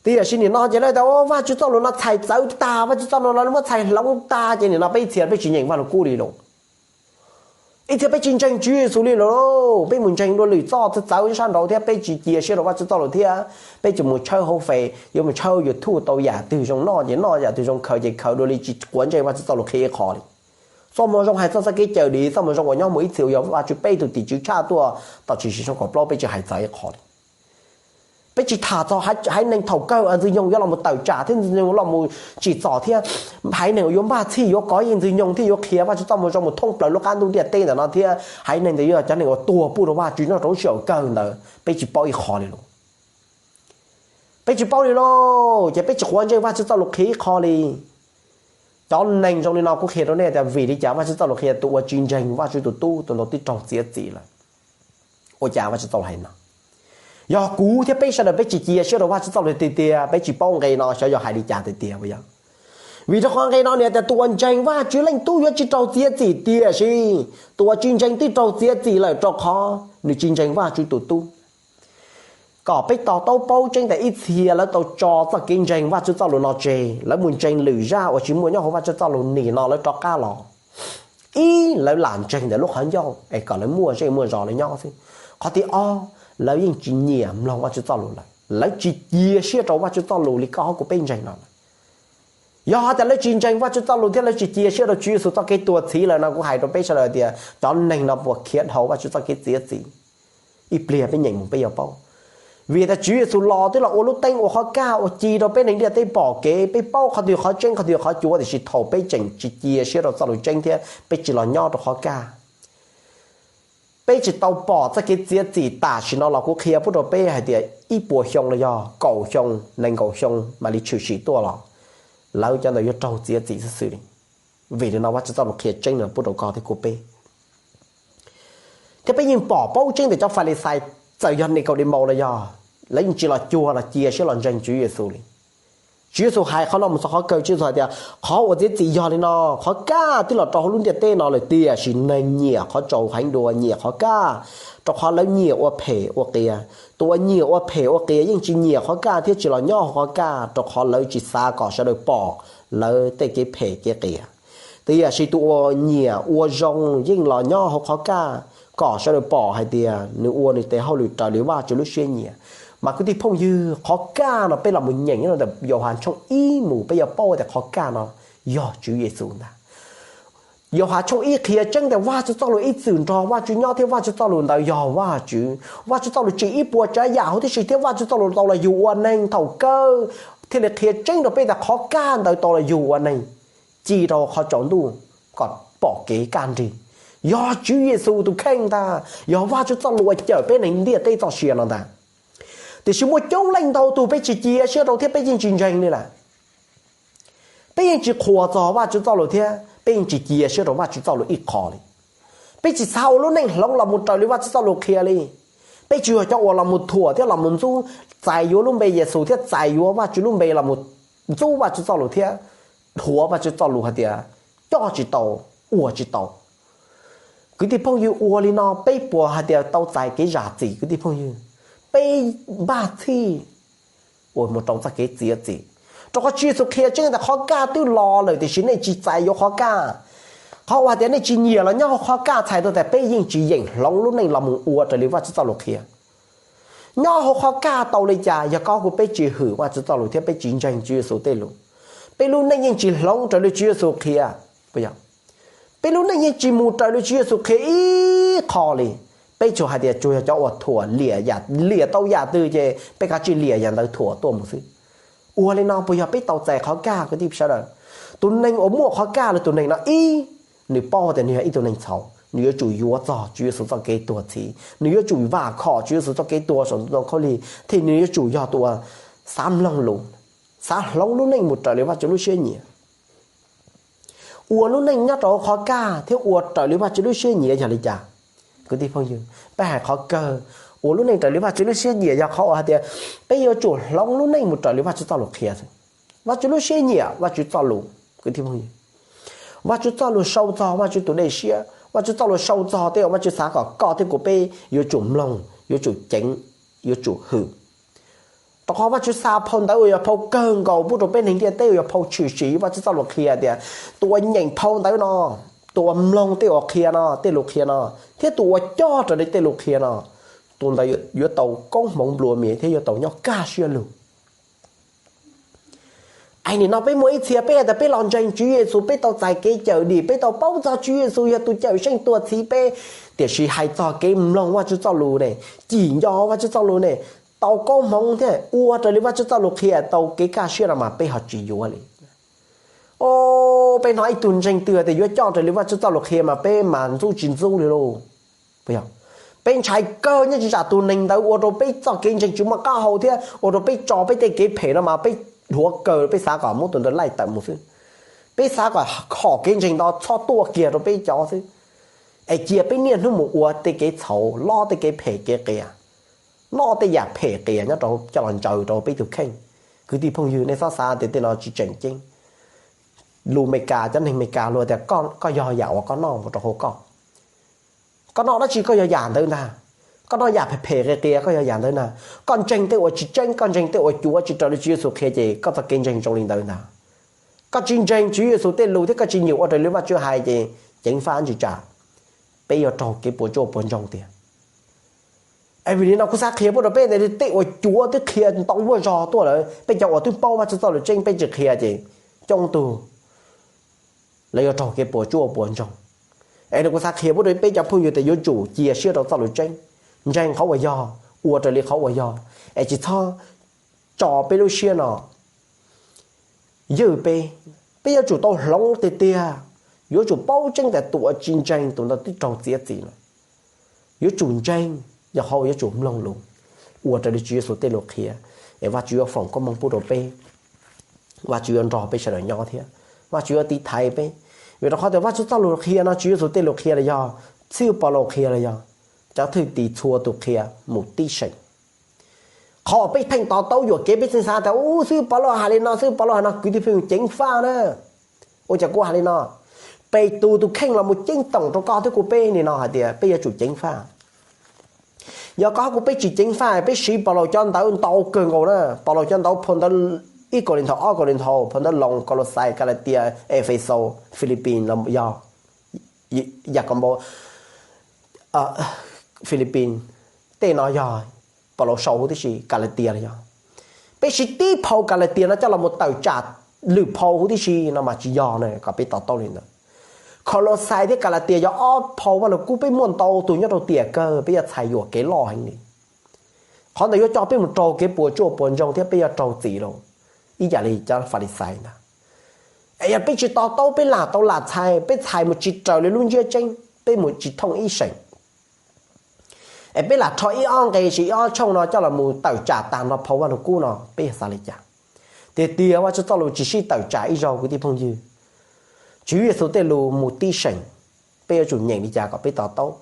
Tiam sis nim no ces lawv tias Vajtswv txoj lus no txhais txawv tag, Vajtswv txoj lus no muab txhais hloov tag, ces nim no peb ib txhia peb tsis nyeem Vaj Lug Kub li lauj. Ib txhia peb tsis ntseeg Tswv Yexus li lauj, peb mus ntseeg dua lwm txoj txawv sab nraud thiab peb tsis cia siab rau Vajtswv txoj lus thiab peb tsis mus tshawb hauv Face, yuav mus tshawb YouTube tau yam twg zoo noj ces noj, yam twg zoo khaws ces khaws dua li tsis quav ntsej Vajtswv txoj lus qhia ib qho li. Txoj moo zoo hais txog txoj kev cawm dim, txoj moo zoo uas nyob mus ib txhis uas yog Vajtswv peb tug tim tswv tshaj tuaj tau tsis sim soo kaum plaub peb tsis hais txawv ib qho li. Peb tsis tham txog haiv neeg thaum kawg Ntxwg Nyoog yuav los mus tawm tsam thiab Ntxwg Nyoog los mus tsim txom thiab haiv neeg uas yuav npaj txhij yuav kov yeej Ntxwg Nyoog thiab yuav qhia Vajtswv txoj moo zoo mus thoob plaws lub qab ntuj ntiaj teb ntawm no thiab haiv neeg ntawd yog cov neeg uas tuag pub rau Vajtswv nyob rau lub sij hawm kawg ntawd peb tsis paub ib qho li lauj. Peb tsis paub li lauj, ces peb tsis quav ntsej Vajtswv txoj lus qhia ib qho li. Cov neeg zoo li no kuv qhia rau nej tias vim li cas Vajtswv txoj lus qhia tus uas tsis ntseeg Vajtswv tus tub tus ntawd twb raug txiav txim lawm. Ua cas Vajtswv txoj lus hais no? Yog kuv thiab peb sawv daws peb tsis cia siab rau Vajtswv txoj lus tiag tiag, peb tsis paub nqe no xyov yog hais li cas tiag tiag puas yog? Vim rau qhov nqe no nws tias tus uas ntseeg Vajtswv leej tub yuav tsis raug txiav txim, tiam sis tus uas tsis ntseeg twb raug txiav txim lawm rau qhov nws tsis ntseeg Vajtswv tus tub. Kom peb to taub paub tseeb tias ib txhia lawv tau tso txoj kev ntseeg Vajtswv txoj lus no tseg, lawv mus ntseeg lwm zaj uas tsis muaj nyob hauv Vajtswv txoj lus nim no lawv rov qab los. Ib, lawv lam ntseeg ntawm lub qhov ncauj es kom lawv muaj zej muaj zos lawv nyob xwb. Qhov thib ob, lawv yeej tsis nyiam mloog Vajtswv txoj lus lawm, lawv tsis cia siab rau Vajtswv txoj lus li koj hab kuv peb ntseeg no lawm. Yog hais tias lawv tsis ntseeg Vajtswv txoj lus thiab lawv tsis cia siab rau Tswv Yexus txoj kev tuag txhiv lawm no kuv hais rau peb sawv daws tias cov neeg no puas khiav dhau Vajtswv txoj kev txiav txim. Ib pliag peb nyeem mus peb yuav paub. Vim tias Tswv Yexus los twb los ua lub teeb ua qhov kaj uas ci rau peb neeg ntiaj teb pom kev, peb paub qhov twg qhov tseeb qhov twg qhov cuav, tiam sis thaum peb tseem tsis cia siab rau txoj lus tseeb thiab peb tsis los nyob rau qhov kaj, peb tsis tau pom txoj kev txiav txim tam sim no los kuv qhia pub rau peb hais tias ib puas xyoo los yog kaum xyoo nees nkaum xyoo mam li tshwm sim tuaj los lawv cov ntawd yuav raug txiav txim xwb xwb li. Vim li no Vajtswv txoj lus qhia tseeb no pub rau koj thiab kuv peb. Thiab peb yeej pom paub tseeb tias cov Falixais txawm yog Nikaudemaus los yog lawv yeej tsis los cuag los cia siab los ntseeg Tswv Yexus li. Tswv Yexus hais qhov no mus txog qhov kawg, Tswv Yexus hais tias qhov uas txiav txim yog li no, qhov kaj twb los rau hauv lub ntiaj teb no lawm tiam sis neeg nyiam qhov tsaus heev dua, nyiam qhov kaj, rau qhov lawv nyiam ua phem ua qias. Tus uas nyiam ua phem ua qias yeej tsis nyiam qhov kaj thiab tsis los nyob hauv qhov kaj, rau qhov lawv tsis xav kom sawv daws pom lawv tej kev phem kev qias. Tiam sis tus uas nyiam ua zoo yeej los nyob hauv qhov kaj kom sawv daws pom hais tias nws ua nws tes hauj lwm raws li Vajtswv lub siab nyiam. Mas kwv tij phooj ywg, qhov kaj no peb los mus nyeem nyob ntawm Yauhas tshooj ib mus peb yuav paub tias qhov kaj no yog Tswv Yexus ntag. Yauhas tshooj ib qhia tseeb tias Vajtswv txoj lus ib txwm nrog Vajtswv nyob thiab Vajtswv txoj lus ntawd yog Vajtswv. Vajtswv txoj lus tsim ib puas tsav yam huv tib si thiab Vajtswv txoj lus tau los yug ua neeg thaum kawg, thiaj li qhia tseeb rau peb tias qhov kaj ntawd tau los yug ua neeg, ci rau qhov tsaus ntuj kom pom kev kaj nrig. Yog Tswv Yexus tus kheej ntag, yog Vajtswv txoj lus uas cawm peb neeg ntiaj teb txoj sia no ntag. Tiam sis muaj coob leej ntau tug peb tsis cia siab rau thiab peb yeej tsis ntseeg li lawm. Peb yeej tsis qhuas txog Vajtswv txoj lus thiab peb yeej tsis cia siab rau Vajtswv txoj lus ib qho li. Peb tsis xav ua lub neej hloov los mus raws li Vajtswv txoj lus qhia li. Peb tsuas yog cov uas los mus thuam thiab los mus ntxub, txais yuav lub npe Yexus thiab txais yuav Vajtswv lub npe los mus ntxub Vajtswv txoj lus thiab dhuav Vajtswv txoj lus hais tias coj tsis tau, ua tsis tau. Kwv tij phooj ywg, ua li no peb puas hais tias tau txais kev zam txim kwv tij phooj ywg? Peb npaj txhij uas mus rau txoj kev txiav txim, rau qhov Tswv Yexus qhia tseeb tias qhov kaj twb los lawm tiam sis nej tsis txais yuav qhov kaj. Qhov uas hais tias nej tsis nyiam los nyob hauv qhov kaj txhais tau tias peb yeej tsis yeem hloov lub neej los mus ua raws li Vajtswv txoj lus qhia. Nyob hauv qhov kaj tau li cas yog koj kuv peb tsis hwm Vajtswv txoj lus thiab peb tsis ntseeg Tswv Yexus tej lus, peb lub neej yeej tsis hloov raws li Tswv Yexus qhia. Peb lub neej yeej tsis mus raws li Tswv Yexus qhia ib qho li. Peb tsuas hais tias tsuas yog cov uas thuam liam, liam tau yam twg ces peb kav tsij liam yam ntawd thuam tuaj mus xwb. Ua li no puas yog peb tau txais qhov kaj kwv tij sawv daws? Tus neeg uas muaj qhov kaj los tus neeg no ib, nws paub tias nws yog ib tug neeg txhaum, nws yuav tsum yuav txog Tswv Yexus txoj kev tuag txhiv, nws yuav tsum vam khom Tswv Yexus txoj kev tuag saum ntoo khaub lig thiab nws yuav tsum yog tus uas xav mloog lus, xav hloov lub neej mus raws li Vajtswv lub siab nyiam. Ua lub neej nyob rau qhov kaj thiab ua raws li Vajtswv lub siab nyiam yog li cas? Kwv tij phooj ywg, peb hais qhov kawg, ua lub neej raws li Vajtswv lub siab nyiam yog qhov uas hais tias peb yuav tsum hloov lub neej mus raws li Vajtswv txoj lus qhia. Vajtswv lub siab nyiam, Vajtswv txoj lus, kwv tij phooj ywg, Vajtswv txoj lus sau txog Vajtswv tus dej siab, Vajtswv txoj lus sau txog tej uas Vajtswv xav kom koj thiab kuv peb yuav tsum mloog, yuav tsum ceev, yuav tsum hwm. Rau qhov Vajtswv xa phau ntawv uas yog phau kawg nkaus pub rau peb neeg ntiaj teb uas yog phau tshwm sim, Vajtswv txoj lus qhia tias tus uas nyeem phau ntawv no, tus uas mloog tej uas qhia no, tej lus qhia no, thiab tus uas coj raws li tej lus qhia no, tus ntawd yuav tau koob hmoov nplua mias thiab yuav tau nyob kaj siab lug. Es nim no peb muaj ib txhia peb hais tias peb los ntseeg Tswv Yexus, peb tau txais kev cawm dim, peb tau paub txog Tswv Yexus yog tus cawm seej tuag txhiv peb, tiam sis hais txog kev mloog Vajtswv txoj lus ne, cim nco Vajtswv txoj lus ne, tau koob hmoov thiab ua raws li Vajtswv txoj lus qhia tau kev kaj siab no mas peb ho tsis yuav li. O, peb hnov ib tug ntseeg twg tias yuav coj raws li Vajtswv txoj lus qhia mas peb mas ntxub tsis ntxub li lauj. Peb ntshai kawg nyob tsis tsam tus neeg ntawd ua rau peb txoj kev ntseeg tsis muaj qab hau thiab ua rau peb tso peb tej kev phem no mas peb dhuav kawg, peb xav kom muab tus ntawd laij tawm mus xwb. Peb xav kom hom kev ntseeg ntawd txhob tuaj kiag rau peb cov xwb, es cia peb niaj hnub mus ua tej kev txhaum, lob tej kev phem kev qias, noj tej yam phem qias nyob rau coj los ntsaws rau peb tus kheej. Kwv tij phooj ywg, nej txhob xav tias tej no tsis tseem ceeb. Lus Meskas, cov neeg Meskas luag tias koj yog yam uas koj noj mus rau hauv koj. Koj noj dab tsi koj yog yam ntawd ntag. Koj noj yam phem phem qias qias koj yog yam ntawd ntag. Koj ntseeg tej uas tsis tseeb, koj ntseeg tej uas cuav tsis raws li Tswv Yexus qhia ces koj txoj kev ntseeg zoo li ntawd ntag. Koj tsis ntseeg Tswv Yexus tej lus thiab koj tsis nyiam ua raws li Vajtswv hais ces ceev faj ntsis tsam peb yuav raug kev puas tsuaj puas ntsoog tiag. Es vim li no kuv xav qhia pub rau peb tias tej uas cuav twb qhia ntau vuaj zog tuaj lawm, peb cov uas twb paub Vajtswv txoj lus tseeb peb tsis qhia ces coob tug lawv yuav raug kev puas tsuaj puas ntsoog. Es no kuv xav qhia pub rau peb cov phooj ywg tias yuav tsum cia siab rau txoj lus tseeb, ntseeg qhov uas yog, ua raws li qhov uas yog, es tsis txhob tso peb lub siab no ywj peb. Peb yuav tsum tau hloov tiag tiag, yuav tsum paub tseeb tias tus uas tsis ntseeg tus ntawd twb raug txiav txim lawm. Yuav tsum ntseeg, yog qhov uas yuav tsum mloog lus, ua raws li Tswv Yexus tej lus qhia, es Vajtswv yuav foom koob hmoov pub rau peb. Vajtswv yuav nrog peb sawv daws nyob thiab Vajtswv yuav tiv thaiv peb. Vim rau qhov tias Vajtswv txoj lus qhia no, Tswv Yexus tej lus qhia los yog, xib hwb Paulus qhia los yog, cov thwj tim txhua tus qhia mus tib seem. Qhov uas peb pheej to taub yuam kev peb txeev xav tias u xib hwb Paulus hais li no, xib hwb Paulus hais no, kwv tij phooj ywg, ceev faj na. Ua cas kuv hais li no? Petus tus kheej los mus ceeb toom rau koj thiab kuv peb li no hais tias peb yuav tsum ceev faj. Yog koj thiab kuv peb tsis ceev faj, peb siv Paulus cov ntawv ntau kawg nkaus na, Paulus cov ntawv phau ntawv ib Kauleethaus, ob Kauleethaus, phau ntawv Loos, Kaulauxais, Kalatias, Efexaus, Filipis, yog Yakaunpaus, Filipis, tej no yog Paulus sau huv tib si, Kalatias los yog. Peb siv tib phau Kalatias no coj los mus tawm tsam lwm phau huv tib si no mas tsis yog na, kom peb to taub li ntawd. Kaulauxais thiab Kalatias yog ob phau Vaj Lug Kub peb muaj ntau tus nyob rau tiam kawg, peb yuav txhais yuam kev loj heev li. Qhov ntawd yuav coj peb mus raug kev puas tsuaj puas ntsoog thiab peb yuav raug txim lawm ib yam li cov Falixais ntag. Es yog peb tsis to taub, peb lam tau lam txhais, peb txhais mus tsis raws li lub ntsiab tseeb, peb mus tsis thooj ib seem, es peb lam rho ib ob nqe sis ib ob tshooj no coj los mus tawm tsam tag nrho phau Vaj Lug Kub no, peb yuav xav li cas? Tiag tiag Vajtswv txoj lus tsis sib tawm tsam ib zaug kwv tij phooj ywg. Tswv Yexus tej lus mus tib seem, peb yuav tsum nyeem li cas kom peb to taub?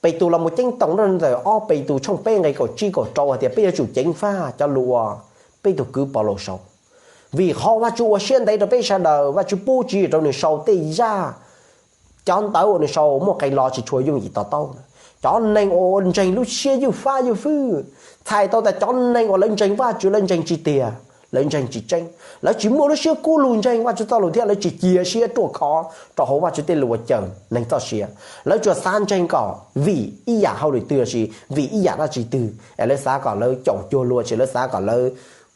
Petus los mus ceeb toom ntawm ob Petus tshooj peb nqe kaum tsib kaum rau hais tias peb yuav tsum ceev faj cov lus uas peb tus kwv Paulus sau. Vim qhov Vajtswv ua siab ntev rau peb sawv daws, Vajtswv pub tswv yim rau nws sau tej zaj, cov ntawv uas nws sau muaj qee lo tsis tshua yooj yim to taub. Cov neeg uas ua ntseeg lub siab ywj fab ywj fwj, txhais tau tias cov neeg uas lawv ntseeg Vajtswv lawv ntseeg tsis tiag, lawv ntseeg tsis tseeb, lawv tsis muaj lub siab kub lug ntseeg Vajtswv txoj lus thiab lawv tsis cia siab ruaj khov rau hauv Vajtswv tej lus uas cawm neeg txoj sia. Lawv tsuas xav ntseeg kom vim ib yam hauj lwm twg los sis vim ib yam dab tsi twg es lawv xav kom lawv caum cuag luag, sis lawv xav kom lawv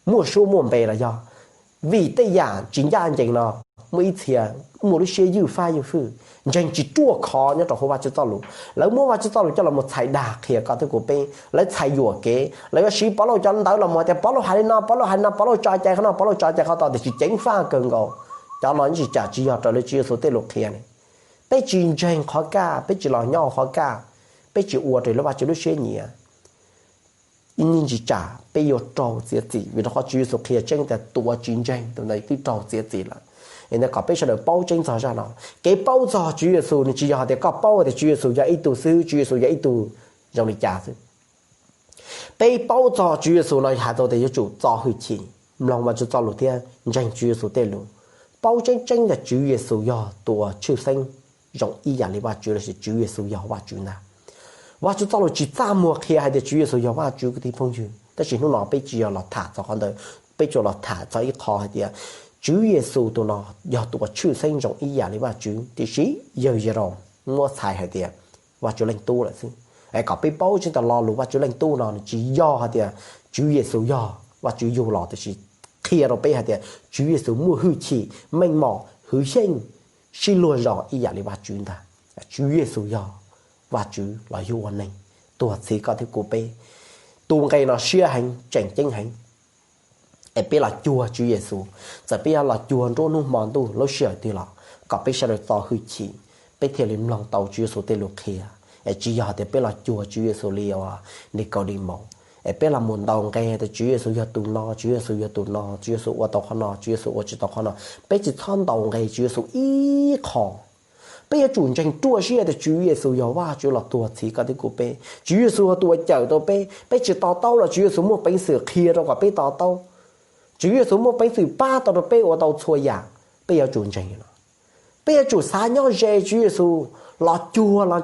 muaj suab muaj npe los yog. Vim tej yam tsis ncaj ncees no, muaj ib txhia muaj lub siab ywj fab ywj fwj, ntseeg tsis ruaj khov nyob rau hauv Vajtswv txoj lus. Lawv muab Vajtswv txoj lus coj los mus txhais dag qhia koj thiab kuv peb, lawv txhais yuam kev, lawv yuav siv Paulus cov ntawv los mus hais tias Paulus hais li no, Paulus hais li no, Paulus tso cai qhov no, Paulus tso cai qhov tod, tiam sis ceev faj kawg nkaus. Cov no ntsis tsam tsis yog raws li Tswv Yexus tej lus qhia ne. Peb tsis ntseeg qhov kaj, peb tsis los nyob qhov kaj, peb tsis ua raws li Vajtswv lub siab nyiam, ib ntsis tsam peb yuav raug txiav txim, vim rau qhov Tswv Yexus qhia tseeb tias tus uas tsis ntseeg tus ntawd twb raug txiav txim lawm. Es ntawd kom peb sawv daws paub tseeb txog zaj no. Kev paub txog Tswv Yexus nws tsis yog hais tias koj paub tias Tswv Yexus yog ib tug xib hwb, Tswv Yexus yog ib tug zoo li cas xwb. Peb paub txog Tswv Yexus no hais tau tias yuav tsum txo hwj chim, mloog Vajtswv txoj lus thiab ntseeg Tswv Yexus tej lus. Paub tseeb tseeb tias Tswv Yexus yog tus uas tshwj xeeb zoo ib yam li Vajtswv lossis Tswv Yexus yog Vajtswv ntag. Vajtswv txoj lus tsis txaj muag qhia hais tias Tswv Yexus yog Vajtswv kwv tij phooj ywg, tab sis hnub no peb tsis yog los tham txog qhov ntawd, peb tsuas los tham txog ib qho hais tias Tswv Yexus tus no yog tus uas tshwj xeeb zoo ib yam li Vajtswv, tiam sis yawg Yeraus muab txhais hais tias Vajtswv leej tub lawm xwb. Es kom peb paub tseeb tias lo lus Vajtswv leej tub no nws tsis yog hais tias Tswv Yexus yog Vajtswv yug los, tiam sis qhia rau peb hais tias Tswv Yexus muaj hwj chim, meej mom, hwv xyeej, sib luag zos ib yam li Vajtswv ntag. Tswv Yexus yog Vajtswv los yug ua neeg, tuag txhiv koj thiab kuv peb. Tus nqe no siab heev, tseem ceeb heev. Es peb los cuag Tswv Yexus, txawm peb yuav los cuag nruab hnub hmo ntuj lub sij hawm twg los kom peb sawv daws txo hwj chim, peb thiaj li mloog tau Tswv Yexus tej lus qhia. Es tsis yog tias peb los cuag Tswv Yexus li uas Nikaudimaus, Es peb los mus ntaus nqe tias Tswv Yexus yog tus no, Tswv Yexus yog tus no, Tswv Yexus ua tau qhov no, Tswv Yexus ua tsis tau qhov no, peb tsis txhob ntaus nqe Tswv Yexus ib qho. Peb yuav tsum ntseeg ruaj siab tias Tswv Yexus yog Vajtswv los tuag txhiv koj thiab kuv peb. Tswv Yexus yog tus uas cawm tau peb, peb tsis to taub los Tswv Yexus muaj peev xwm qhia rau kom peb to taub. Tswv Yexus muaj peev xwm pab tau rau peb ua tau txhua yam. Peb yuav tsum ntseeg no. Peb yuav tsum xav nyob ze Tswv Yexus, los cuag los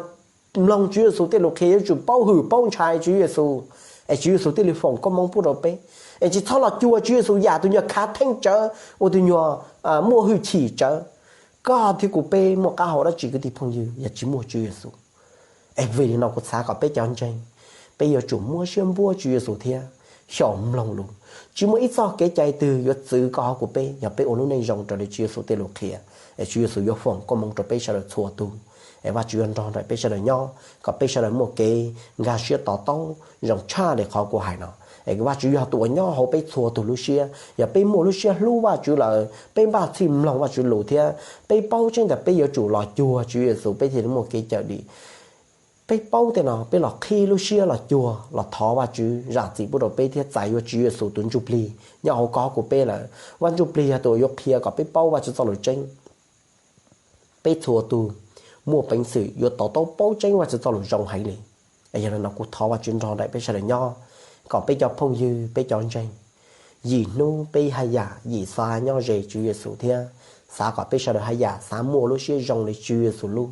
mloog Tswv Yexus tej lus qhia, yuav tsum paub hwm paub ntshai Tswv Yexus, es Tswv Yexus thiaj li foom koob hmoov pub rau peb. Es tsis txhob los cuag Tswv Yexus yam tus nyuag khav theej tsawv, ua tus nyuag muaj hwj chim tsawv. Koj thiab kuv peb muaj qab hau dab tsi kwv tij phooj ywg yog tsis muaj Tswv Yexus? Es vim li no kuv xav kom peb cov ntseeg, peb yuav tsum muab siab npuab Tswv Yexus thiab xyaum mloog lus. Tsis muaj ib txoj kev cai twg yuav txwv koj thiab kuv peb yog peb ua lub neej zoo raws li Tswv Yexus tej lus qhia. Es Tswv Yexus yuav foom koob hmoov rau peb sawv daws txhua tus. Es Vajtswv yuav nrog nraim peb sawv daws nyob kom peb sawv daws muaj kev nkag siab to taub zoo tshaj li qhov kuv hais no. Es Vajtswv yog tus uas nyob hauv peb txhua tus lub siab. Yog peb muaj lub siab hlub Vajtswv lawm, peb npaj txhij mloog Vajtswv lus thiab peb paub tseeb tias peb yuav tsum los cuag Tswv Yexus peb thiaj li muaj kev cawm dim. Peb paub tej no peb los qhib lub siab los cuag los thov Vajtswv zam txim pub rau peb thiab txais yuav Tswv Yexus tus ntsuj plig nyob hauv koj kuv peb lawm. Vaj Ntsuj Plig yog tus uas yuav qhia kom peb paub Vajtswv txoj lus tseeb. Peb txhua tus muaj peev xwm yuav to taub paub tseeb Vajtswv txoj lus zoo heev li. Yog li no kuv thov Vajtswv nrog nraim peb sawv daws nyob, kom peb cov phooj ywg peb cov ntseeg yim hnub peb haj yam yim xav nyob ze Tswv Yexus thiab xav kom peb sawv daws haj yam xav muaj lub siab zoo li Tswv Yexus lub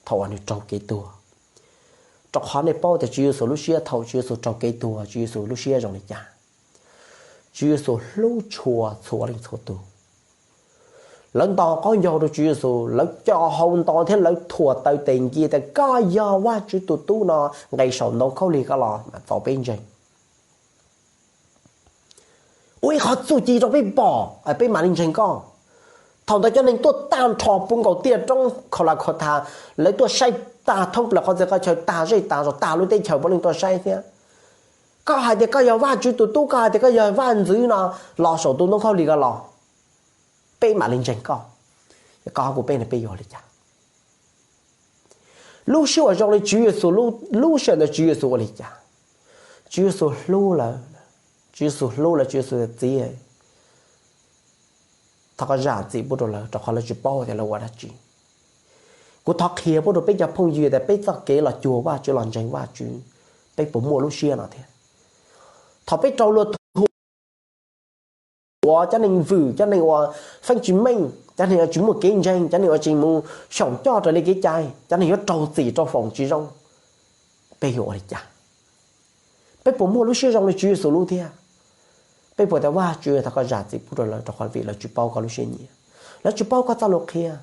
thaum uas nws raug kev tuag. Rau qhov nej paub tias Tswv Yexus lub siab thaum Tswv Yexus raug kev tuag Tswv Yexus lub siab zoo li cas. Tswv Yexus hlub tshua txhua leej txhua tus. Lawv nto qaub ncaug rau Tswv Yexus, lawv co hau nto thiab lawv thuam taw tes ncia tias koj yog Vajtswv tus tub no, nqes saum ntoo khaub lig koj los mas txaus peb ntseeg. Ua ib qhov txuj ci rau peb pom peb mam li ntseeg koj. Thaum ntawd cov neeg tuaj tag nrho puv nkaus tiaj roob Khau Las Khau Thas, lawv tuaj saib tag thoob plaws qhov txhia qhov chaw, tag zej tag zos, tag lub teb chaws puav leej tuaj saib thiab. Koj hais tias koj yog Vajtswv tus tub, koj hais tias koj yog vaj ntxwv no, los saum tus ntoo khaub lig koj los, peb mam li ntseeg koj. Koj thiab kuv peb ne peb yuav ua li cas? Lub siab uas zoo li Tswv Yexus lub, lub sij hawm ntawd Tswv Yexus ua li cas? Tswv Yexus hlub lawv, Tswv Yexus hlub lawv, Tswv Yexus tias txiv, thov koj zam txim pub rau lawv rau qhov lawv tsis paub tias lawv ua dab tsi. Kuv thov qhia pub rau peb cov phooj ywg tias peb txoj kev los cuag Vajtswv los ntseeg Vajtswv, peb puas muaj lub siab no thiab? Thaum peb raug luag thuam, cov neeg vwm, cov neeg uas feeb tsis meej, cov neeg uas tsis muaj kev ntseeg, cov neeg uas tseem mus xyaum coj raws li kev cai, cov neeg yuav raug txim rau foom tsis zoo, peb yuav ua li cas? Peb puas muaj lub siab zoo li Tswv Yexus lub thiab? Peb puas tias Vajtswv, thov koj zam txim pub rau lawv rau qhov vim lawv tsis paub koj lub siab nyiam, lawv tsis paub koj txoj lus qhia,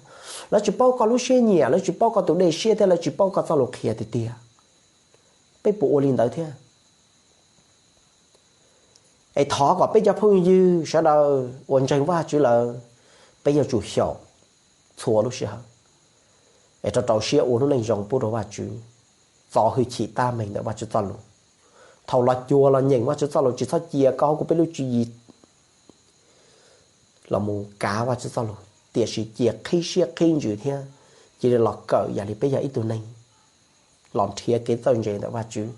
lawv tsis paub koj lub siab nyiam, lawv tsis paub koj tus dej siab thiab lawv tsis paub koj txoj lus qhia tiag tiag? Peb puas ua li ntawd thiab? Es thov kom peb cov phooj ywg sawv daws uas ntseeg Vajtswv lawm, peb yuav tsum xyaum txhua lub sij hawm es rau rau siab ua lub neej zoo pub rau Vajtswv, txo hwj chim tab meeg ntawm Vajtswv txoj lus. Thaum los cuag los nyeem Vajtswv txoj lus tsis txhob cia koj thiab kuv peb lub tswv yim los mus kav Vajtswv txoj lus, tiam sis cia qhib siab qhib ntsws thiab cia li los kawm yam li peb yog ib tug neeg los nrhiav kev txawj ntse ntawm Vajtswv.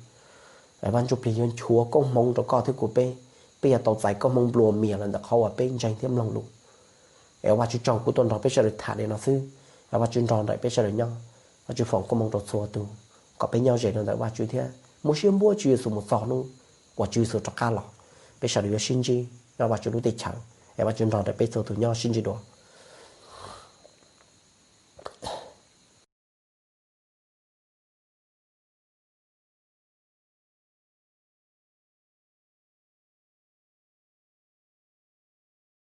Vaj Ntsuj Plig yuav nchuav koob hmoov rau koj thiab kuv peb, peb yuav tau txais koob hmoov nplua mias los ntawm qhov uas peb ntseeg thiab mloog lus. Es Vajtswv tsaug, kuv tuaj nrog peb sawv daws tham li no xwb. Vajtswv nrog nraim peb sawv daws nyob, Vajtswv foom koob hmoov rau txhua tus, kom peb nyob ze rau ntawm Vajtswv thiab mus siab npuab Tswv Yexus mus txog hnub uas Tswv Yexus rov qab los, peb sawv daws yuav sib ntsib nyob Vajtswv lub teb chaws. Es Vajtswv nrog nraim peb txhua tus nyob, sib ntsib dua.